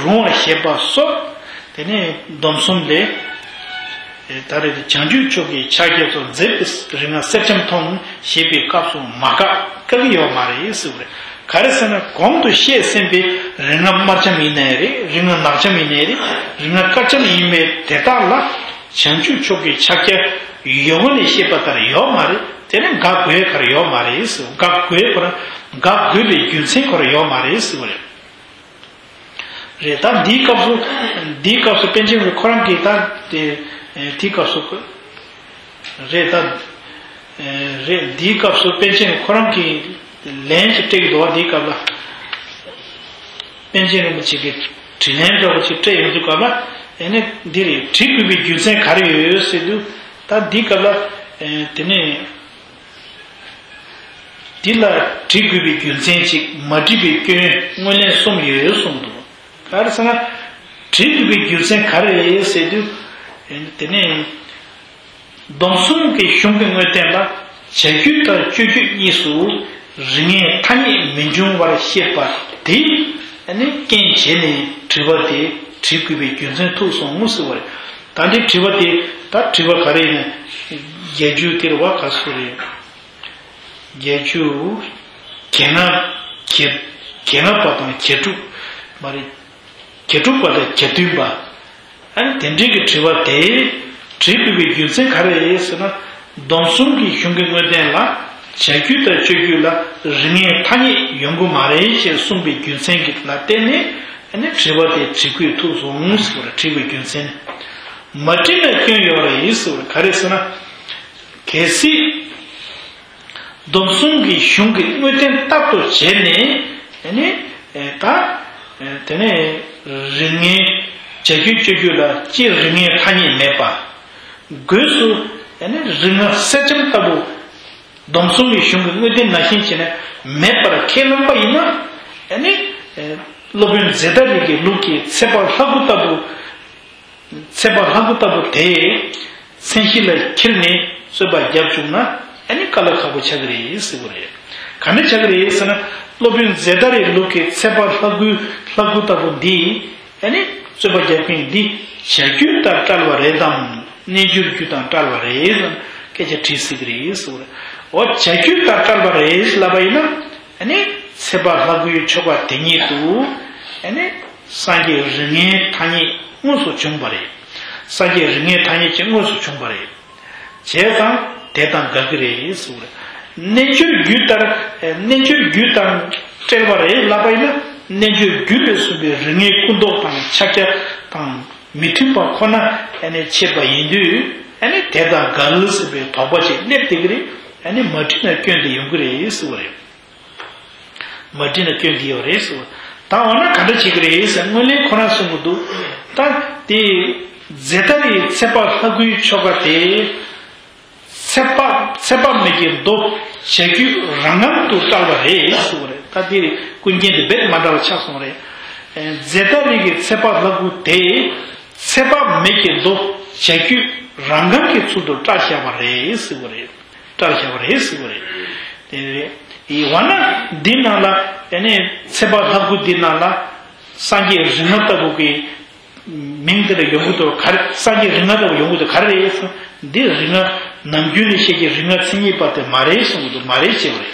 རུང་བར་བཞེད་པ་སོགས། དེ་ནས་སྡོམ་གསུམ་ལས། ད་རེས་དེ་བྱང་ཆུབ་མཆོག་གི་ཕྱག་རྒྱ་སོགས་མཛད་པའི་རིགས་ལྔ་གསེར་འཆམ་མཐོང་ཞེས་པའི་སྐབས་སུ་མ་བཀག་བཀག་གི་ཡོད་མ་རེད་ཟེར་བ་རེད། ག་རེ་ཟེར་ན་གོང་དུ་བཤད་ཟིན་པའི་རིགས་ལྔ་དམར་འཆམ་ཡིན་ནའི་རེད། རིགས་ལྔ་ནག་འཆམ་ཡིན་ནའི་རེད། རིགས་ལྔ་དཀར་འཆམ་ཡིན་པའི་དེ་དག་ལ་བྱང་ཆུབ་མཆོག་གི་ཕྱག་རྒྱ་ཡོད་དགུ་ནས་བཤད་པ་ལྟར་ཡོད་མ་རེད། དེ་ནི་དགག་དགོས་ག་རེ་ཡོད་མ་རེད་ཟེར། དགག་དགོས་ཁོ་རང་དགག་དགོས་པའི་རྒྱུ་མཚན་ཁོ་རང་ཡོད་མ་རེད་ཟེར་བ་རེད། རེད། ད་འདིའི་སྐབས་སུ། འདིའི་སྐབས་སུ་པཎ་ཆེན་ཁོ་རང་གིས་ད་དེ་དེའི་སྐབས་སུ་རེད། ད་རེད། འདིའི་སྐབས་སུ་པཎ་ཆེན་ཁོ་རང་གིས་ལན་ཅིག་སྤྲད་ཀྱི་འདུག་བ། འདིའི་སྐབས་ལ་པཎ་ཆེན་རིན་པོ་ཆེ་གིས་དྲིས་ལན་འདྲ་བོ་ཅིག་སྤྲད་ཡོང་དུས་སྐབས་ལ། ཨེ་ནི་འདི་རེད། དྲི་དགོས་པའི་རྒྱུ་མཚན་ག་རེ་ཡོད་ཟེར་དུས། ད་འདིའི་སྐབས་ལ་དེ་ནས། འདི་ལ་དྲི་དགོས་པའི་རྒྱུ་མཚན་ཅིག་མ་དྲི་བའི་སྐྱོན་སྔོན་ལན་གསུམ་ཡོད་གསུངས་འདུག་ག་རེ་ཟེར་ན། དྲི་དགོས་པའི་རྒྱུ་མཚན་ག་རེ་རེད་ཟེར་དུས། དེ་ནས་སྡོམ་གསུམ་གྱི་གཞུང་གི་དངོས་བསྟན་ལ་བྱ་རྒྱུད་དང་སྤྱོད་རྒྱུད་གཉིས་སུ་རིགས་ལྔའི་ཐ་སྙད་མི་འབྱུང་བར་བཤད་པ་དེ་ནི་རྐྱེན་བྱས་ནས་དྲི་བ་དེ་དྲི་དགོས་པའི་རྒྱུ་མཚན་ཐུག་སོང་ཟེར་བ་རེད། ད་འདི་དྲི་བ་དེ་ད་དྲི་བ་ག་རེ་ཡིན་ན། རྒྱལ་རྒྱུད་དེར་བ་ག་སུ་རེད། རྒྱལ་རྒྱུད་གྱེ་ལྔ་གྱེ་གྱེ་ལྔ་པ་དང་གྱེ་དྲུག་མ་རེད། གྱེ་དྲུག་པ་དང་གྱེ་བདུན་པ། ཨ་ནི་དེ་འདྲའི་གི་དྲི་བ་དེ་དྲི་དགོས་པའི་རྒྱུ་མཚན་ག་རེ་རེད་ཟེར་ན། སྡོམ་གསུམ་གྱི་གཞུང་གི་དངོས་བསྟན་ལ་བྱ་རྒྱུད་དང་སྤྱོད་རྒྱུད་ལ་རིགས་ལྔའི་ཐ་སྙད་ཡོང་གི་མ་རེད་ཅེས་གསུངས་པའི་རྒྱུ་མཚན་གྱི་ལ་བརྟེན་ནས། ཨ་ནི་དྲི་བ་དེ་དྲི་དགོས་ཐུག་སོང་ཟེར་བ་རེད། དྲི་དགོས་རྒྱུ་མཚན་ནི། མ་དྲིས་ན་སྐྱོན་ཡོད་རེད་ཟེར་བ་རེད། ག་རེ་ཟེར་ན། གལ་སྲིད། སྡོམ་གསུམ་གྱི་གཞུང་གི་དངོས་བསྟན་ལྟར་དུ་བྱས་ནས། ཨ་ནི་ད་དེ་ནས་རིགས་ལྔའི་བྱ་རྒྱུད་སྤྱོད་རྒྱུད་ལ་སྤྱིར་རིགས་ལྔའི་ཐ་སྙད་མེད་པ། སྒོས་སུ་ཨ་ནི་རིགས་ལྔ་གསེར་འཆམ་ལྟ་བུ་སྡོམ་གསུམ་གྱི་གཞུང་གི་དངོས་བསྟན་ནང་བཞིན་བྱས་ནས་མེད་པར་ཁས་བླངས་པ་ཡིན་ན། ཨ་ནི་སློབ་དཔོན་ཛེ་ཏ་རི་གི་ལུགས་ཀྱི་ཚེ་དཔག་ལྷ་སྐུ་ལྟ་བུ། ཚེ་དཔག་ལྷ་སྐུ་ལྟ་བུ་དེ་མཚན་གཞི་ལ་འཁྱེར་ནས་རྩོད་པ་བརྒྱབ་བྱུང་ན། ཨ་ནི་དཀའ་ལས་ཁག་པོ་ཆགས་ཀྱི་རེད་ཟེར་བ་རེད། ག་འདྲ་ཆགས་ཀྱི་རེད་ཟེར་ན། སློབ་དཔོན་ཛེ་ཏ་རིའི་ལུགས་ཀྱི་ཚེ་དཔག་ལྷ་སྐུའི་ལྷ་སྐུ་ལྟ་བུ་འདི། ཨ་ནི་རྩོད་པ་བརྒྱབ་མཁན་འདི་བྱ་རྒྱུད་དང་བྲལ་བ་རེད་དམ། རྣལ་འབྱོར་རྒྱུད་དང་བྲལ་བ་རེད་དམ། སྐད་ཆ་དྲིས་སྲིད་ཀྱི་རེད་ཟེར་བ་རེད། འོ་བྱ་རྒྱུད་དང་བྲལ་བ་རེད་ལབ་པ་ཡིན་ན། ཨ་ནི་ཚེ་དཔག་ལྷ་སྐུའི་ཆོ་ག་དེ་ཉིད་དུ། ཨ་ནི་སངས་རྒྱས་རིགས་ལྔའི་ཐ་སྙད་དངོས་སུ་བྱུང་བ་རེད། སངས་རྒྱས་རིགས་ལྔའི་ཐ་སྙད་ཅིག་དངོས་སུ་བྱུང་བ་རེད། བྱས་ཙང་དེ་དང་འགལ་གྱི་རེད་ཟེར་བ་རེད། རྣལ་འབྱོར་རྒྱུད་ལྟར། རྣལ་འབྱོར་རྒྱུད་དང་བྲལ་བ་རེད་ལབ་པ་ཡིན་ན། རྣལ་འབྱོར་རྒྱུད་ལས་གསུངས་པའི་རིགས་ལྔའི་སྐུ་མདོག་དང་ཕྱག་རྒྱ་དང་མི་མཐུན་པ་ཁོ་ན་ཨ་ནི་ཕྱེ་བ་ཡིན་དུས། ཨ་ནི་དེ་དང་འགལ་ཟེར་བའི་དོགས་པ་ཅིག་སླེབས་བསྡད་ཀྱི་རེད། ཨ་ནི་མ་དྲིས་ན་སྐྱོན་དེ་ཡོང་གི་རེད་ཟེར་བ་རེད། མ་དྲིས་ན་སྐྱོན་འདི་ཡོད་རེད་ཟེར། ད་འོ་ན་ག་འདྲ་བྱེད་ཀྱི་རེད་ཟེར། སྔོན་ལན་ཁོ་རང་གསུང་གི་འདུག་ད་དེ་ཛེ་ཏ་རིའི་ཚེ་དཔག་ལྷ་སྐུའི་ཆོ་ག་དེ། ཚེ་དཔག་ཚེ་དཔག་མེད་ཀྱི་མདོ་བྱ་རྒྱུད་རང་ངམ་དུ་བཀྲལ་བ་རེད་ཟེར་བ་རེད། ད་དེ་ཀུན་མཁྱེན་དེ་རྦད་མ་འདྲ་བ་ཆགས་སོང་རེད། ཛེ་ཏ་རི་གི་ཚེ་དཔག་ལྷ་སྐུ་དེ་ཚེ་དཔག་མེད་ཀྱི་མདོ་བྱ་རྒྱུད་རང་ངམ་གྱི་ཚུལ་དུ་བཀྲལ་བཞག་པ་རེད་ཟེར་བ་རེད། བཀྲལ་བཞག་པ་རེད་ཟེར་བ་རེད། དེ་རེད། ཡི་བ་ན་འདི་ནང་ལ་ཨ་ནི་ཚེ་དཔག་ལྷ་སྐུ་འདི་ནང་ལ་སངས་རྒྱས་རིགས་ལྔ་ལྟ་བུ་གི་མིང་དེ་ལ་ཡོང་གི་འདུག་ག་རེ། སངས་རྒྱས་རིགས་ལྔ་ལྟ་བུ་ཡོང་གི་འདུག་ག་རེ་རེད་ཟེར། འདི་རིགས་ལྔ་ནམ་རྒྱུན་ནས་བཤད་ཀྱི་རིགས་ལྔ་མཚན་ཉིད་པ་དེ་མ་རེད་གསུང་གི་འདུག་མ་རེད་ཅེས་པ་རེད།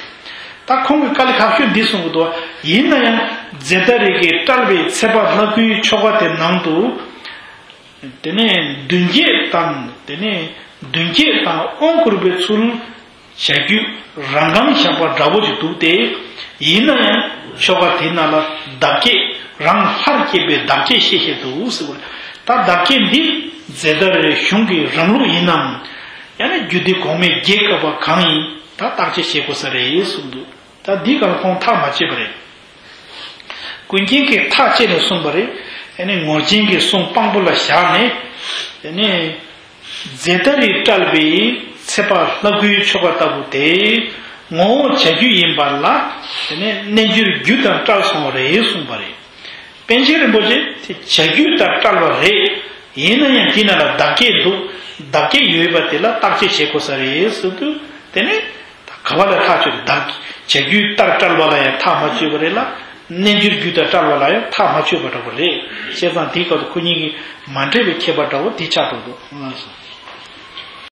ད་ཁོང་གིས་དཀའ་ལས་ཁག་ཤོས་འདི་གསུང་གི་འདུག་ཡིན་ན་ཡང་ཛེ་ཏ་རི་གིས་བཀྲལ་བའི་ཚེ་དཔག་ལྷ་སྐུའི་ཆོ་ག་དེ་ནང་དུ། དེ་ནས་མདུན་བསྐྱེད་དང་། དེ་ནས་མདུན་བསྐྱེད་དང་དབང་བསྐུར་བའི་ཚུལ། བྱ་རྒྱུད་རང་ངམ་བཞག་པ་འདྲ་བོ་ཞིག་འདུག་སྟེ། ཡིན་ན་ཡང་ཆོ་ག་དེ་ནང་ལ་བདག་བསྐྱེད་རང་ལྷར་བསྐྱེད་པའི་བདག་བསྐྱེད་བཤད་བཤད་འདུག་ཟེར་བ། ད་བདག་བསྐྱེད་འདི་ཛེ་ཏ་རི་གཞུང་གི་རང་ལུགས་ཡིན་ནམ། ཡང་ན་རྒྱུད་སྡེ་གོང་མའི་རྒྱས་བཀབ་པ་གང་ཡིན། ད་བརྟག་དཔྱད་བྱེད་དགོས་ས་རེད་གསུངས་འདུག་ད་འདི་གང་ཁོང་ཐག་མ་བཅད་པ་རེད། ཀུན་མཁྱེན་གྱིས་ཐག་བཅད་ནས་གསུངས་པ་རེད། ཨ་ནི་ངོར་ཆེན་གྱི་གསུང་དཔང་པོ་ལ་བཞག་ནས། ཨ་ནི་ཛེ་ཏ་རིས་བཀྲལ་བའི་ཚེ་དཔག་ལྷ་སྐུའི་ཆོ་ག་ལྟ་བུ་དེ་ངོ་བོ་བྱ་རྒྱུད་ཡིན་པ་ལ། དེ་ནས་རྣལ་འབྱོར་རྒྱུད་དང་བྲལ་སོང་བ་རེད་གསུངས་པ་རེད། པཎ་ཆེན་རིན་པོ་ཆེ་དེ་བྱ་རྒྱུད་དང་བྲལ་བ་རེད། ཡིན་ན་ཡང་དེ་ན་ལ་བདག་བསྐྱེད་འདུག་བདག་བསྐྱེད་ཡོད་པ་དེ་ལ་བརྟག་དཔྱད་བྱེད་དགོས་ས་རེད་ཟེར་དུས་དེ་ནི་ད་ག་བ་ལ་ཐག་ཆོད་བདག་བྱ་རྒྱུད་ལྟར་བཀྲལ་བ་ལ་ཡང་ཐག་མ་ཆོད་པ་རེད་ལ། རྣལ་འབྱོར་རྒྱུད་ལྟར་བཀྲལ་བ་ལ་ཡང་ཐག་མ་ཆོད་པ་འདྲ་པོ་རེད། བྱས་ཙང་དེའི་སྐབས་སུ་ཁོ་གཉིས་ཀྱི་མ་འདྲེས་པའི་ཁྱད་པར་འདྲ་པོ་དེ་ཆགས་འགྲོ་འདུག་ལགས་སོ།